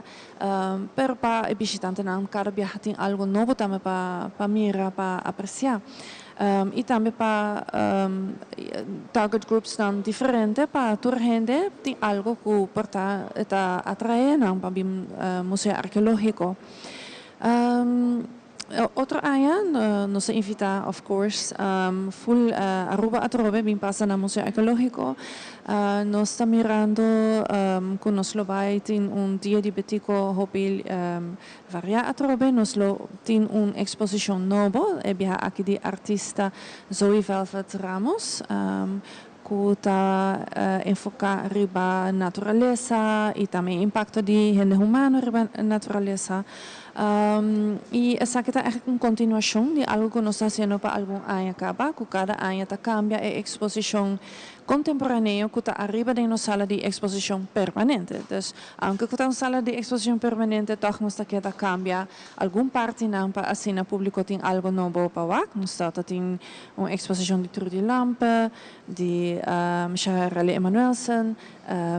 pero pa e bishitantenan cada biaha tin algo nobo tambe pa pa mira, pa aprecia. Y tambe pa target groupsnan diferente, pa tur hende tin algo cu por ta ta atrae nan pa bin Museo Arkeologico. Otro aña nos a invita of course full Aruba atrobe bin pasa na Museo Arkeologico. Nos ta mirando cu nos lo bay tin un dia di Betico hopi varia atrobe. Nos lo tin un exposicion nobo, e biaha aki di artista Zoe Velvet Ramos cu ta enfoca riba naturalesa y tambe e impacto di hende humano riba naturalesa. I esaki ta eigenlijk un kontinuashon di algu ku nos ta hasiendo pa algun aña kaba, ku kada aña ta kambia e eksposishon kontemporaneo ku ta ariba den nos sala di eksposishon permanente. Dus, aunke ku ta un sala di eksposishon permanente, tòg nos ta keda kambia algun partinan pa asina públiko tin algu nobo pa wak. Nos ta tin un eksposishon di Trudy Lampe, di Shaherali Emanuelson,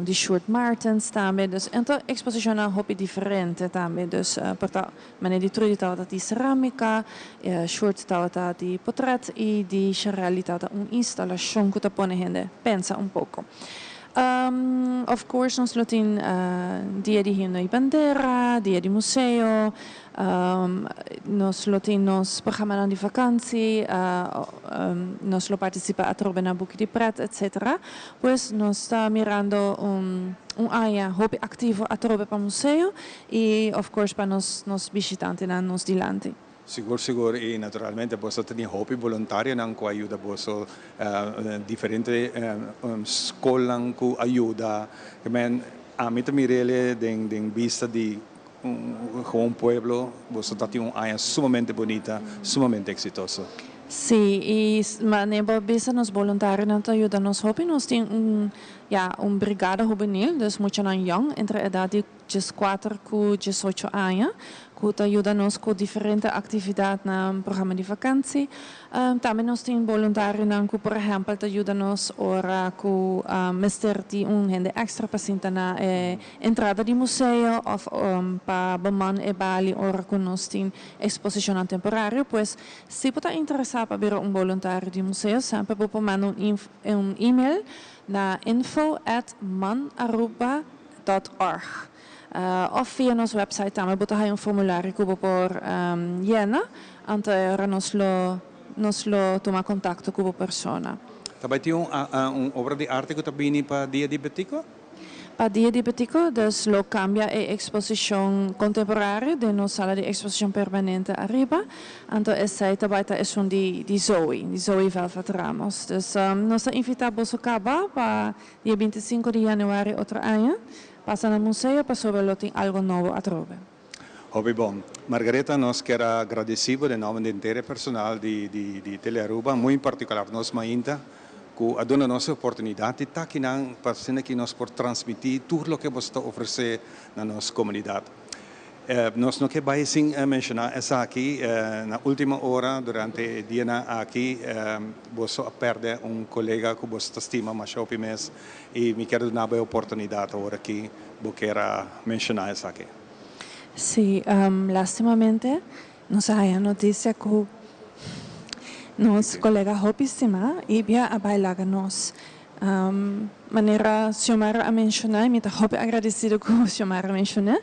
di Sjoerd Martens tambe. Dus en ta eksposishonnan hopi diferente tambe. Dus por ta manera di Trudy tabata di serámika, Sjoerd tabata di potrèt i di Shaherali tabata un instalashon ku ta pone hende pensa un poko. Of course nos lo tin dia di himno i bandera, dia di museo, Nos lo tin nos programanan di vakansi, nos lo partisipá atrobe na Buki di Pret, etc. Pues nos ta mirando un aña hopi aktivo atrobe pa museo i of course pa nos nos bishitantenan nos dilanti. Sigur sigur i naturalmente boso ta tin hopi boluntarionan ku a yuda boso, diferente skolnan ku a yuda. Ami ta mir'el den bista di Gewoon pueblo, boso ta tin un aña sumamente bunita, sumamente exitoso. Sí, y manera bo a bisa nos boluntarionan ta yuda nos hopi. Nos tin un, ya, un brigada hubenil, dus muchanan yong entre edad di dieskuater ku diesocho aña, ku ta yuda nos ku diferente aktividatnan, programa di vakansi. Tambe nos tin boluntarionan ku por ehèmpel ta yuda nos ora ku mester di un hende èkstra pa sinta na e entrada di museo òf pa beman e bali ora ku nos tin eksposishonnan temporario. Pues si bo ta interesá pa bira un boluntario di museo semper bo por manda un email na info at manaruba dot org òf via nos website tambe bo ta haña un formulario ku bo por yena anto e ora nos lo nos lo tuma kontakto ku bo persona. Ta bai tin un obra di arte ku ta bini pa Dia di Betico? Pa Dia di Betico dus lo kambia e eksposishon kontemporario den nos sala di eksposishon permanente ariba, anto esei ta bai ta esun di di Zoe, di Zoe Velvet Ramos. Dus nos ta invitá boso kaba pa Dia bintisinko di januari otro aña, pasa na museo pasobra lo tin algo nobo atrobe. Hopi bon. Margaretha, nos kier a gradeci bo den nomber di henter e personal di di Telearuba, muy en particular nos mainta, cu a duna nos e oportunidad di ta akinan pa asina ki nos por transmiti tur loke boso ta ofrece na nos comunidad. Nos no ke bai sin menshoná esaki, na último ora durante e dianan aki boso a pèrdè un kolega ku boso ta stima masha hopi mes i mi kier duna bo e oportunidat awor aki bo kier a menshoná esaki. Sí, lastimamente nos a haña notisia ku nos kolega hopi stimá Ibia a bai laga nos. Manera Xiomara a menshoná, i mi ta hopi agradesido ku Xiomara a menshoné,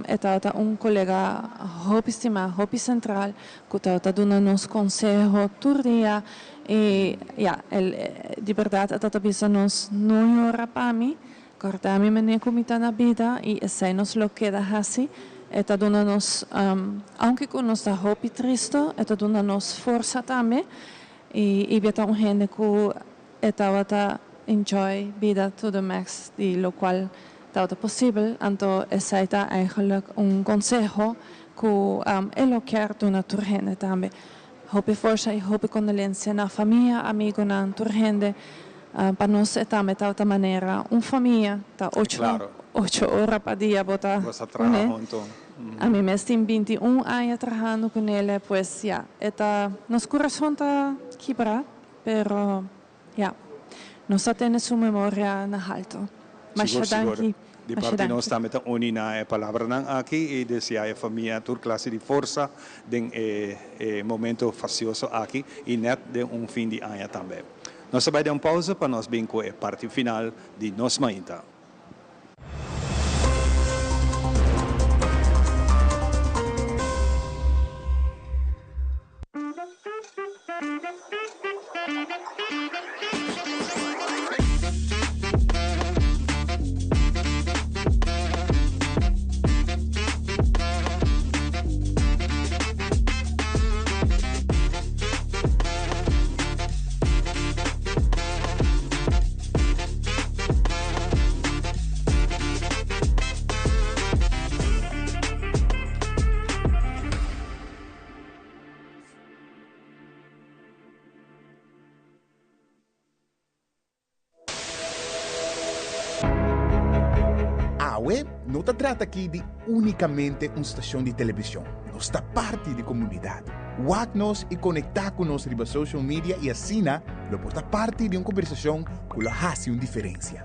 e tabata un kolega hopi stimá, hopi sentral, ku tabata duna nos konseho tur dia i ya, el di bèrdat e tabata bisa nos, No yora pa mi, kòrda mi manera ku mi ta na bida i esei nos lo keda hasi. E ta duna nos, aunke ku nos ta hopi tristu, e ta duna nos forsa tambe. I Ibia ta un hende ku e tabata enjoy bida to the max di lokual tabata posibel, anto esei ta eigenlijk un konseho ku e lo kier duna tur hende tambe. Hopi forsa i hopi kondolensia na famia, amigonan, tur hende. Pa nos e tambe tabata manera un famia, ta ocho ocho ora pa dia bo ta kuné. Ami mes tin 21 aña trahando cu nele, pues ya, e ta, nos curason ta kibra, pero ya, nos ta tene su memoria na halto. Masha Sigur, sigur. danki, Di masha parti nos danki. tambe ta uni na e palabranan aki i desea e famia tur clase di forsa den e e momento fastioso aki i net den un fin di aña tambe. Nos ta bai den un pausa pa nos bin cu e parti final di Nos Mainta. Awe no ta trata aki di únikamente un stashon di televishon, nos ta parti di komunidat. Wak nos i konektá ku nos riba social media i asina lo por ta parti di un kombersashon ku lo hasi un diferensia.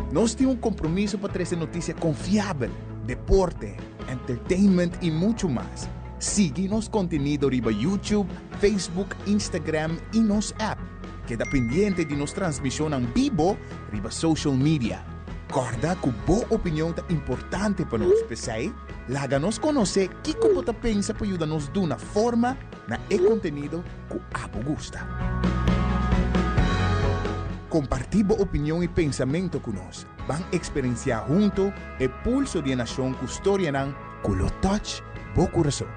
Nos tin un kompromiso pa trese notisia konfiabel, deporte, entertainment i muchu mas. Sigui nos kontenido riba YouTube, Facebook, Instagram i nos app. Keda pendiente di nos transmishonnan bibo riba social media. Kòrda ku bo opinion ta importante pa nos, p'esei laga nos konosé kiko bo ta pensa pa yuda nos duna forma na e kontenido ku abo gusta. Kompartí bo opinion i pensamentu ku nos. Ban eksperensiá huntu e pulso di e nashon ku storianan ku lo touch bo kurason.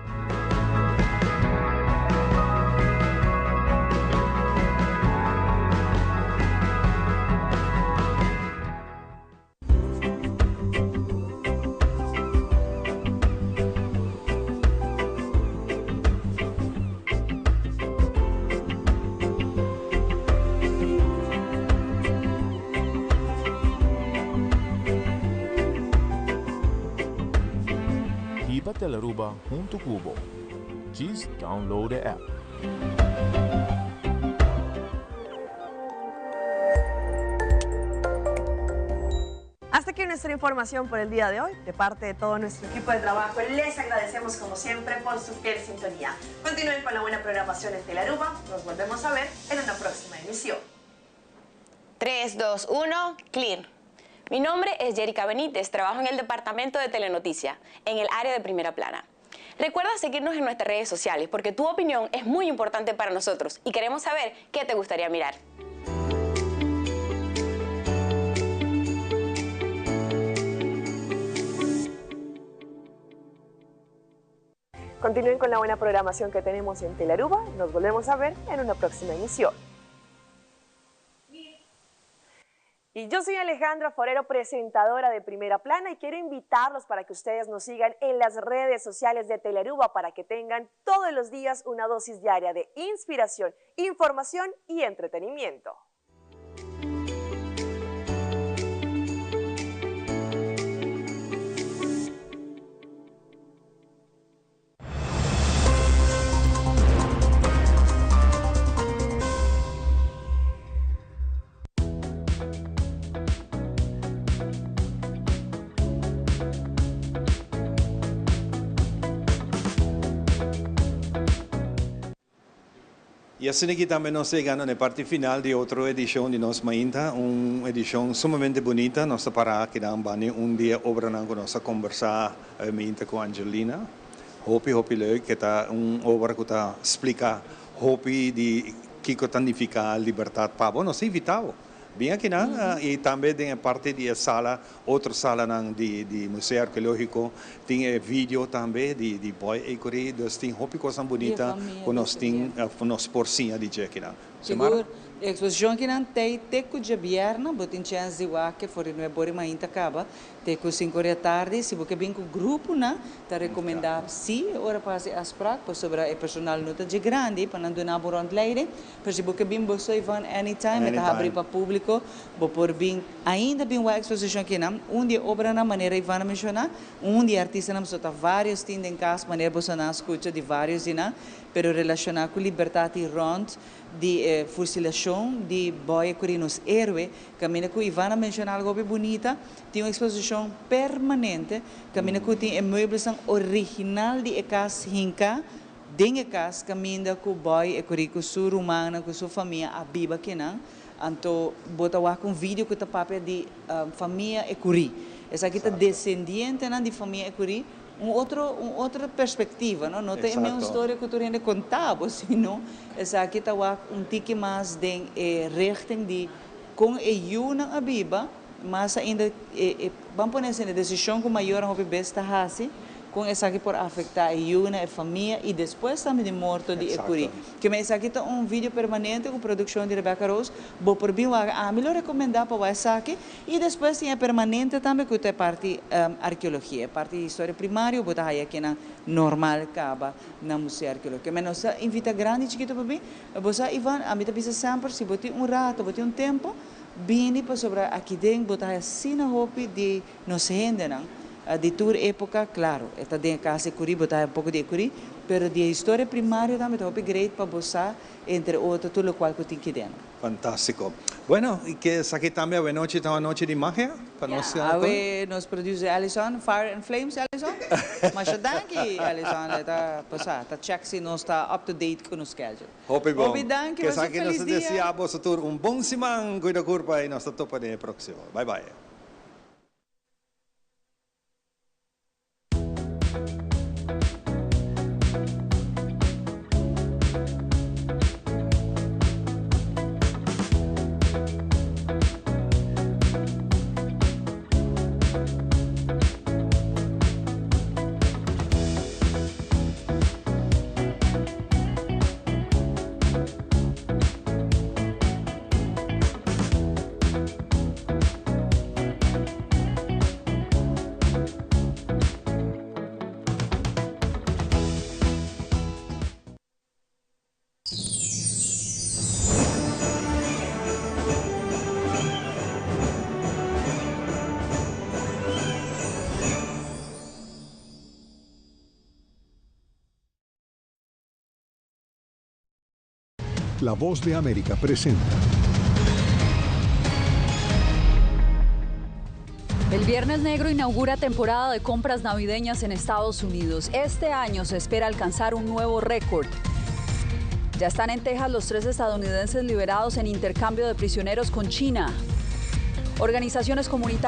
Hiba Telaruba hunto cu bo. Djis download e app. Hasta aquí nuestra información por el día de hoy. De parte de todo nuestro equipo de trabajo, les agradecemos como siempre por su fiel sintonía. Continúen con la buena programación en Telaruba. Nos volvemos a ver en una próxima emisión. 3, 2, 1, clear. Mi nombre es Jerica Benítez, trabajo en el departamento de Telenoticia, en el área de primera plana. Recuerda seguirnos en nuestras redes sociales porque tu opinión es muy importante para nosotros y queremos saber qué te gustaría mirar. Continúen con la buena programación que tenemos en Telaruba. Nos volvemos a ver en una próxima emisión. Y yo soy Alejandra Forero, presentadora de Primera Plana, y quiero invitarlos para que ustedes nos sigan en las redes sociales de Telearuba para que tengan todos los días una dosis diaria de inspiración, información y entretenimiento. Y asina aki tambe nos ta yegando na e parti final di otro edicion di Nos Mainta, un edicion sumamente bunita. Nos ta para akinan bani un di e obranan cu nos a combersa mainta cu Angelina. Hopi hopi leuk, e ta un obra cu ta splica hopi di kico ta nifica libertad pa bo. Nos ta invita bo bin akinan y tambe den e parti di e sala, otro salanan di di Museo Arqueologico tin e video tambe di di Boy Ecury, dus tin hopi cosnan bunita cu nos tin nos por siña di dje akinan. Xiomara? Sigur, e exposicion akinan t'ey te cu djabièrnè, bo tin chèns di wak for di nuebe ora y mainta caba Te ku sinku ora tardi, si bo ke bin ku gruponan, ta rekomendá sí e ora pa hasi afsprak, pasobra e personal no ta dje grandi pa nan duna bo rondleiding. Pero si bo ke bin bo so Yvonne anytime, e ta habri pa públiko, bo por bin ainda bin wak eksposishon akinan. Un di e obranan, manera Yvonne a menshoná, un di e artistanan, pasobra ta vários tin den kas, manera boso nan a skucha di vários di nan, pero relashoná ku libertat i rònt di e fusilashon di Boy Ecury nos héroe, Caminda cu Ivana menciona algo hopi bunita, tin un exposicion permanente caminda cu tin e mueblesnan original di e cas hinca den e cas caminda cu Boy Ecury cu su rumannan cu su famia a biba kinan. Anto bo ta wak un video cu ta papia di famia Ecury. Esaki ta descendientenan di famia Ecury, un otro un otro perspectiva no, no ta e meun storia cu tur hende conta bo sino esaki ta wak un tiki mas den e richting di Kon e yunan a biba, mas ainda e, e, ban pone asina, e desishon ku mayornan hopi bes ta hasi Con esaki por afecta e yiunan, e famia y despues tambe di morto di e curi. Ke men esaki ta un video permanente cu produccion di Rebecca Rose, bo por bin wak. Ami lo recomenda pa wak esaki y despues tin e permanente tambe cu ta e parti arkeologia, e parti di historia primario bo ta haya kinan normal caba na Museo Arkeologico. Ke men nos ta invita grandi y chikito pa bin. Bo sa Ivan, ami ta bisa semper si bo tin un rato, bo tin un tempo, bini pasobra aki den bo ta haya asina hopi di Nos hendenan di tur epoca, claro, e ta den e cas ecurí, bo ta haya un poco di ecurí, pero di e historia primario tambe ta hopi great pa bo sa, entre otro, tur locual cu tin kideno. Fantastico. Bueno, y ke esaki tambe awenochi ta un anochi di magia pa nos. Ya, awe nos producer Alison, Fire and Flames, Alison? Masha danki, Alison, e ta, bo sa, ta check si nos ta up to date cu nos schedule. Hopi bon. Hopi danki, Ke pasa un esaki nos feliz ta dia. desea boso tur un bon siman, cuida curpa y nos ta topa den e proximo. Bye bye. La Voz de América presenta. El Viernes Negro inaugura temporada de compras navideñas en Estados Unidos. Este año se espera alcanzar un nuevo récord. Ya están en Texas los tres estadounidenses liberados en intercambio de prisioneros con China. Organizaciones comunitarias.